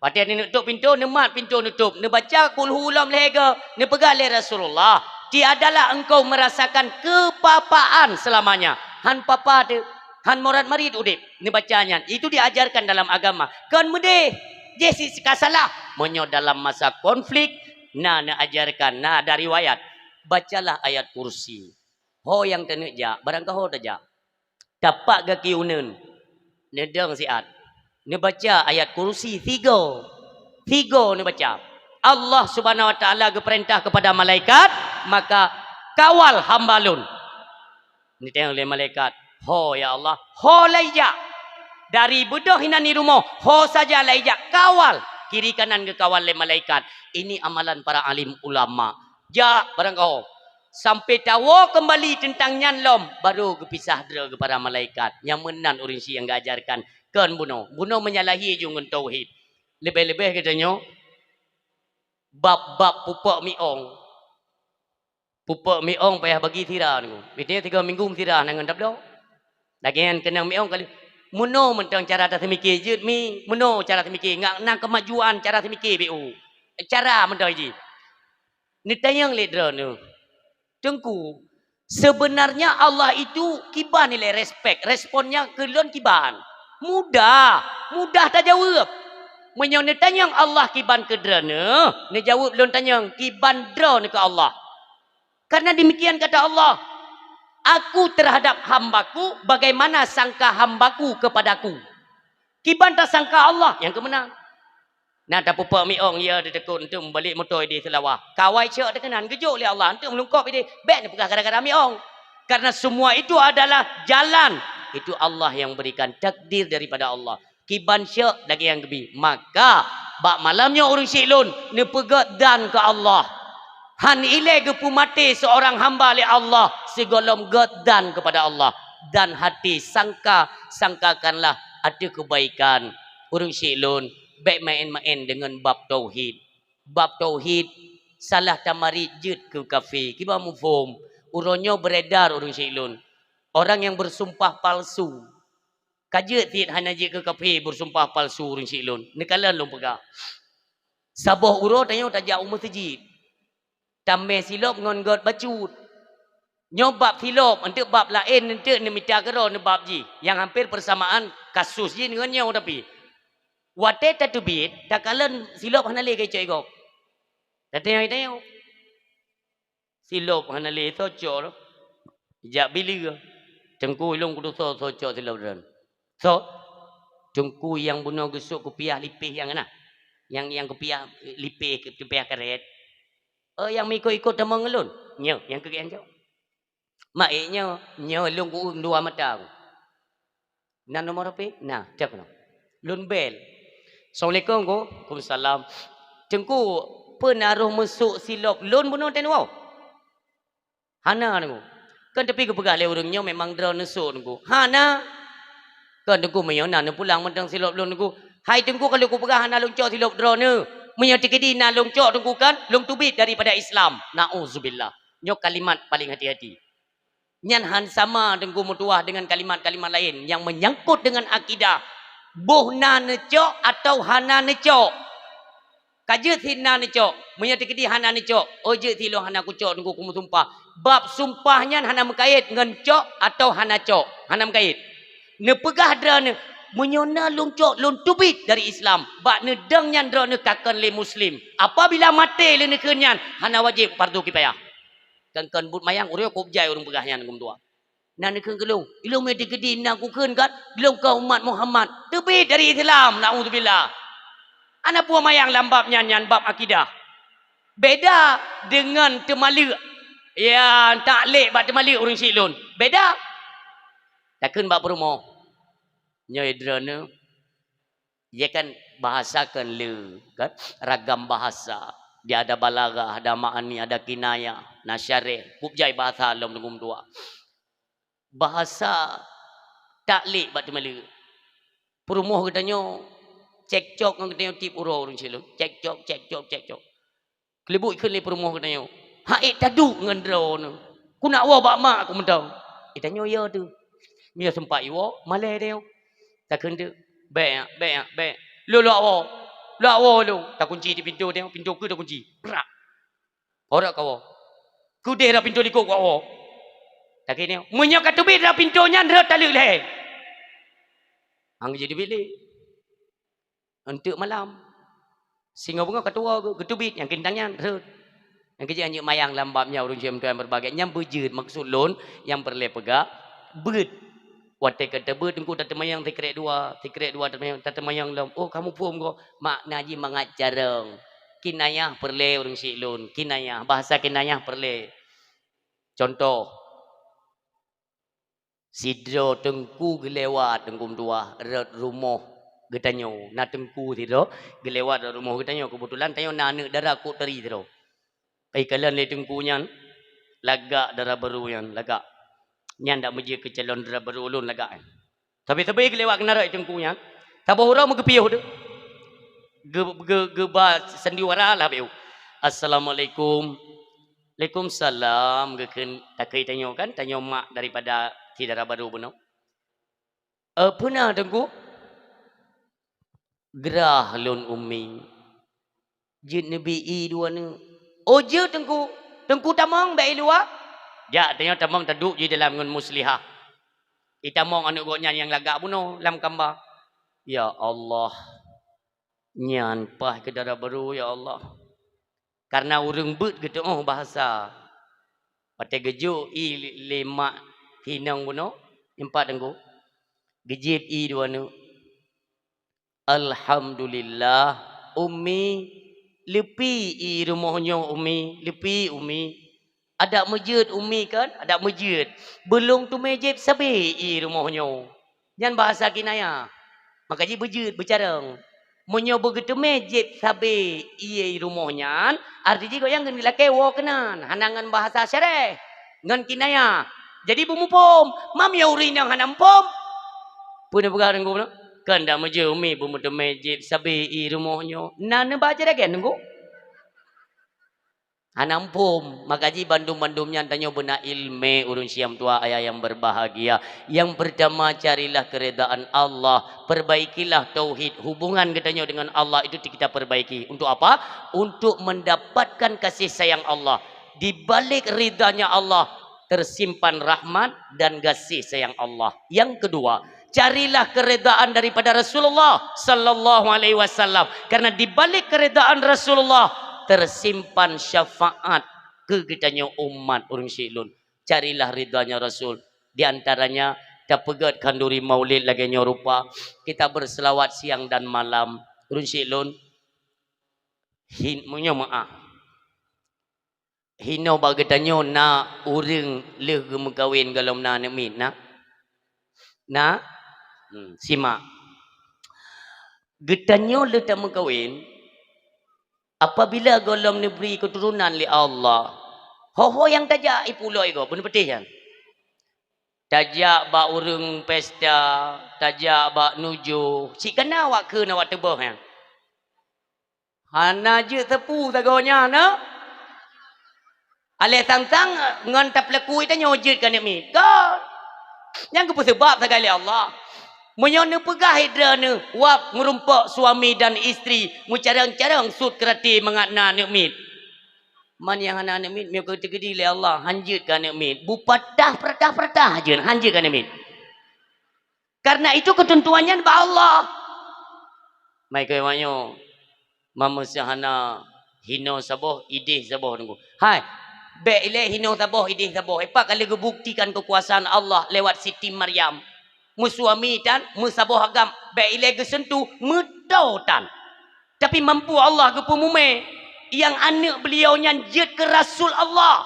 Watée neuneuk tôb pintoe, neumat pintoe neutôb, neubaca kulhu lom lhée goe, neupeugah lé Rasulullah, "Tiadalah engkau merasakan kepapaan selamanya." Han papa teuh, han morat marit udeb, neubaca nyan. Itu diajarkan dalam agama. Kon meudeh, jih si ka salah. Meunyoe dalam masa konflik, na neuajarkan, na ada riwayat. Bacalah ayat kursi. Ho nyang taneuk jak, barangkaho tajak. Tapak gaki uneuen, neudong siat, neubaca ayat kursi sigoe, sigoe neubaca. Allah Subhanahu wa Taala geupeurintah kepada malaikat, maka kawal hamba lôn. Neutanyong lé malaikat, "Ho ya Allah, ho lai jak?" Dari beudôh inan di rumoh, ho saja lai jak, kawal. Kiri kanan geukawal lé malaikat. Ini amalan para alim ulama. Jak barangkaho. Sampai tawoe keumbali teuntang nyan lom, baru geupisah droe keu para malaikat. Nyang meunan ureuëng syiek nyang geuajarkan. Kon bunoe. Bunoe meunyo lahé ju ngon tauhid. Leubeh-leubeh geutanyoe bab-bab pupok miong. Pupok miong payah bagi sira nyoe. Biasanya tiga minggu sira na ngon tabloe. Lagée nyan keunong miong kali. Meunoe mantong cara taseumiké jeuet mi. Meunoe cara seumiké. Ngat na keumajuan cara seumiké B U. Cara mantong jih. Neutanyong lé droeneuh, "Teungku, sebenarnya Allah itu kiban ilée respek, responnya keu lôn kiban?" Mudah, mudah tajaweueb. Meunyoe neutanyong Allah kiban keu droeneuh, neujaweueb lôn tanyong, "Kiban droeneuh keu Allah?" Karena demikian kata Allah, "Aku terhadap hambaku bagaimana sangka hambaku kepadaku." Kiban tasangka Allah nyang keumeunang. Na tapupok miong, ya, teuteukot eunteuk meubalek moto ideh Seulawah. Kawai cok teuh keunan geujok lé Allah, eunteuk meulungkop ideh, bék neupeugah gara-gara miong. Karena semua itu adalah jalan. Itu Allah yang berikan, takdir daripada Allah. Kiban cok lagée nyang geubi. Maka, bak malam nyoe ureuëng syiek lôn, neupeugét dan keu Allah. Han ilée geupeumaté seorang hamba lé Allah, sigohlom gét dan kepada Allah. Dan hati sangka, sangkakanlah ateueh keubaikan. Ureuëng syiek lôn, bék maén-maén deungon bab tauhid. Bab tauhid salah tamarit jeuet keu kafé. Kiban muphom, uroe nyoe beredar ureuëng syiek lôn, orang nyang beusumpah palsu. Ka jeuet cit hana jeuet keu kafé beusumpah palsu ureuëng syiek lôn. Neukalon lôn peugah. Saboh uroe tanyoe tajak u meuseujid. Tamé silop ngon göt bacut. Nyoe bab silop, eunteuk bab laén, eunteuk neumita keudroe neubab jih. Nyang hampir persamaan kasus jih ngon nyoe tapi. Watée tateubiet, takalon silop hana lé keu icok-igop. Tatanyong-tanyong. Silop hana lé soe cok lom. Jak bileue. Teungku, ilôn kudusoe soe cok silop droen. Soe? Teungku nyang bunoe geusok kupiah lipéh nyang na. Nyang, nyang kupiah lipéh, kupiah karet. Oh, nyang meuikot-ikot tamong ngon lôn. Nyoe, nyang keu geuh cok. Mak ék nyoe, nyoe lôn kuuem dua mata. Na nomor H P? Na, cok keunoe. Lôn bel. Assalamualaikum, Ku. Waalaikumsalam. Teungku, peue na roh meusok silop lôn bunoe teuh nyoe? Hana, Teungku. Kan tapi geupeugah lé ureuëng nyoe memang droeneuh neusok, Teungku. Hana. Kan Teungku, meunyoe na neupulang mantong silop lôn, Teungku. Hai Teungku, ka lheueh kupeugah hana lôn cok silop droeneuh. Meunyoe teukeudi na lôn cok, Teungku, kan lôn teubiet daripada Islam. Nauzubillah. Nyoe kalimat paléng hati-hati. Nyan han sama Teungku meutuwah deungon kalimat-kalimat laén nyang meunyangkot deungon akidah. Boh na neucok atawa hana neucok. Ka jeuet cit na neucok. Meunyoe teukeudi hana neucok, oh jeuet cit lôn hana kucok Teungku, kumeusumpah. Bab sumpah nyan hana meukait ngon cok atawa hana cok. Hana meukait. Neupeugah droeneuh, meunyoe na lôn cok, lôn teubiet dari Islam. Bak neudong nyan droeneuh ka kon lé Muslim. Apabila maté lé neukheun nyan, hana wajéb fardu kifayah. Kan, kan buet mayang, ureuëng kop jai ureuëng peugah nyan, Teungku meutuwah. Na neukheun keu lôn, ilôn meuteukeudi na kukheun kan, lôn ka umat Muhammad. Teubiet dari Islam, nauzubillah. Ana peue mayang lam bab nyan, nyan bab akidah. Beda deungon teumaleuek. Ya, taklek bak teumaleuek ureuëng syiek lôn. Beda. Takheun bak peurumoh. Nyoe droeneuh. Ya kan, bahasa kan le, kan? Ragam bahasa. Dia ada balaghah, ada ma'ani, ada kinayah, na syareh. Kop jai bahasa lom Teungku meutuwah. Bahasa taklek bak teumaleuek. Peurumoh geutanyoe cekcok ngon geutanyoe tiep uroe ureuëng syiek lôn. Cekcok, cekcok, cekcok. Keuleubuk kheun lé peurumoh geutanyoe. Hak ék taduek ngon droeneuh. Ku nak woe bak mak ku mantong. Geutanyoe yo teuh. Meunyoe seumpat iwoe, malée tanyoe. Takheun teuk. Bék, bék, bék. Lôn lôn woe. Lôn woe lôn. Takunci di pintoe tanyoe, pintoe keu takunci. Brak. Orok ka woe. Keudeh lam pintoe likot ka woe. Takheun nyoe. Meunyoe ka teubiet lam pintoe nyan rhot taleuek lhée. Hang jiteubiet lé. Eunteuk malam. Singoh beungoh ka tuwoe geu-, geuteubiet nyang keuntang nyan rhot. Nyang keujeuet anjeuk mayang lam bab nyan ureuëng syiek meutuwah nyang beurbahagia. Nyan beujeuet maksud lôn nyang peureulée peugah beuet. Watée ka teubeuet Teungku tateumanyong sikrek dua, sikrek dua tateumanyong, tateumanyong lom. Oh, kamu phom goe makna jih mangat carông. Kinayah peureulée ureuëng syiek lôn. Kinayah, bahasa kinayah peureulée. Contoh, Sidroe teungku geulewat, teungku meutuwah, rot rumoh geutanyoe. Na teungku sidroe geulewat rot rumoh geutanyoe. Keubeutulan tanyoe na aneuëk dara kok tari sidroe. Ikalon lé teungku nyan, lagak dara barô nyan, lagak. Nyan dak meujeuet keu calon dara barô ulôn lagak nyan. Tapi sabe geulewat keunan rot teungku nyan, saboh uroe meugeupiôh teuh. Geu-, geu-, geuba sandiwara lah beu. "Assalamualaikum." "Waalaikumsalam," geukheun takheun tanyoe kan, tanyoe mak daripada si dara barô bunoe. "Eh, peue na, Teungku?" "Grah lôn, Umi. Jeuet neubi ié dua neuk." "Oh, jeuet, Teungku. Teungku tamong bak ié luwa." Jak tanyoe tamong taduek jih dalam ngon Muslihah. Itamong aneuëk gobnyan nyang lagak bunoe lam kamba. Ya Allah. Nyan paih keu dara barô, ya Allah. Kareuna ureuëng beuet geutu'oh bahasa. Watée geujok ié lé mak inong bunoe, impat teungku. Geujieb ié dua neuk. "Alhamdulillah, Umi, leupie ié rumoh nyoe, Umi, leupie, Umi." Adak meujeuet Umi kan? Adak meujeuet. Beulong teumé jieb sabe ié rumoh nyoe. Nyan bahasa kinayah. Maka jih beujeuet, beucarông. Meunyoe beugeuteumé jieb sabe ié rumoh nyan, arti jih gobnyan geulakée woe keunan, hana ngon bahasa syareh, ngon kinayah. Jadi beumuphom, mam ya ureuëng nyang hana muphom. Peue neupeugah Teungku nyoe? Kan dak meujeuet umi beumeuteumé jép sabe i rumoh nyoe. Na neuba jeuet lagée Teungku? Hana muphom. Maka jih bandum-bandum nyan tanyoe beuna iéleumé ureuëng siam tuha ayah yang berbahagia. Yang pertama, carilah keridaan Allah. Perbaikilah tauhid, hubungan geutanyoe dengan Allah itu kita perbaiki. Untuk apa? Untuk mendapatkan kasih sayang Allah. Di balik ridanya Allah, tersimpan rahmat dan kasih sayang Allah. Yang kedua, carilah keridaan daripada Rasulullah sallallahu alaihi wasallam. Karena di balik keridaan Rasulullah, tersimpan syafaat keu geutanyoe umat ureuëng syik lôn. Carilah ridanya Rasul. Di antaranya, tapeugét khanduri maulid lagée nyoe rupa, kita berselawat siang dan malam. Ureuëng syik lôn, hin-, meunyoe meuáh. Hinoe bak geutanyoe na ureuëng lheueh geumeukawen gohlom na aneuëk miet, na? Na? Hmm, simak. Geutanyoe lheueh tameukawen, apabila gohlom neubri keuturonan lé Allah, ho-ho nyang tajak i pulo igoe, beuneupeuteh nyan. Tajak bak ureuëng pesta, tajak bak nujoh, cit kana awak kheun awak teuböh nyan. Hana jeuet sapeue sagoe nyan, na? Aléh sang-sang ngon tapeulaku tanyoe jeuet keu aneuëk miet. Ka. Nyang geupeuseubab sagai lé Allah. Meunyoe neupeugah droeneuh wab meurumpok suami dan istri, meucarông-carông sut keuraté mangat na aneuëk miet. Man nyang hana aneuëk miet, meunyoe ka teukeudi lé Allah, han jeuet keu aneuëk miet. Bupatah, peurtah-peurtah jeuet, han jeuet keu aneuëk miet. Karena itu keuteuntuan nyan bak Allah. Mai keu manyoe, mameuseuhana hinoe saboh, ideh saboh Teungku. Hai, bék ilée hinoe saboh, ideh saboh. Ipat ka lheueh geubuktikan keukuasaan Allah lewat Siti Maryam. Meusuami tan, meusaboh agam, bék ilée geuseuntuh, meutoe tan. Tapi mampu Allah geupeumumé, nyang aneuëk beuliau nyan jeuet keu rasul Allah.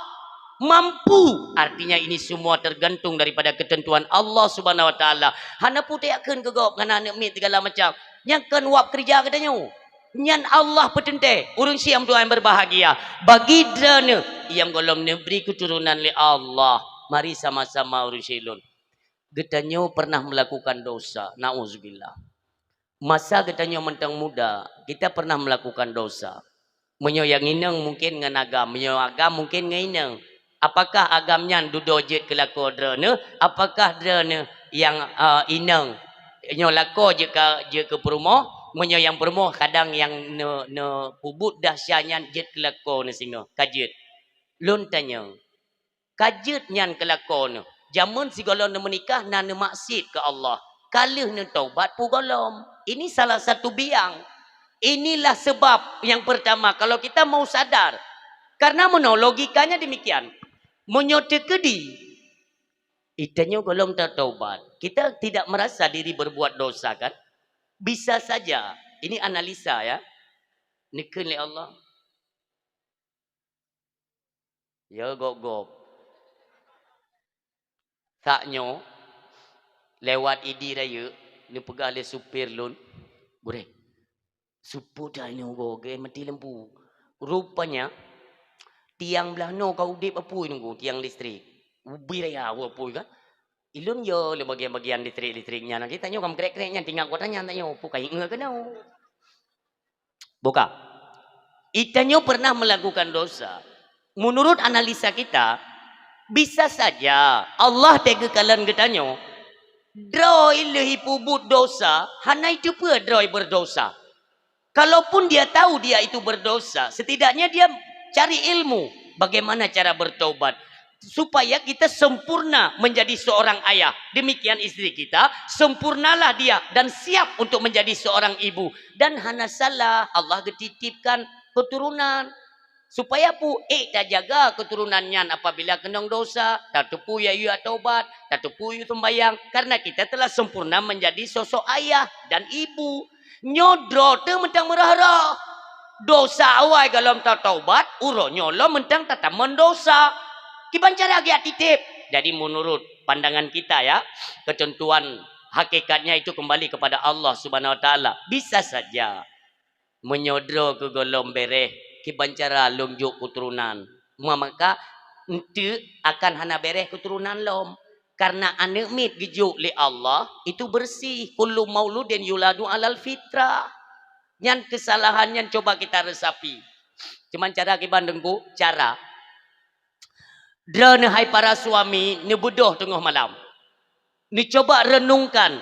Mampu, artinya ini semua tergantung daripada ketentuan Allah Subhanahu Wa Taala. Hana peue tajak kheun keu gob ngon aneuëk miet segala macam. Nyang kon wab keureuja geutanyoe. Nyan Allah peuteuntée, ureuëng siam tuha nyang berbahagia. Bagi droeneuh nyang gohlom neubri keuturonan lé Allah, mari sama-sama ureuëng syik lôn. Geutanyoe pernah melakukan dosa, nauzubillah. Masa geutanyoe mantong muda, kita pernah melakukan dosa. Meunyoe nyang inong mungkin ngon agam, meunyoe agam mungkin ngon inong. Apakah agam nyan dudoe jeuet keu lakoe droeneuh? Apakah droeneuh nyang, eh, inong nyoe lakoe jeuet ka, jeuet keu peurumoh? Meunyoe nyang peurumoh kadang nyang ne-, neupeubuet dahsya nyan jeuet keu lakoe neuh singoh, ka jeuet. Lôn tanyong, ka jeuet nyan keu lakoe neuh. Jameun sigohlom neumeunikah na neumaksiet keu Allah. Ka lheueh neutaubat peue gohlom. Ini salah satu biang. Inilah sebab yang pertama, kalau kita mau sadar. Karena meunoe logikanya demikian. Meunyoe teukeudi, itanyoe gohlom tataubat. Kita tidak merasa diri berbuat dosa, kan? Bisa saja. Ini analisa, ya. Neukheun lé Allah. Ya, gob-gob. Saat nyoe, lewat Idi Rayeuk, neupeugah lé supir lôn, "Gurée, supôt that nyoe goe, geuh mati lampu." Rupanya, tiang blah noe ka udeb apui Teungku, tiang listrik. Ubé raya apui kan. Ilôn yo lé bagian-bagian listrik-listrik nyan. Kita nyoe ka meukrek-krek nyan, tinggai kota nyan tanyoe, peue ka ingat keunoe. Buka. Itanyoe pernah melakukan dosa. Menurut analisa kita, bisa saja Allah teuka kalon geutanyoe, droe lheueh ipeubuet dosa, hana iteupeue droe berdosa. Kalaupun dia tahu dia itu berdosa, setidaknya dia cari ilmu bagaimana cara bertobat. Supaya kita sempurna menjadi seorang ayah. Demikian istri kita, sempurnalah dia dan siap untuk menjadi seorang ibu. Dan hana salah, Allah geutitipkan keturunan. Supaya peue? Ék tajaga keturunan nyan apabila keunong dosa, tateupeue yue tobat, tateupeue yue sembayang, karena kita telah sempurna menjadi sosok ayah dan ibu. Nyoe droe teuh mantong meurah-rah. Dosa awai gohlom tataubat, uroe nyoe lom mantong tatamong dosa. Kiban cara geujak tieb. Jadi, menurut pandangan kita, ya, ketentuan hakikatnya itu kembali kepada Allah Subhanahu Wa Taala. Bisa saja, meunyoe droe keu gohlom bereh, kiban cara lôn jok keuturonan. Maka, Enteuk akan hana bereh keuturonan lom. Karena aneuk miet geujok lé Allah itu bersih. Kullu mauludin yuladu alal fitrah. Nyan kesalahan nyan coba kita resapi. Cuman cara kiban Teungku, cara. Droeneuh hai para suami, neubeudôh teungoh malam. Neucoba renungkan,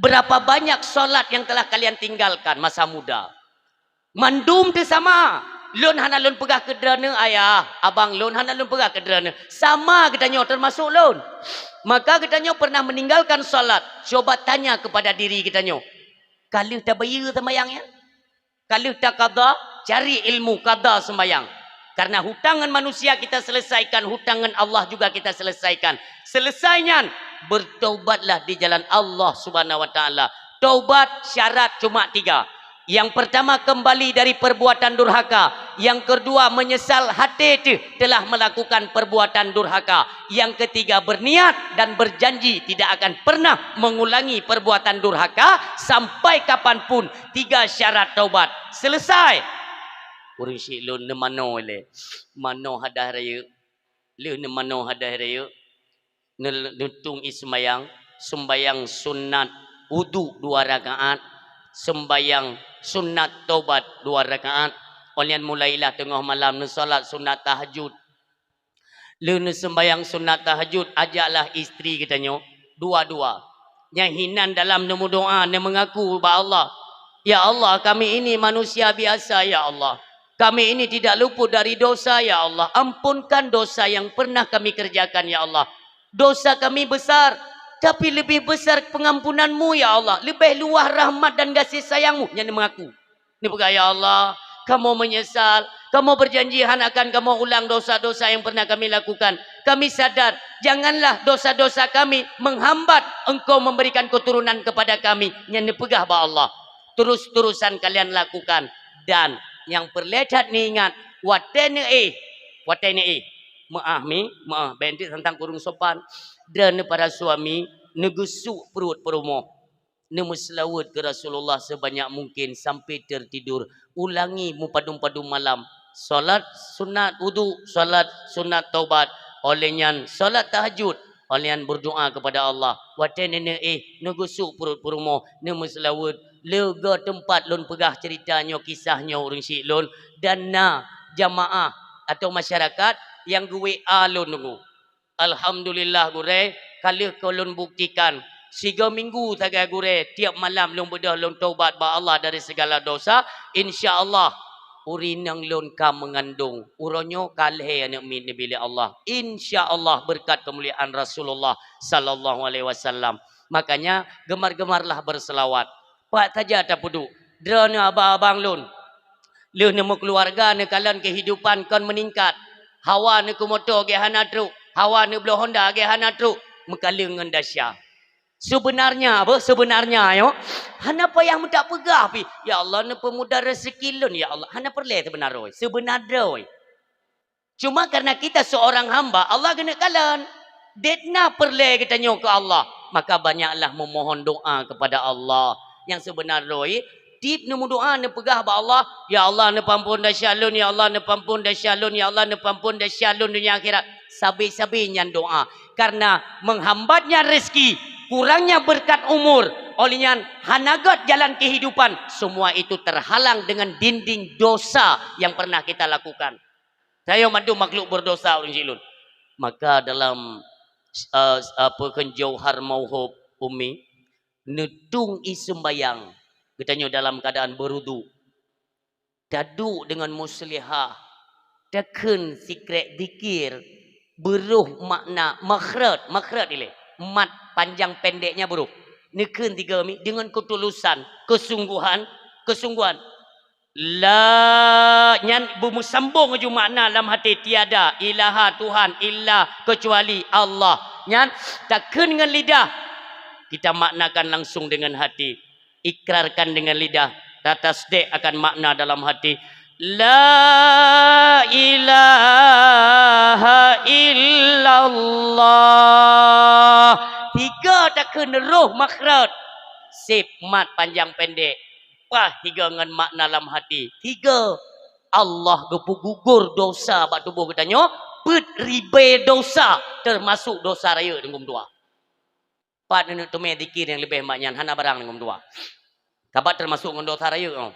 berapa banyak salat yang telah kalian tinggalkan masa muda. Mandum teusama. Lôn hana lôn peugah keu droeneuh, ayah, abang, lôn hana lôn peugah keu droeneuh. Sama geutanyoe, termasuk lôn. Maka geutanyoe pernah meninggalkan salat. Coba tanya kepada diri geutanyoe. Ka lheueh tabayeue seumayang nyan? Ka lheueh taqadha? Cari ilmu qadha sembahyang. Karena hutang ngon manusia kita selesaikan, hutang ngon Allah juga kita selesaikan. Selesai nyan, bertaubatlah di jalan Allah Subhanahu wa Taala. Taubat syarat cuma tiga. Yang pertama, kembali dari perbuatan durhaka. Yang kedua, menyesal hati itu telah melakukan perbuatan durhaka. Yang ketiga, berniat dan berjanji tidak akan pernah mengulangi perbuatan durhaka sampai kapanpun. Tiga syarat taubat. Selesai. Ureuëng syiek lôn neumanoe lé. Manoe hadah rayeuk. Lheueh neumanoe hadah rayeuk, ne-, neutueng ie seumayang, seumayang sunat wudu dua rakaat, seumayang sunat taubat dua rakaat. Óh lheueh nyan mulailah teungoh malam neusalat sunat tahajud. Lheueh neuseumayang sunat tahajud, ajaklah istri geutanyoe dua-dua. Nyang hinan dalam neumeudoá, neumeungaku bak Allah, "Ya Allah, kami ini manusia biasa, ya Allah. Kami ini tidak luput dari dosa, ya Allah. Ampunkan dosa yang pernah kami kerjakan, ya Allah. Dosa kami besar, tapi lebih besar pengampunan-Mu, ya Allah. Lebih luah rahmat dan kasih sayang-Mu." Nyan neumeungaku. Neupeugah, "Ya Allah, kamoe meunyeusal. Kamoe beujanji hana akan kamoe ulang dosa-dosa nyang pernah kami lakukan. Kami sadar, janganlah dosa-dosa kami menghambat Engkau memberikan keturunan kepada kami." Nyan neupeugah bak Allah. Terus-terusan kalian lakukan. Dan nyang peureulée that neuingat, watée neuéh, watée neuéh, meuáh mi, meuáh, bék teuntang kureueng sopan. Droeneuh para suami, neugeusuk pruet peurumoh. Neumeuseulaweuet keu Rasulullah sebanyak mungkin sampai tertidur. Ulangi mupadum-padum malam. Salat sunat wudu, salat sunat taubat. Óh lheueh nyan salat tahajud. Óh lheueh nyan berdoa kepada Allah. Watée neuéh, neugeusuk pruet peurumoh, neumeuseulaweuet. Leuga teumpat lôn peugah cerita nyoe, kisah nyoe ureuëng syiek lôn. Dan na jamaah atau masyarakat nyang geu-W A lôn nunggu. Alhamdulillah gurée, ka lheueh keu lôn buktikan. Sigoe minggu sagai gurée, tiep malam lôn beudôh lôn taubat bak Allah dari segala dosa. Insya Allah, ureuëng inong lôn ka meungandong. Uroe nyoe ka lhée aneuk miet neubi lé Allah. Insya Allah, beureukat keumuliaan Rasulullah sallallahu alaihi wasallam. Makanya, gemar-gemarlah berselawat. Pat saja tapeuduek, droeneuh abang-abang lôn. Lheueh neumeukeuluwarga, neukalon keuhidupan kon meuningkat. Hawa neukeumoto gét hana trok, hawa neubloe honda gét hana trok, meukaleueng ngon dasya. Seubeunarnya, apa seubeunarnya nyoe? Hana payah meutak peugah pih, "Ya Allah, neupeumudah rezeki lôn, ya Allah." Hana peureulée seubeuna droe, seubeuna droe. Cuma karena kita seorang hamba, Allah geuneuk kalon. Dét na peureulée geutanyoe keu Allah, maka banyaklah memohon doa kepada Allah. Nyang seubeuna droe, tiep neumeudoa neupeugah bak Allah, "Ya Allah, neupeuamphon desya lôn, ya Allah, neupeuamphon desya lôn, ya Allah, neupeuamphon desya lôn donya akhirat." Sabe-sabe nyan doa. Karena menghambatnya rezeki, kurangnya berkat umur, oleh nyan hana gét jalan kehidupan, semua itu terhalang dengan dinding dosa yang pernah kita lakukan. Tanyoe mandum makhluk berdosa ureuëng syiek lôn. Maka dalam, eh, apa kheun Jauhar Mauhub Umi, neutueng ie seumbayang geutanyoe dalam keuadaan beurudu. Taduek deungon muslihah, takheun sikrek zikir, beuroh makna makhraj, makhraj ilée, mat panjang pendeknya beuroh. Neukheun tiga mi deungon keutulusan, keusungguhan, keusungguhan. La, nyan beumeusambong laju makna lam hati, tiada ilaha, Tuhan, illa, kecuali Allah. Nyan takheun ngon lidah, kita maknakan langsung dengan hati. Ikrarkan dengan lidah, tatasdek akan makna dalam hati. La ilaha illallah. Tiga takheun roh makhraj. Sip, mat panjang pendek. Pah tiga ngon makna lam hati. Tiga, Allah geupeugugur dosa bak tuboh geutanyoe. Peuet ribée dosa, teumasok dosa rayeuk, Teungku meutuah. Pat neuneuk teumé zikir nyang leubeh mak nyan, hana barang, Teungku meutuah. Sabab teumasok ngon dosa rayeuk, oh.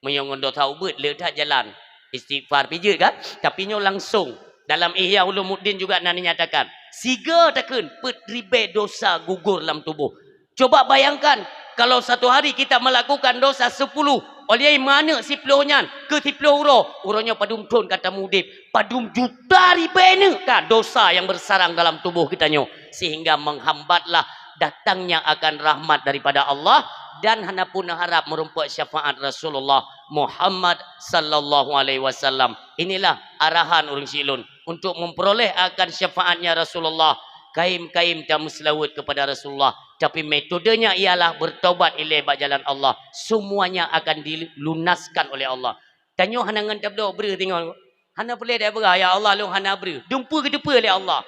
Meunyoe ngon dosa ubeut, le that jalan. Istighfar pih jeuet kan? Tapi nyoe langsong. Dalam Ihya Ulumuddin juga na dinyatakan, siga takheun peuet ribée dosa gugur lam tuboh. Coba bayangkan, kalau satu hari kita melakukan dosa sepuluh, oleh meuaneuk siploh nyan keu siploh uroe, uroe nyoe padum thon ka tamudim, padum juta ribée neuk ka dosa nyang beusarang dalam tuboh geutanyoe, sehingga menghambatlah datangnya akan rahmat daripada Allah dan hana pun harap meurumpok syafaat Rasulullah Muhammad sallallahu alaihi wasallam. Inilah arahan ureuëng siklon untuk memperoleh akan syafaatnya Rasulullah. Kaim-kaim tameuseulaweuet kepada Rasulullah, tapi metodenya ialah bertobat ilée bak jalan Allah. Semuanya akan dilunaskan oleh Allah. Tanyoe hana ngon tabdok breuh tinggai. Hana peureulée dak peugah, "Ya Allah, lôn hana breuh." Dumpeue geuteupeue lé Allah.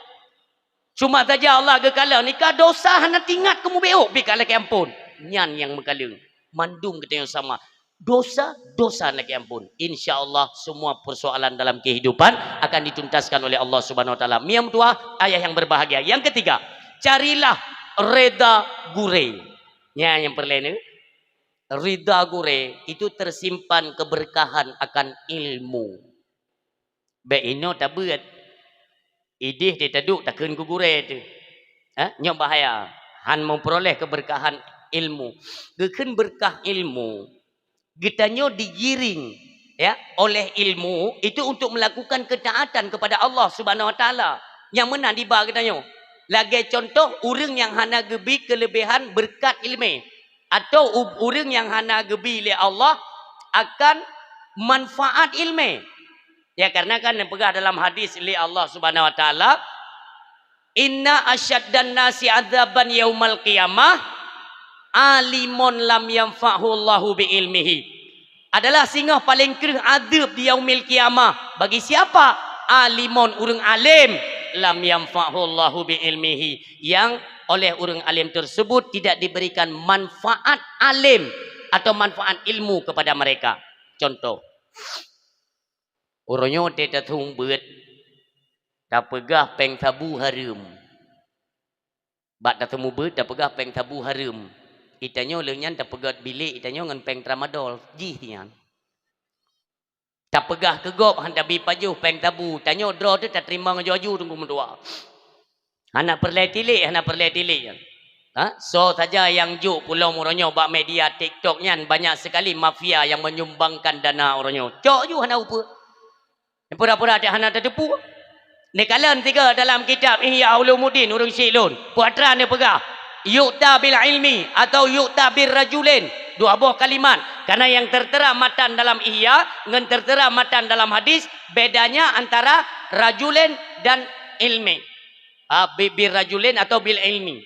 Cuma saja Allah geukalon, nika dosa hana tingat keumubiôk, bika lakée amphon. Nyan nyang meukalon. Mandum geutanyoe sama. Dosa, dosa lakée amphon. Insya Allah, semua persoalan dalam kehidupan akan dituntaskan oleh Allah Subhanahu Wa Taala. Mia meutuah, ayah yang berbahagia. Yang ketiga, carilah reda gurée. Nya nyang peureulée ni. Reda gurée itu tersimpan keberkahan akan ilmu. Bék inoe tabeuet. Ideh teuh taduek takheun keu gurée teuh. Ha? Nyoe bahaya. Han meupeuroleh keubeurkahan ilmu. Geukheun beurkah ilmu, geutanyoe digiring, ya, oleh ilmu itu untuk melakukan ketaatan kepada Allah Subhanahu Wa Taala. Nyang meunan diba geutanyoe. Lagée contoh, ureuëng nyang hana geubi keuleubiehan beurkat iéleumé. Atau u-, ureuëng nyang hana geubi lé Allah akan manfaat iéleumé. Ya, karena kan neupeugah dalam hadis lé Allah Subhanahu Wa Taala, "Inna asyaddan nasi adzaban yaumal qiyamah alimun lam yanfa'hu Allahu bi ilmihi." Adalah singoh paleng kreueh adeueb di yaumil qiyamah. Bagi siapa? Alimun, ureuëng além, lam yanfa'hu Allahu bi ilmihi, yang oleh ureuëng além tersebut tidak diberikan manfaat além atau manfaat ilmu kepada mereka. Contoh, uroe nyoe teuh tateumubeut, tapeugah péng sabu hareuem. Bak tateumubeut tapeugah péng sabu hareuem. Itanyoe lheueh nyan tapeugét bilék itanyoe ngon péng tramadol jih nyan. Tapeugah keu gob han tabi pajoh péng sabu, tanyoe droe teuh tateurimong aju-aju teungku meutuah. Hana peureulée tilék, hana peureulée tilék nyan. Ha? Soe saja nyang jok pulo uroe nyoe bak media TikTok nyan banyak sekali mafia yang menyumbangkan dana uroe nyoe. Cok ju hana upeue. Pura-pura tak hana tateupeue. Neukalon sigoe dalam kitab Ihya Ulumuddin ureuëng syiek lôn. Peue atra neupeugah, "Yu'ta bil ilmi" atau "yu'ta bir rajulain". Dua boh kalimat. Karena yang tertera matan dalam Ihya ngon tertera matan dalam hadis, bedanya antara rajulain dan ilmi. Ah, bi-, bir rajulain atau bil ilmi.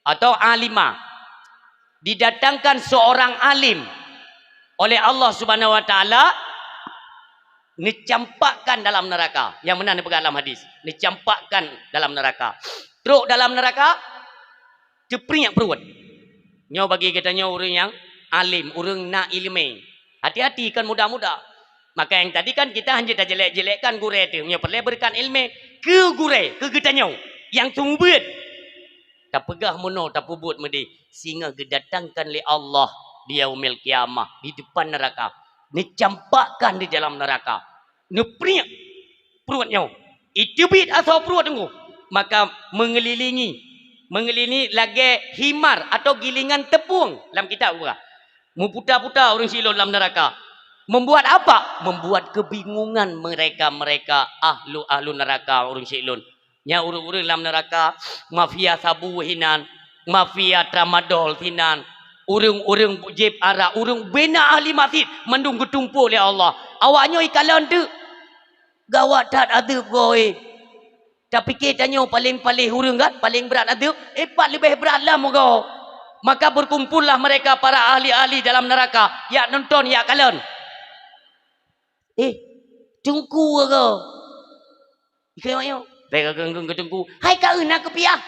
Atau alima. Didatangkan seorang alim oleh Allah Subhanahu Wa Taala, neucampakkan dalam neraka. Nyang meunan neupeugah dalam hadis, neucampakkan dalam neraka. Trok dalam neraka, teupriek pruet. Nyoe bagi geutanyoe ureuëng nyang alim, ureuëng na iéleumé. Hati-hati, kon mudah-mudah. Maka nyang tadi kan kita hana tajelek-jelekkan gurée teuh. Nyoe peureulée beureukat iéleumé keu gurée, keu geutanyoe nyang teumubeut. Tapeugah meunoe, tapeubuet meudeh, singoh geudatangkan lé Allah di yaumil qiyamah, di depan neraka, neucampakkan di dalam neraka, neupriek pruet nyoe, iteubiet asoe pruet teungku, maka meungeulilingi, meungeulilingi lagée himar atau gilingan teupueng lam kitab geupeugah. Meuputa-puta ureuëng syiek lôn lam neraka. Membuat apa? Membuat kebingungan mereka-mereka ahlu-ahlu neraka ureuëng syiek lôn. Nyan ureuëng-ureuëng lam neuraka, mafia sabu hinan, mafia tramadol hinan, ureuëng-ureuëng jieb arak, ureuëng bina ahli masjid, mandum geutumpôk lé Allah. Awaknyoe ikalon teuk. Gawat that adeueb goe. Tapiké tanyoe paleng paléh ureuëng kan, paleng brat adeueb, eh, pat leubeh brat lam goe. Maka berkumpullah mereka para ahli-ahli dalam neraka, yak nonton, yak kalon. Eh, teungku ke? Ikeu nyoe. Bèk ka geung-geung keu teungku. Hai ka na keupiah.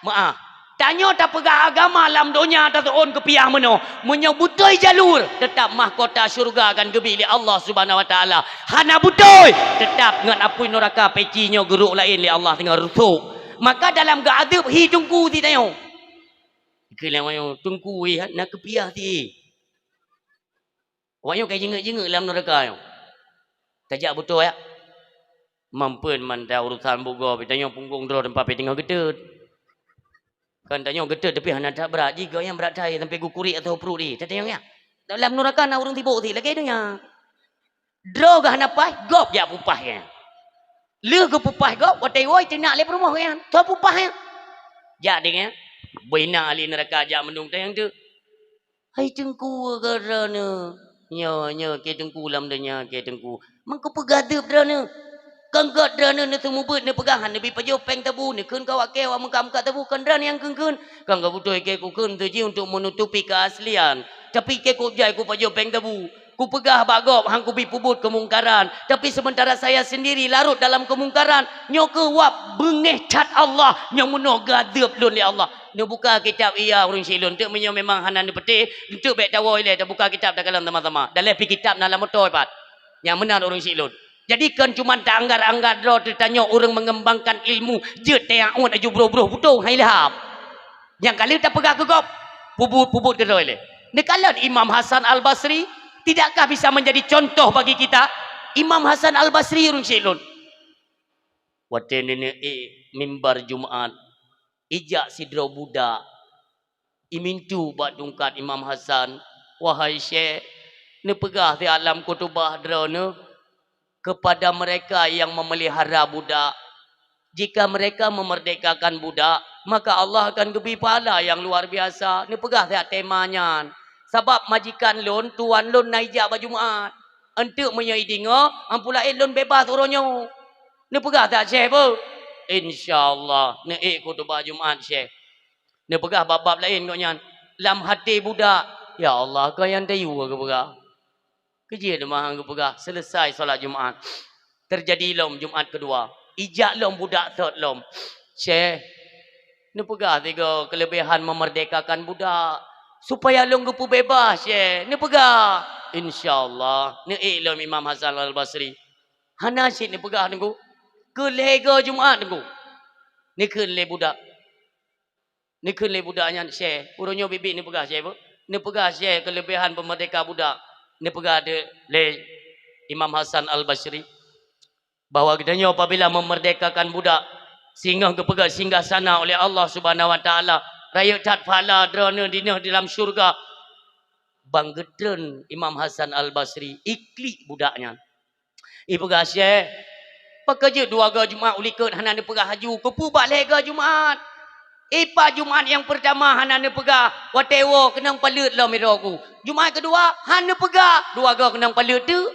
Meu'ah. Tanyoe tapeugah agama lam donya taseuôn keupiah meunoe. Meunyoe beutôi jalur, teutap mahkota syeuruga akan geubi lé Allah Subhanahu Wa Taala. Hana beutôi, teutap ngon apui nuraka peci nyoe geurok laén lé Allah teungoh rusok. Maka dalam geuadeueb hi teungku si tanyoe. Keu lé teungku hi na keupiah si. Awak nyoe ka jingeuk-jingeuk lam nuraka nyoe. Tajak beutôi, ya. Mampeuen mantong urusan bugoe, pih tanyoe punggong droe teumpat pih teungoh geuteut. Kan tanyoe geuteut tapi hana that brat, jigoe nyang brat that sampai geukuriek ateueh pruet jih. Tatanyong, ya. Lam nuraka na ureuëng sibok sit lagée donya. Droe geuh hana paih, gob jak peupah nyan. Lheueh geupeupah gob, watée woe teunak lé peurumoh nyan. Toh peupah nyan. Jak deh nyan. Bina ahli nuraka jak meunung tanyong teuk. Hai teungku, ka droeneuh. Nyoe, nyoe, keu teungku lam donya, keu teungku. Meukeupeugadeueb droeneuh. Kon gét droeneuh neuseumeubeuet neupeugah hana neubi pajoh péng tabu, neukheun keu awak kée awak meukat-meukat tabu, kon droeneuh nyang kheun-kheun. Kon gét beutôi kée kukheun tu jih untuk menutupi keaslian. Tapi kée kujai kupajoh péng tabu. Kupeugah bak gob hán kubi peubuet keumungkaran. Tapi sementara saya sendiri larut dalam keumungkaran. Nyoe keuh wab beungéh that Allah. Nyoe meunoe geuadeueb lôn lé Allah. Neubuka kitab iya ureuëng syiek lôn. Teuk meunyoe memang hana neupeuteh, enteuk bék tawoe ilée, tabuka kitab takalon sama-sama. Daleh pih kitab na lam moto pat. Nyang meunan ureuëng syiek lôn. Jadi kon cuma taanggar-anggar droe teutanyoe ureuëng meungeumbangkan ilmu, jeuet teuak uet aju broh-broh butong hai lhab. Nyang ka lheueh tapeugah keu gob, peubuet-peubuet keudroe lé. Neukalon Imam Hasan Al-Basri, tidakkah bisa menjadi contoh bagi kita? Imam Hasan Al-Basri ureuëng syiek lôn. Watée neuneuek mimbar Jumat, ijak sidroe budak, imintu bak tungkat Imam Hasan, "Wahai Syekh, neupeugah siat lam khutubah droeneuh kepada mereka yang memelihara budak, jika mereka memerdekakan budak, maka Allah akan geubri pahala yang luar biasa." Neupeugah siat tema nyan, "Sabab majikan lôn, tuan lôn na ijak bak Jumat. Enteuk meunyoe ideungoe, ampu laén lôn bebas uroe nyoe." Neupeugah that Syekh peue? "Insya Allah, neuék khutubah Jumat Syekh." Neupeugah bab-bab laén gobnyan. Lam até budak, "Ya Allah, kon nyang tayue geupeugah." Keujeuet teuma geupeugah, selesai salat Jumat. Teujadi lom Jumat keudua. Ijak lom budak thot lom. "Syekh, neupeugah tiga keuleubiehan meumerdekakan budak, supaya lôn geupeubeubaih, Syekh. Neupeugah." "Insya Allah." Neuék lom Imam Hasan Al-Basri. Hana cit neupeugah Teungku. Keu lhée goe Jumat Teungku. Neukheun lé budak. Neukheun lé budak nyan, "Syekh, uroe nyoe biet-biet neupeugah, Syekh, peue? Neupeugah, Syekh, keuleubiehan peumerdeka budak." Neupeugah deh lé Imam Hasan Al-Basri, bahwa geutanyoe apabila meumerdekakan budak, singoh geupeugét singgah sana oleh Allah Subhanahu wa Taala, rayeuk that pahala droeneuh dinoe di dalam syeuruga. Ban geutreun Imam Hasan Al-Basri, iklik budak nyan. Ipeugah, "Syekh, pakon jeuet dua goe Jumat u likot hana neupeugah laju, keupeue bak lhée goe Jumat? Ipat Jumat nyang peurtama hana neupeugah, watée woe keunong paleuet lom sidroe ku. Jumat keudua, hana neupeugah, dua goe keunong paleuet teuk.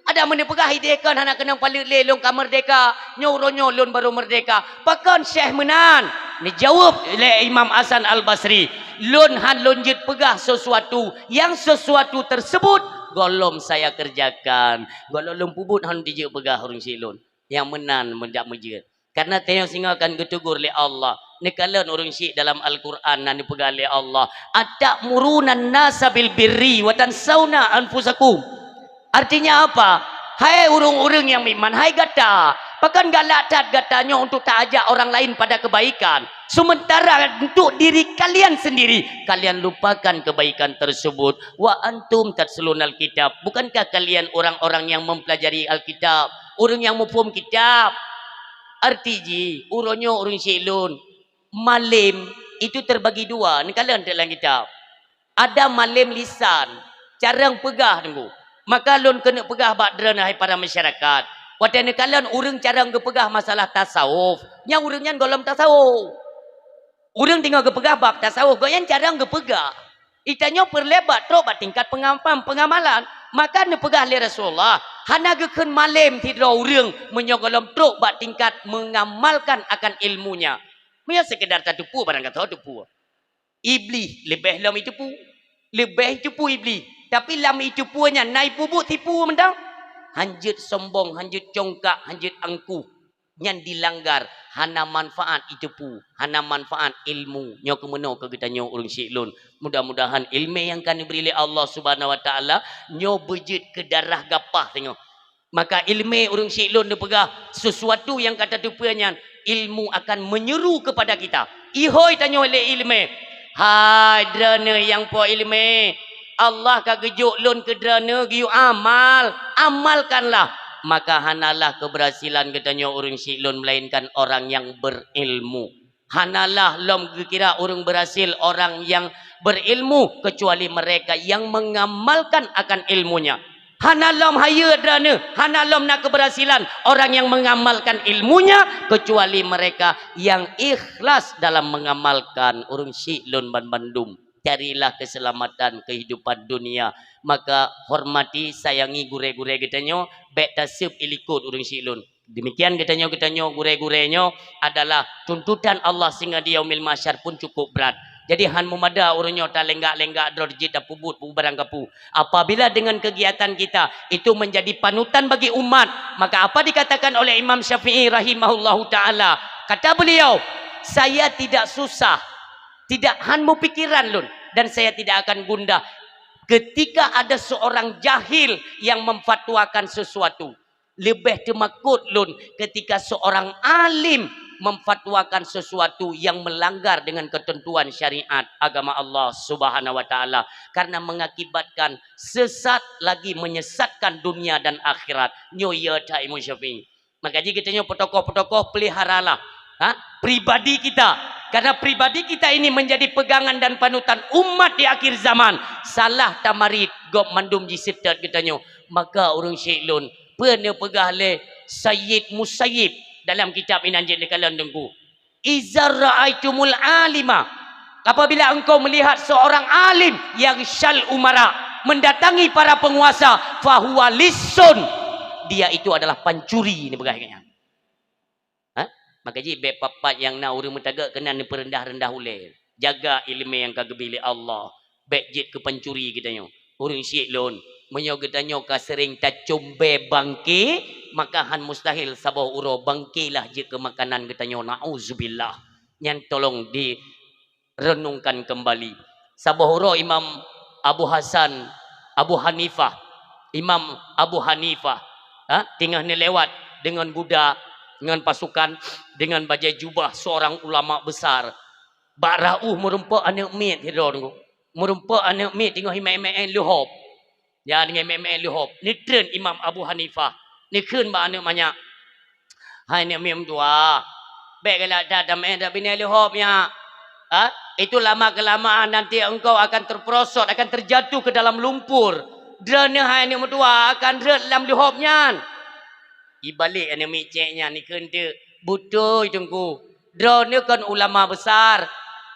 Adak meuneupeugah ideh kon hana keunong paleuet lé, lôn ka meurdeka, nyoe uroe nyoe lôn barô meurdeka." "Pakon Syekh meunan?" Neujaweueb lé Imam Hasan Al-Basri, "Lôn hán lôn jeuet peugah sesuatu, yang sesuatu tersebut gohlom saya kerjakan." Gohlom lôn peubuet hán dijeuet peugah ureuëng syiek lôn. Nyang meunan meujak meujeuet. Karena tanyoe singoh kan geutegur lé Allah. Neukalon ureuëng syiek dalam Al-Quran na neupeugah lé Allah, "Atamuruna nasa bil birri wa tansauna anfusakum." Artinya apa? Hai ureuëng-ureuëng nyang meuiman, hai gata, pakon galak that gata nyoe untuk taajak orang lain pada kebaikan, sementara untuk diri kalian sendiri, kalian lupakan kebaikan tersebut. "Wa antum tatslunal kitab." Bukankah kalian orang-orang yang mempelajari Alkitab, ureuëng nyang muphom kitab? Arti jih, uroe nyoe ureuëng syiek lôn, malem itu terbagi dua, neukalon teuk lam kitab. Ada malem lisan, carông peugah Teungku. Maka lôn keuneuk peugah bak droeneuh hai para masyarakat. Watée neukalon ureuëng carông geupeugah masalah tasawuf, nyang ureuëng nyan gohlom tasawuf. Ureuëng teungoh geupeugah bab tasawuf, gobnyan carông geupeugah. Geutanyoe peureulée bak trok bak tingkat pengam-, pengamalan. Maka neupeugah lé Rasulullah, hana geukheun malem sidroe ureuëng meunyoe gohlom trok bak tingkat mengamalkan akan ilmunya. Meunyoe sekedar tateupeue, barang ka teupeue. Iblih leubeh lom iteupeue. Leubeh iteupeue Iblih. Tapi lam iteupeue nyan na ipeubuet tipu mantong. Hán jeuet sombong, hán jeuet congkak, hán jeuet angkuh. nyan dilanggar, hana manfaat iteupeue, hana manfaat ilmu. Nyoe keumeunoe keu geutanyoe ureuëng syiek lôn. Mudah-mudahan ilmu nyang ka neubri lé Allah Subhanahu wa Taala nyoe beujeuet keu darah gapah singoh. Maka ilmu ureuëng syiek lôn neupeugah, sesuatu nyang ka tateupeue nyan, ilmu akan menyeru kepada kita. Ihôi tanyoe lé ilmu, "Hai droeneueh nyang po ilmu, Allah ka geujok lôn keu droeneueh geuyue amal, amalkanlah." Maka hanalah keberhasilan geutanyoe ureuëng syiek lôn, melainkan orang yang berilmu. Hanalah lom geukira ureuëng berhasil orang yang berilmu, kecuali mereka yang mengamalkan akan ilmunya. Hana lom hayeue droeneueh, hana lom na keberhasilan orang yang mengamalkan ilmunya, kecuali mereka yang ikhlas dalam mengamalkan. Ureuëng syiek lôn banmandum, carilah keselamatan kehidupan dunia. Maka hormati, sayangi gurée-gurée geutanyoe, bék taseueb ilikot ureuëng syiek lôn. Demikian geutanyoe, geutanyoe gurée-gurée nyoe adalah tuntutan Allah sehingga di yaumil mahsyar pun cukup berat. Jadi han meumada ureuëng nyoe talenggak-lenggak droe jeuet tapeubuet peue barang kapeue. Apabila dengan kegiatan kita itu menjadi panutan bagi umat, maka apa dikatakan oleh Imam Syafi'i rahimahullahu taala? Kata beliau, "Saya tidak susah, tidak han meupikiran lôn, dan saya tidak akan gundah ketika ada seorang jahil yang memfatwakan sesuatu. Leubeh teumakot lôn ketika seorang alim memfatwakan sesuatu yang melanggar dengan ketentuan syariat agama Allah Subhanahu wa Taala, karena mengakibatkan sesat lagi menyesatkan dunia dan akhirat." Nyoe ya that Imam Syafi'i. Maka jih geutanyoe peutokoh-peutokoh, peliharalah, ha, pribadi kita. Karena pribadi kita ini menjadi pegangan dan panutan umat di akhir zaman. Salah tamarit, gob mandum jiseutôt geutanyoe. Maka ureuëng syiek lôn, peue neupeugah lé Sayyid Musayyib dalam kitab inan jeuet neukalon Teungku, "Iza ra'aitumul alima," apabila engkau melihat seorang alim, "yaghsyal umara," mendatangi para penguasa, "fahuwa lissun," dia itu adalah pancuri, neupeugah lagée nyan. Ha? Maka jih bék pat-pat nyang na ureuëng meutagak keunan neupeureundah-reundah ulée. Jaga iéleumé nyang ka geubri lé Allah. Bék jeuet keu pancuri geutanyoe. Ureuëng syiek lôn, meunyoe geutanyoe ka seuréng tacöm bée bangke, maka han mustahil saboh uroe bangke lah jeuet keu makanan geutanyoe. Nauzubillah. Nyan tolong di renungkan kembali. Saboh uroe Imam Abu Hasan, Abu Hanifah, Imam Abu Hanifah, ha, teungoh neulewat deungon guda, deungon pasukan, deungon bajée jubah seorang ulama besar. Bak rot ueh meurumpok aneuëk miet sidroe teungku. Meurumpok aneuëk miet teungoh imé-imé leuhop. Ya, deungon mé-mé leuhop. Neutreun Imam Abu Hanifah. Neukheun bak aneuëk manyak, "Hai aneuëk miet meutuah, bék galak that tamé that binéh leuhop nyak. Ha? Itu lama-kelamaan nanti engkau akan terperosot, akan terjatuh ke dalam lumpur. Droeneueh hai aneuëk meutuah akan rhot lam leuhop nyan." Ibalek aneuëk miet cék nyan neukheun teuk, "Beutôi Teungku, droeneueh kon ulama besar.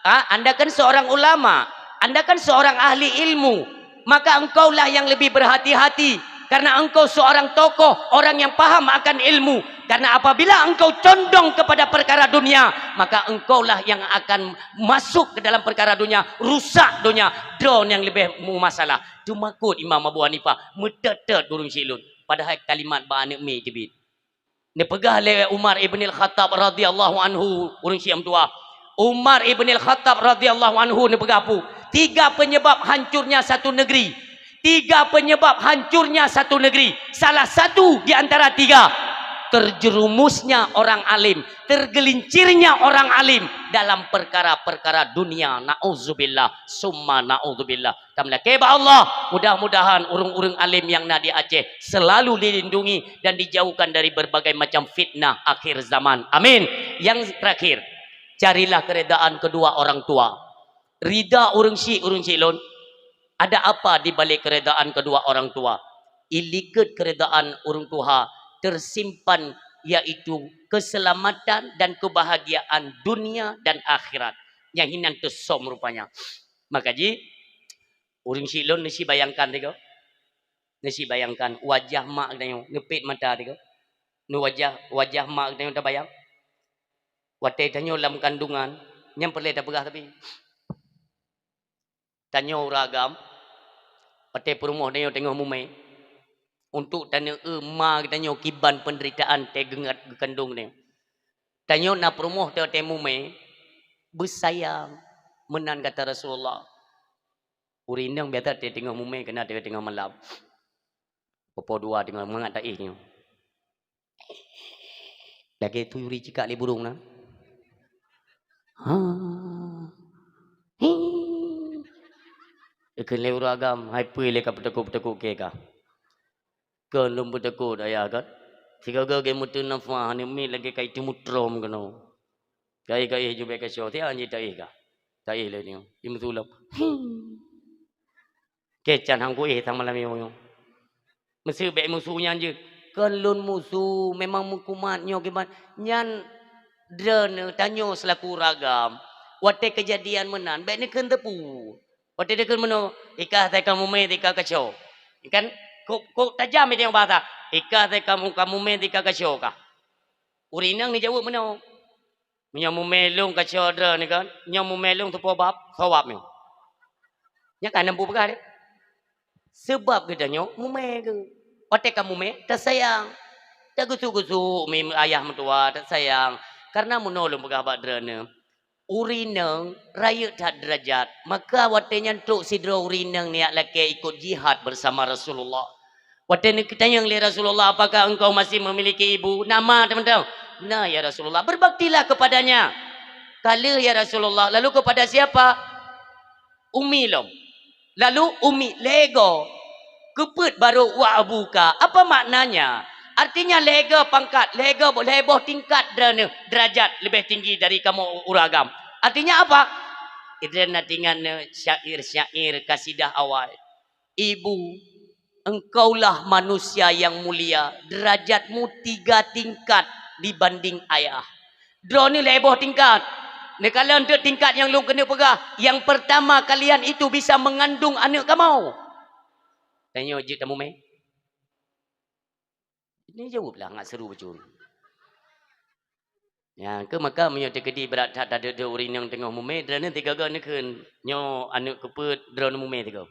Ha? Anda kan seorang ulama, Anda kan seorang ahli ilmu. Maka engkaulah yang lebih berhati-hati, karena engkau seorang tokoh, orang yang paham akan ilmu. Karena apabila engkau condong kepada perkara dunia, maka engkaulah yang akan masuk ke dalam perkara dunia, rusak dunia, droeneueh nyang leubeh meumasalah." Teumakot Imam Abu Hanifah, meutot-tot ureuëng syiek lôn. Padahai kalimat bak aneuëk miet teubiet. Neupeugah lé Umar ibn al-Khattab radhiyallahu anhu, ureuëng syiek meutuah. Umar ibn al-Khattab radhiyallahu anhu neupeugah peue? Tiga penyebab hancurnya satu negeri. Tiga penyebab hancurnya satu negeri. Salah satu di antara tiga, terjerumusnya orang alim, tergelincirnya orang alim dalam perkara-perkara dunia. Nauzubillah, summa nauzubillah. Tameulakée bak Allah, mudah-mudahan ureuëng-ureuëng além nyang na di Aceh selalu dilindungi dan dijauhkan dari berbagai macam fitnah akhir zaman. Amin. Yang terakhir, carilah keredaan kedua orang tua. Rida ureuëng syiek, ureuëng syiek lôn, ada apa di balik keredaan kedua orang tua? Ilikot keredaan ureuëng tuha tersimpan, yaitu keselamatan dan kebahagiaan dunia dan akhirat. Nyang hinan teusom rupanya. Maka jih, ureuëng syiek lôn, neusibayangkan tiga. Neusibayangkan wajah mak geutanyoe, neupet mata tiga. Neuwajah, wajah mak geutanyoe tabayang. Watée tanyoe lam kandungan, nyan peureulée tapeugah tapi. Tanyoe ureuëng agam, watée peurumoh tanyoe teungoh mumé, untuk taneueu ma geutanyoe kiban peunderitaan teuh geungat geukandong tanyoe. Tanyoe na peurumoh teuh watée mumé, beusayang, meunan kata Rasulullah. Ureuëng inong biasa teuh teungoh mumé keunan teuh teungoh malam. Popo dua teungoh mangat taéh nyoe. Lagée tuyuri cikak lé burung na. Ha. Hi. Ikheun lé ureuëng agam, hai peue lé ka peuteukot-peuteukot keu ka. Kon lôn peuteukot ayah kan. Sigoe-goe geuh meuteunafah, aneuk miet lagée ka iteumeutrom keunoe. Ka éh, ka éh, jubek ka syoe, tian jih taéh ka. Taéh lé nyoe, imeusulom. Hi. Keucan han kuéh sang malam nyoe. Meuseu bék musu nyan jeuet. Kon lôn musu, memang meukumat nyoe kiban. Nyan droeneuh tanyoe seulaku ureuëng agam. Watée keujadian meunan, bék neukheun teupeue. Watée neukheun meunoe, "Ikah asai ka mumé, ikah ka syoe." Kan, kok, kok tajam itu bahasa. "Ikah asai ka mu-, ka mumé, ikah ka syoe kah." Ureuëng inong neujaweueb meunoe. Meunyoe mumé lôn ka syoe droeneuh kan, nyoe mumé lôn teupeue bab, soe bab nyoe. Nyan ka hana peue peugah deh. Seubab geutanyoe mumé geuh. Watée ka mumé, tasayang. Tageusuk-geusuk mi ayah meutuwah, tasayang. Kareuna meunoe lôn peugah bak droeneuh, ureuëng inong rayeuk that deurajat, maka watée nyan trok sidroe ureuëng inong niat lakée ikot jihad beusama Rasulullah. Watée neutanyong lé Rasulullah, "Apakah engkau masih memiliki ibu?" "Na ma, teumantong." "Na, ya Rasulullah." "Berbaktilah kepadanya." "Ka lheueh, ya Rasulullah." "Lalu kepada siapa?" "Umi lom." "Lalu umi lego." "Keupeuet baru wa abuka." Apa maknanya? Artinya lego pangkat, lego bo-, lhée boh tingkat droeneuh deurajat leubeh tinggi dari kamoe ureuëng agam. Artinya apa? Idroeneuh na teuingat nyoe syair-syair kasidah awai. "Ibu, engkaulah manusia yang mulia, derajatmu tiga tingkat dibanding ayah." Droeneuh lhée boh tingkat. Neukalon teuk tingkat nyang lôn keuneuk peugah, yang pertama kalian itu bisa mengandung aneuk kamoe. Tanyoe jeuet tamumé. Neujaweueb lah ngat seuru bacut. Nyan keuh maka meunyoe teukeudi brat that tadeue ureuëng inong teungoh mumé, droeneuh tiga-tiga neukheun, "Nyoe aneuk keupeuet droeneuh mumé tiga."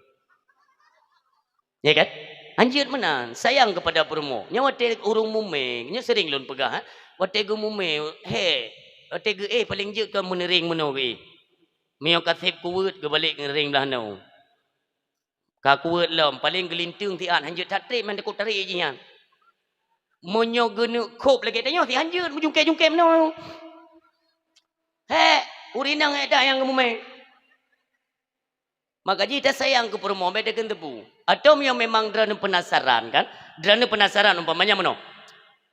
Ya kan? Hanjeuet meunan, sayang kepada peurumoh. Nyoe watée ureuëng mumé, nyoe sering lôn peugah, eh, watée geumumé, he, watée geuéh paleng jeuet kon meuneuring meunoe geuéh. Meunyoe ka seb kuweuet geubalek ngiring blaih noe. Ka kuweuet lom, paleng geulinteung siat, hanjeuet that treb man takot tarek jih nyan. Meunyoe geuneuk khôb lagée tanyoe, si hanjeuet meujungkée-jungkée meunoe. Hék, ureuëng inong ék that nyang geumumé. Maka jih tasayang keu peurumoh, bék takheun teupeue. Atau meunyoe memang droeneuh peunasaran kan? Droeneuh peunasaran umpamanya meunoe.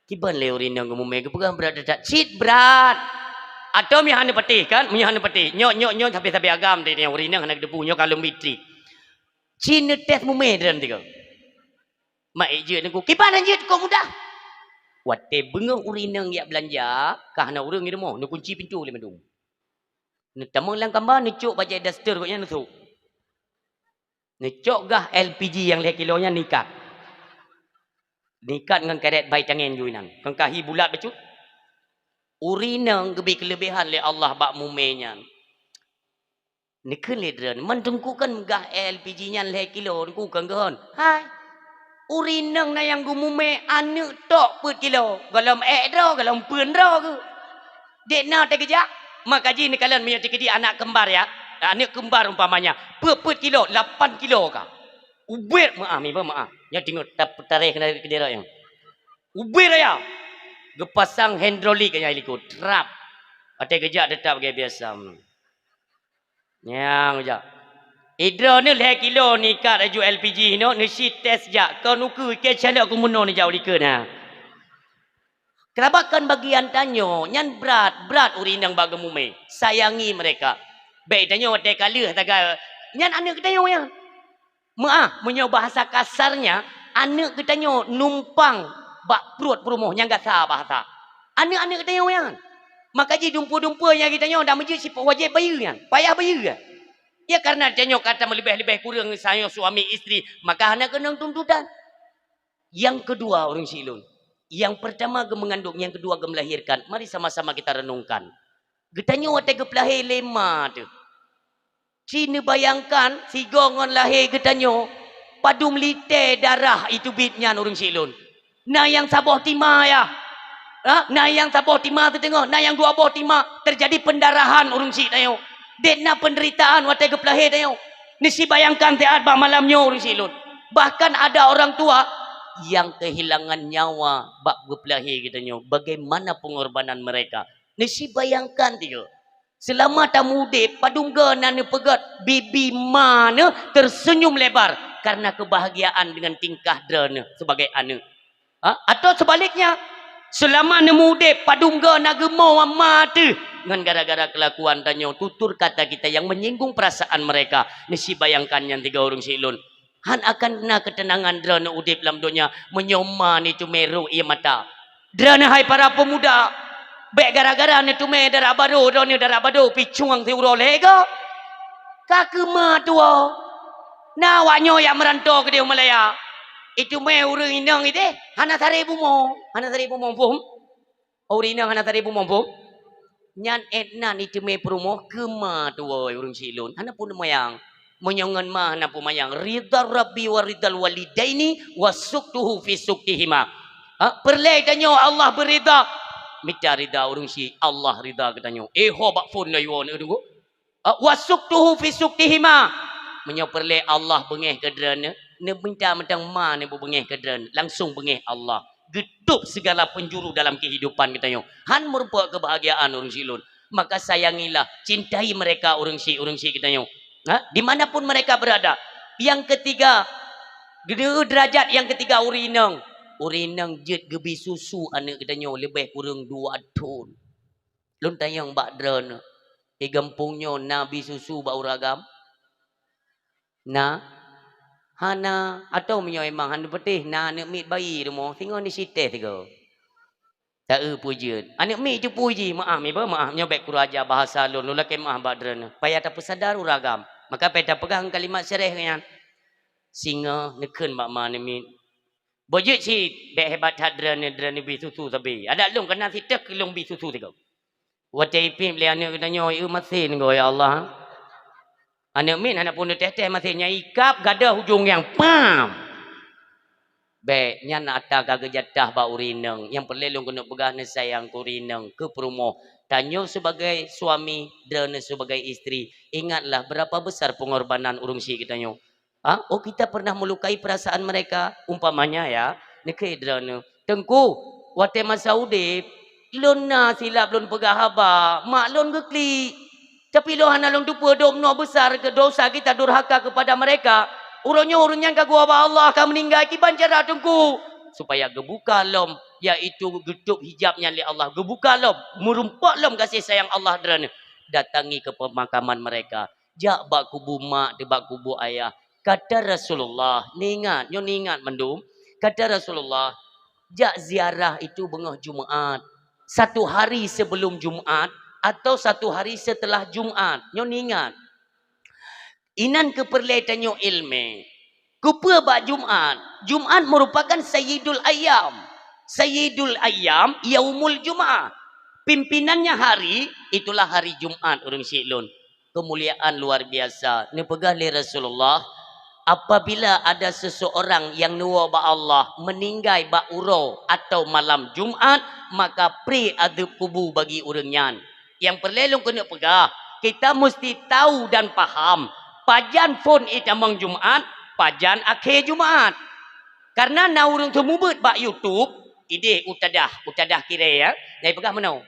Kiban lé ureuëng inong geumumé, geupeugah brat that-that. Cit brat. Atau meunyoe hana patéh kan? Meunyoe hana patéh. Nyoe, nyoe, nyoe sabe-sabe agam deh, ureuëng inong hana geuteupeue, nyoe ka lôn bi trik. Ci neutés mumé droeneuh tiga. Mak ék jeuet neukheun, "Kiban han jeuet kok mudah." Watée beungoh ureuëng inong jak beulanja, ka hana ureuëng di rumoh, neukunci pintoe lé mandum. Neutamong lam kamba, neucok bajée daster gobnyan neusok. Neucok gah L P G nyang lhée kilo nyan neuikat. Neuikat ngon karét bai tangen ju inan. Kon ka hi bulat bacut. Ureuëng inong geubri keuleubehan lé Allah bak mumé nyan. Neukheun lé droeneuh, man teungku kan meugah L P G nyan lhée kilo, teungku kan geuhon. Hai, ureuëng inong na nyang geumumé aneuk tok peuet kilo, gohlom ék droe, gohlom peuen droe geuh. Dék na teugeujak, maka jih neukalon meunyoe teukeudi anak kembar ya, aneuk kembar umpamanya, peuet-peuet kilo, lapan kilo ka. Ubit meuah, miba meuah. Nyoe teungoh tap-, tareh keunan keudéh rot nyoe. Ubit raya. Geupasang hidrolik nyang likot, trap. Watée geujak teutap lagée biasa. Nyang jak. Idroe neuh lhée kilo neuikat laju L P G nyoe, neusi tes jak, kon ukeue, keu calok keu meunoe neujak u likot na. Keurabat kon bagian tanyoe, nyan brat, brat ureuëng inong bak geumumé. Sayangi mereka. Bék tanyoe watée ka lheueh taga, nyan aneuk geutanyoe nyan. Meuah, meunyoe bahasa kasarnya, aneuk geutanyoe numpang bak pruet peurumoh nyang gasa bahasa. Aneuk-aneuk geutanyoe nyan. Maka jih dumpeue-dumpeue nyang geutanyoe dak meujeuet sipeuwajéb bayeue nyan, payah bayeue nyan. Ya, kareuna tanyoe ka tameuleubeh-leubeh kureueng sayoe suami istri, maka hana keunong tuntutan. Nyang keudua, ureuëng siklon. Nyang peurtama geumeungandong, nyang keudua geumeulahirkan. Mari sama-sama kita renungkan. Geutanyoe watée geupeulahé lé ma teuh. Ci neubayangkan sigoe ngon lahé geutanyoe, padum lité darah iteubiet nyan ureuëng siklon. Na nyang saboh tima yah. Ha? Na nyang saboh tima teuteungoh, na nyang dua boh tima, teujadi peundarahan ureuëng syiek tanyoe. Dek na peunderitaan watée geupeulahé tanyoe. Neusibayangkan siat bak malam nyoe ureuëng syiek lôn. Bahkan ada orang tua yang kehilangan nyawa bak geupeulahé geutanyoe. Bagaimana pengorbanan mereka? Neusibayangkan tiga. Seulama tameudeb, padum goe na neupeugét, bibi ma neuh terseunyum lebar karena kebahagiaan dengan tingkah droeneuh sebagai aneuëk. Ha? Atau sebaliknya, seulama neumeudeb, padum goe na geumoe ma teuh ngon gara-gara kelakuan tanyoe, tutur kata kita yang menyinggung perasaan mereka. Neusibayangkan nyan tiga ureuëng syiek lôn. Han akan na keuteunangan droeneuh udeb lam donya meunyoe ma neuteumé rhot ié mata. Droeneuh hai para peumuda, bék gara-gara neuteumé dara barô, droeneuh dara barô picueng siuroe lhée goe. Ka keuh ma tuwoe. Na awaknyoe nyang meuranto keudeh u Malaya. Iteumé ureuëng inong ideh, hana saré bumoe, hana saré bumoe, phom? Ureuëng inong hana saré bumoe, phom? Nyan étna iteumé peurumoh keu ma tuwoe ureuëng syiek lôn. Hana peumayang. Meunyoe ngon ma hana peumayang, ridha Rabbi wa ridhal walidaini wa sukhtuhu fi sukhtihima. Ha, peureulée tanyoe Allah beuridha. Mita ridha ureuëng syiek, Allah ridha geutanyoe. Eh, ho bak phon laju neu deungoe. Ah, wa sukhtuhu fi sukhtihima. Meunyoe peureulée Allah beungéh keu droeneuh, neumita mantong ma neubeungéh keu droeneuh, langsung beungéh Allah. Geutôb segala penjuru dalam kehidupan geutanyoe. Han meurumpok kebahagiaan ureuëng syiek lôn. Maka sayangilah, cintai mereka ureuëng syiek, ureuëng syiek geutanyoe. Ha? Di mana pun mereka berada. Yang ketiga, geuneuk derajat yang ketiga ureuëng inong. Ureuëng inong jeuet geubi susu aneuëk geutanyoe leubeh kureueng dua thon. Lôn tanyong bak droeneuh, di gampông nyoe na bi susu bak ureuëng agam? Na? Hana, atau meunyoe memang hana peutéh, na aneuëk miet bayi rumoh, singoh neusitéh sigoe. Ta-eu peue jeuet. Aneuëk miet cupu jih, meu'ah, miba meu'ah, nyoe bék kuraja bahasa lôn, lôn lakée meu'ah bak droeneuh. Payah tapeusadar ureuëng agam. Maka payah tapeugah kalimat syarah nyan. Singoh neukheun bak ma aneuëk miet. Boh jeuet cit, bék hebat that droeneuh, droeneuh bi susu sabe. Adak lôn kana siteuh keu lôn bi susu sigoe. Watée ipiep lé aneuëk geutanyoe, eu masen goe, ya Allah. Aneuëk miet hana pun teuh-teuh masen, nyang ikab gadôh ujong nyang pam. Bék, nyan atra ka geujatah bak ureuëng inong. Nyang peureulée lôn keuneuk peugah neusayang keu ureuëng inong, keu peurumoh. Tanyoe sebagai suami, droeneuh sebagai istri, ingatlah berapa besar pengorbanan ureuëng syiek geutanyoe. Ha? Oh, kita pernah melukai perasaan mereka? Umpamanya ya, neukheun droeneuh, "Teungku, watée masa udeb, lôn na silap lôn peugah haba, mak lôn geuklik. Tapi lôn hana lôn teupeue doh meunoe besar keu dosa kita durhaka kepada mereka. Uroe nyoe ureuëng nyan ka geuwoe bak Allah, ka meuninggai, kiban cara Teungku?" Supaya geubuka lom, yaitu geutôb hijab nyan lé Allah, geubuka lom, meurumpok lom gaséh sayang Allah droeneuh. Datangi ke pemakaman mereka. Jak bak kubu mak, di bak kubu ayah. Kata Rasulullah, neuingat, nyoe neuingat mandum. Kata Rasulullah, jak ziarah itu beungoh Jumaat. Satu hari sebelum Jumaat atau satu hari setelah Jumaat. Nyoe neuingat. Inan keuh peureulée tanyoe iéleumé. Keupeue bak Jumaat? Jumaat merupakan sayyidul ayyam. Sayyidul ayyam yaumul Jumaah. Pimpinannya hari, itulah hari Jumaat, ureuëng syiek lôn. Keumuliaan luar biasa. Neupeugah lé Rasulullah, apabila ada seseorang yang neuwoe bak Allah meuninggai bak uroe atau malam Jumaat, maka pri adeueb kubu bagi ureuëng nyan. Nyang peureulée lôn keuneuk peugah, kita meusti tahu dan paham pajan phon itamong Jumaat, pajan akhé Jumaat. Karena na ureuëng seumeubeuet bak YouTube, ideh Ustazah, Ustazah Kirée, ya, nyang ipeugah meunoe.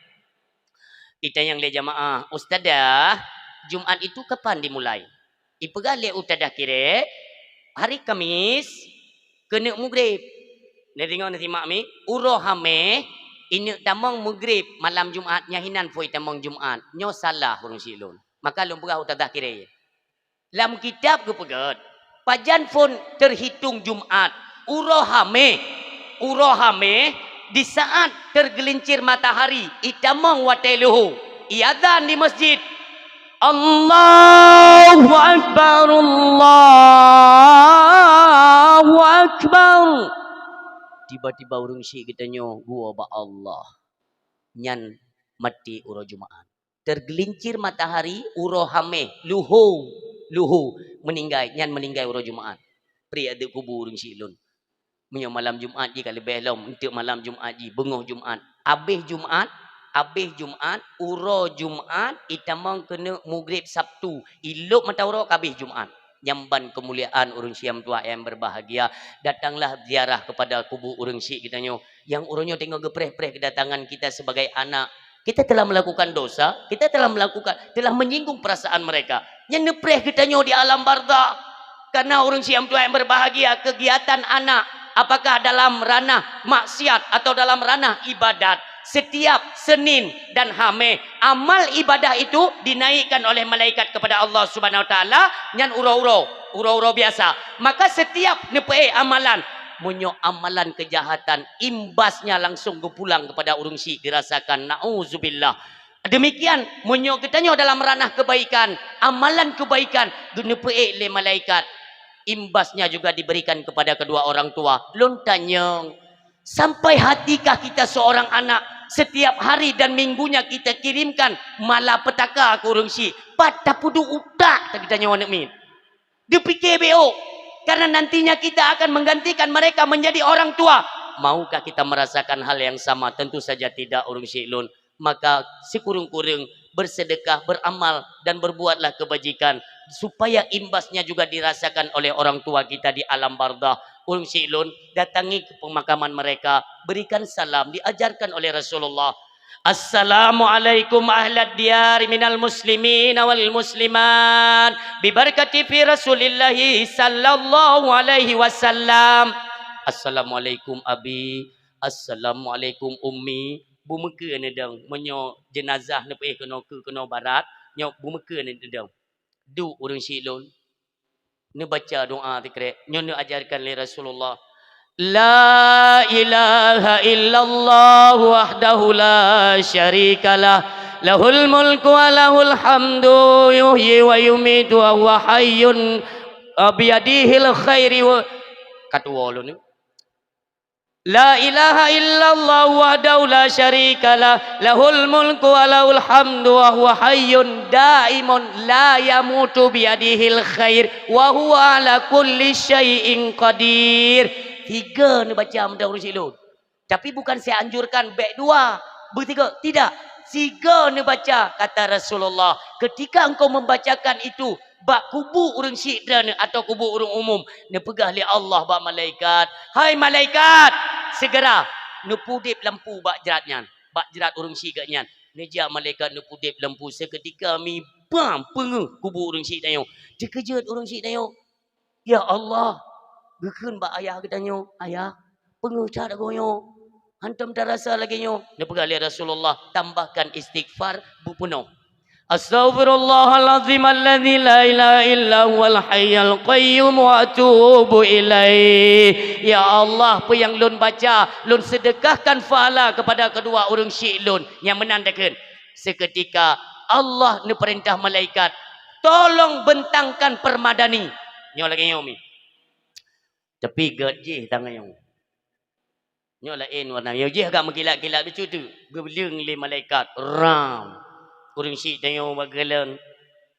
Itanyong lé jamaah, "Ustazah, Jumaat itu kapan dimulai?" Ipeugah lé Ustazah Kirée, "Hari Kamis keuneuk mugreb." Neudeungoe, neusimak mi, "Uroe Hameh ineuk tamong mugreb malam Jumaat, nyan hinan phon itamong Jumaat." Nyoe salah ureuëng syiek lôn. Maka lôn peugah Ustazah Kirée. Lam kitab geupeugét, pajan phon teuhitung Jumaat, uroe Hameh. Uroe Hameh, di saat tergelincir matahari, itamong watée luho, iazan di masjid. Allahu Akbar, Allahu Akbar. Tiba-tiba ureuëng syiek geutanyoe geuwoe bak Allah. Nyan maté uroe Jumaat. Tergelincir matahari, uroe Hameh, luho, luho, meuninggai, nyan meuninggai uroe Jumaat. Pri adeueb kubu ureuëng syiek lôn. Meunyoe malam Jumaat jih ka leubeh lom, eunteuk malam Jumaat jih, beungoh Jumaat, Abéh Jumat, abéh Jumat, uroe Jumat, itamong keuneuk Maghrib Sabtu, ilop mata uroe ka abéh Jumat. Nyan ban keumuliaan ureuëng syiah meutuah nyang berbahagia, datanglah ziarah kepada kubu ureuëng syik geutanyoe. Nyang uroe nyoe teungoh geupreh-preh kedatangan kita sebagai anak. Kita telah melakukan dosa, kita telah melakukan, telah menyinggung perasaan mereka. Nyang neupreh geutanyoe di alam barzakh. Karena ureuëng syiah meutuah nyang berbahagia, kegiatan anak, apakah dalam ranah maksiat atau dalam ranah ibadat, setiap Senin dan Hameh, amal ibadah itu dinaikkan oleh malaikat kepada Allah Subhanahu Wa Taala, nyan uroe-uroe, uroe-uroe biasa. Maka setiap neupeuék amalan, meunyoe amalan kejahatan, imbasnya langsung geupulang kepada ureuëng syik dirasakan. Nauzubillah. Demikian, meunyoe geutanyoe dalam ranah kebaikan, amalan kebaikan, geuneupeuék lé malaikat, imbasnya juga diberikan kepada kedua orang tua. Lôn tanyong, sampai hatikah kita seorang anak, setiap hari dan minggunya kita kirimkan malapetaka keu ureuëng syik? Pat tapeuduek utak teuh geutanyoe aneuk miet? Dipike bék, karena nantinya kita akan menggantikan mereka menjadi orang tua. Maukah kita merasakan hal yang sama? Tentu saja tidak, ureuëng syik lôn. Maka sikureueng-kureueng bersedekah, beramal, dan berbuatlah kebajikan, supaya imbasnya juga dirasakan oleh orang tua kita di alam barzakh. Ureuëng syik lôn, datangi ke pemakaman mereka, berikan salam, diajarkan oleh Rasulullah. Assalamualaikum ahlad diyar minal muslimin wal muslimat, bibarakati fi Rasulillahi sallallahu alaihi wasallam. Assalamualaikum abi, assalamualaikum ummi. Bumeukeue neudong, meunyoe jenazah neupeuéh keunoe keu keunoe barat, nyoe bumeukeue neudong. Duek ureuëng syik lôn, neubaca doa sikrek nyoe neuajarkan lé Rasulullah. La ilaha illallah wahdahu la syarikalah, lahul mulku wa lahul hamdu, yuhyi wa yumitu wa huwa hayyun, biyadihil khairi wa, katuwo lôn. La ilaha illallah wahdahu la syarikalah, lahul mulku wa lahul hamdu wa huwa hayyun daimun la yamutu biyadihil khair wa huwa ala kulli syai'in qadir. Tiga neubaca meunan ureuëng syik lôn. Tapi bukan saya anjurkan bék dua, beutiga, tidak. Tiga neubaca, kata Rasulullah, ketika engkau membacakan itu, bak kubu ureuëng syik droeneuh atau kubu ureuëng umum, neupeugah lé Allah bak malaikat, "Hai malaikat, segera neupudeb lampu bak jrat nyan, bak jrat ureuëng syik geuh nyan." Neujak malaikat neupudeb lampu, seketika mi bam peungeuh kubu ureuëng syik tanyoe. Teukeujot ureuëng syik tanyoe, "Ya Allah," geukheun bak ayah geutanyoe, "Ayah, peungeuh that goe nyoe. Hantom tarasa lagée nyoe." Neupeugah lé Rasulullah, "Tambahkan istighfar beupeunoh. Astaghfirullahalazim alladzi la ilaha illa huwal hayyul qayyum wa atubu ilaih." Ya Allah, peue nyang lôn baca, lôn sedekahkan pahala kepada kedua ureuëng syik lôn. Nyang meunan takheun. Seketika Allah neupeurintah malaikat, "Tolong bentangkan permadani." Nyoe lagée nyoe mi. Tapi gét jih tanyoe. Nyoe laén warna. Nyoe jih agak meukilat-kilat bacut tu. Geubeuleung lé malaikat. Ram. Ureuëng syik tanyoe bak geulan.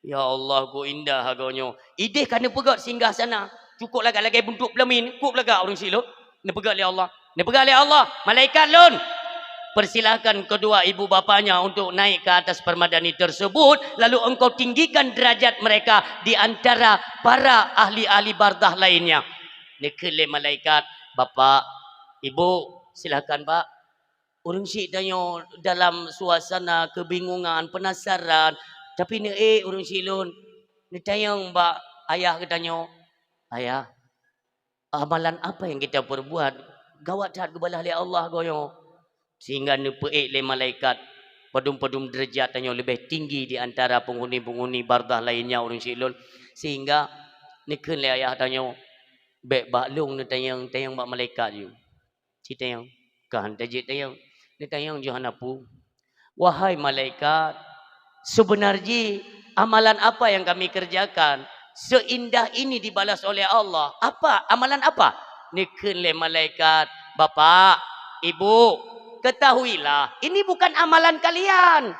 Ya Allah, kok indah hagoe nyoe. Idéh ka neupeugét singgah sana. Cukôp lagak lagée buntok peulamin. Kok lagak ureuëng syik lôn. Neupeugét lé Allah. Neupeugét lé Allah, "Malaikat lôn, persilahkan kedua ibu bapanya untuk naik ke atas permadani tersebut, lalu engkau tinggikan derajat mereka di antara para ahli-ahli barzakh lainnya." Neukheun lé malaikat, "Bapak, Ibu, silahkan, Pak." Ureuëng syik tanyoe dalam suasana kebingungan, penasaran, tapi neuék ureuëng syik lôn neutanyong bak ayah geutanyoe, "Ayah, amalan apa yang kita perbuat, gawat that geubalah lé Allah goe nyoe?" Sehingga neupeuék lé malaikat padum-padum deurajat tanyoe leubeh tinggi di antara penghuni-penghuni barzakh lainnya ureuëng syik lôn. Sehingga neukheun lé ayah tanyoe, "Bék bak lôn neutanyong, tanyong bak malaikat yue." Citanyong, ka han tajeuet tanyong. Neutanyong jih hana peue. "Wahai malaikat, sebenar jih amalan apa yang kami kerjakan seindah ini dibalas oleh Allah? Apa? Amalan apa?" Neukheun lé malaikat, "Bapak, Ibu, ketahuilah, ini bukan amalan kalian.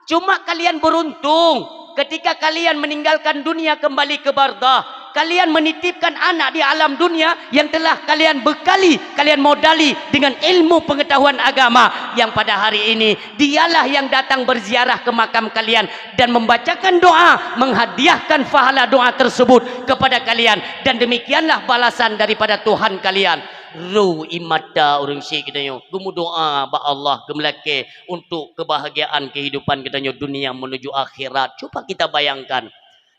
Cuma kalian beruntung ketika kalian meninggalkan dunia kembali ke barzakh, Kalian menitipkan anak di alam dunia yang telah kalian bekali, kalian modali dengan ilmu pengetahuan agama yang pada hari ini dialah yang datang berziarah ke makam kalian dan membacakan doa, menghadiahkan pahala doa tersebut kepada kalian, dan demikianlah balasan daripada Tuhan kalian. Ru imata ureuëng syik geutanyoe geumudoa bak Allah, geumeulakée untuk kebahagiaan kehidupan geutanyoe dunia menuju akhirat. Cuba kita bayangkan,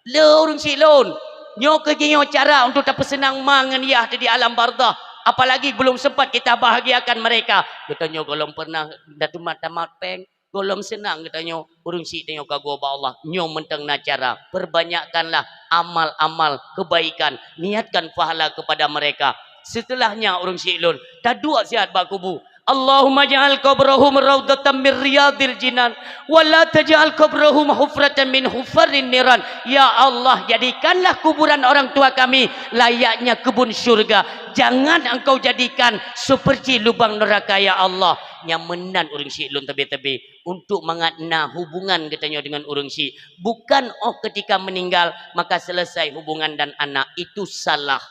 le ureuëng syik lôn, nyoe keuh jih nyoe cara untuk tapeuseunang ma ngon yah di alam barzakh, apalagi belum sempat kita bahagiakan mereka. Geutanyoe gohlom pernah datumat tamat péng, gohlom seunang geutanyoe, ureuëng syik tanyoe ka goe bak Allah. Nyoe mantong na cara, perbanyakkanlah amal-amal kebaikan, niatkan pahala kepada mereka. Setelahnya ureuëng syik lôn, taduek siat bak kubu. Allahumma ja'al qabrahum raudhatan min riyadhil jinan, wa la taj'al qabrahum hufratan min hufarin niran. Ya Allah, jadikanlah kuburan orang tua kami layaknya kebun syurga. Jangan Engkau jadikan seperti lubang neraka, ya Allah. Nyang meunan ureuëng syik lôn teubi-teubi, untuk mangat na hubungan geutanyoe dengan ureuëng syik. Bukan oh ketika meninggal, maka selesai hubungan dan anak. Itu salah.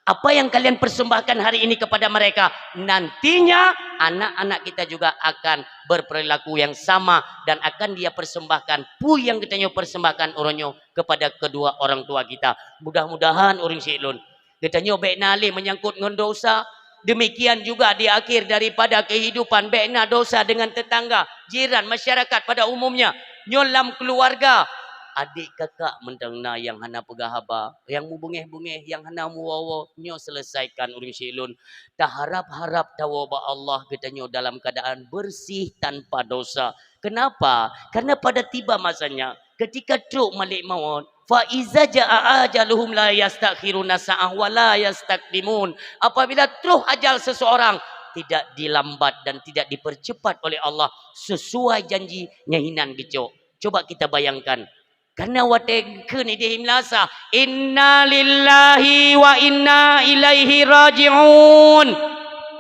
Apa yang kalian persembahkan hari ini kepada mereka, nantinya anak-anak kita juga akan berperilaku yang sama dan akan dia persembahkan peue nyang geutanyoe persembahkan uroe nyoe kepada kedua orang tua kita. Mudah-mudahan ureuëng syik lôn, geutanyoe bék na lé menyangkut ngon dosa. Demikian juga di akhir daripada kehidupan, bék na dosa dengan tetangga, jiran, masyarakat pada umumnya. Nyoe lam keluarga, adik kakak mantong na nyang hana peugah haba, nyang mubungéh-bungéh, nyang hana muwoe-woe, nyoe selesaikan ureuëng syik lôn. Taharap-harap tawoe bak Allah geutanyoe dalam keadaan bersih tanpa dosa. Kenapa? Karena pada tiba masanya, ketika trok malaikat maut, fa iza jaa ajaluhum la yastakhiruna sa'ah wa la yastaqdimun. Apabila troh ajal seseorang, tidak dilambat dan tidak dipercepat oleh Allah, sesuai janji nyan hinan geucok. Coba kita bayangkan, karena watée kheun idéh imlasa, "Inna lillahi wa inna ilaihi raji'un."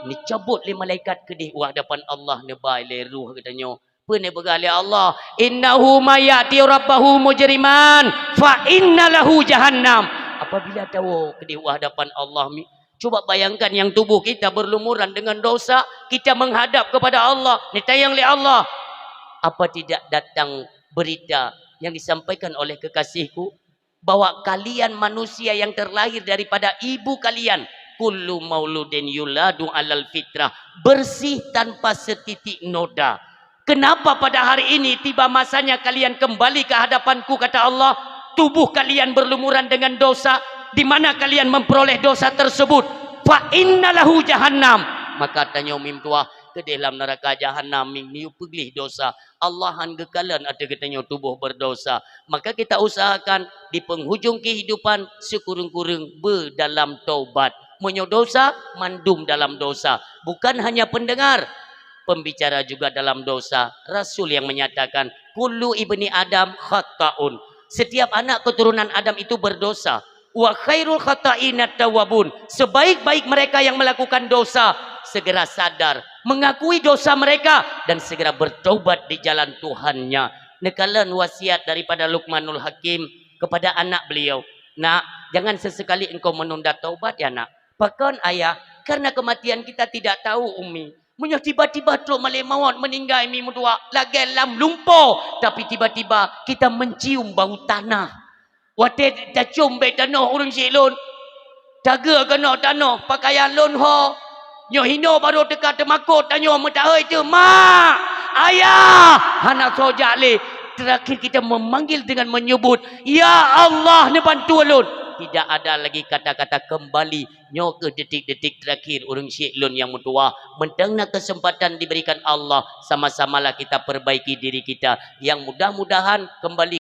Neucabot lé malaikat keudéh u hadapan Allah, neuba lé ruh geutanyoe. Peue neupeugah lé Allah, "Innahu may ya'ti rabbahu mujriman, fa inna lahu jahannam." Apabila tawoe keudéh u hadapan Allah, mi-, coba bayangkan yang tubuh kita berlumuran dengan dosa, kita menghadap kepada Allah, neutanyong lé Allah, "Apa tidak datang berita yang disampaikan oleh kekasihku?" Bahwa kalian manusia yang terlahir daripada ibu kalian, kullu mauludin yuladu alal fitrah, bersih tanpa setitik noda. Kenapa pada hari ini tiba masanya kalian kembali ke hadapanku, kata Allah, tubuh kalian berlumuran dengan dosa, di mana kalian memperoleh dosa tersebut? Fa inna lahu jahannam. Maka tanyoe mim tuah keudéh lam neraka jahannam, mim miyup peugleh dosa. Allah han geukalon ateueh geutanyoe tuboh berdosa. Maka kita usahakan di penghujung kehidupan sikureueng-kureueng beudalam taubat. Meunyoe dosa, mandum dalam dosa. Bukan hanya pendengar, pembicara juga dalam dosa. Rasul yang menyatakan, "Kullu ibni Adam khatta'un." Setiap anak keturunan Adam itu berdosa. "Wa khairul khata'ina tawwabun." Sebaik-baik mereka yang melakukan dosa, segera sadar, mengakui dosa mereka, dan segera bertaubat di jalan Tuhannya. Neukalon wasiat daripada Luqmanul Hakim kepada anak beliau, "Nak, jangan sesekali engkau menunda taubat ya, Nak." "Pakon, Ayah?" "Karena kematian kita tidak tahu, Umi. Meunyoe tiba-tiba trok malaikat maut meuninggai, mi meutuah, lagée lam lumpo, tapi tiba-tiba kita mencium bau tanah." Watée tacom bék tanoh ureuëng syik lôn, tageue keunoe tanoh, pakaian lôn ho. Nyoe hinoe barô teuka teumakot tanyoe meutahôi teuma, "Ayah!" Hana soe jak lé. Terakhir kita memanggil dengan menyebut, "Ya Allah, neubantu lôn!" Tidak ada lagi kata-kata kembali. Nyoe keuh detik-detik terakhir ureuëng syik lôn nyang meutuwah. Mantong na kesempatan diberikan Allah, sama-samalah kita perbaiki diri kita. Yang mudah-mudahan kembali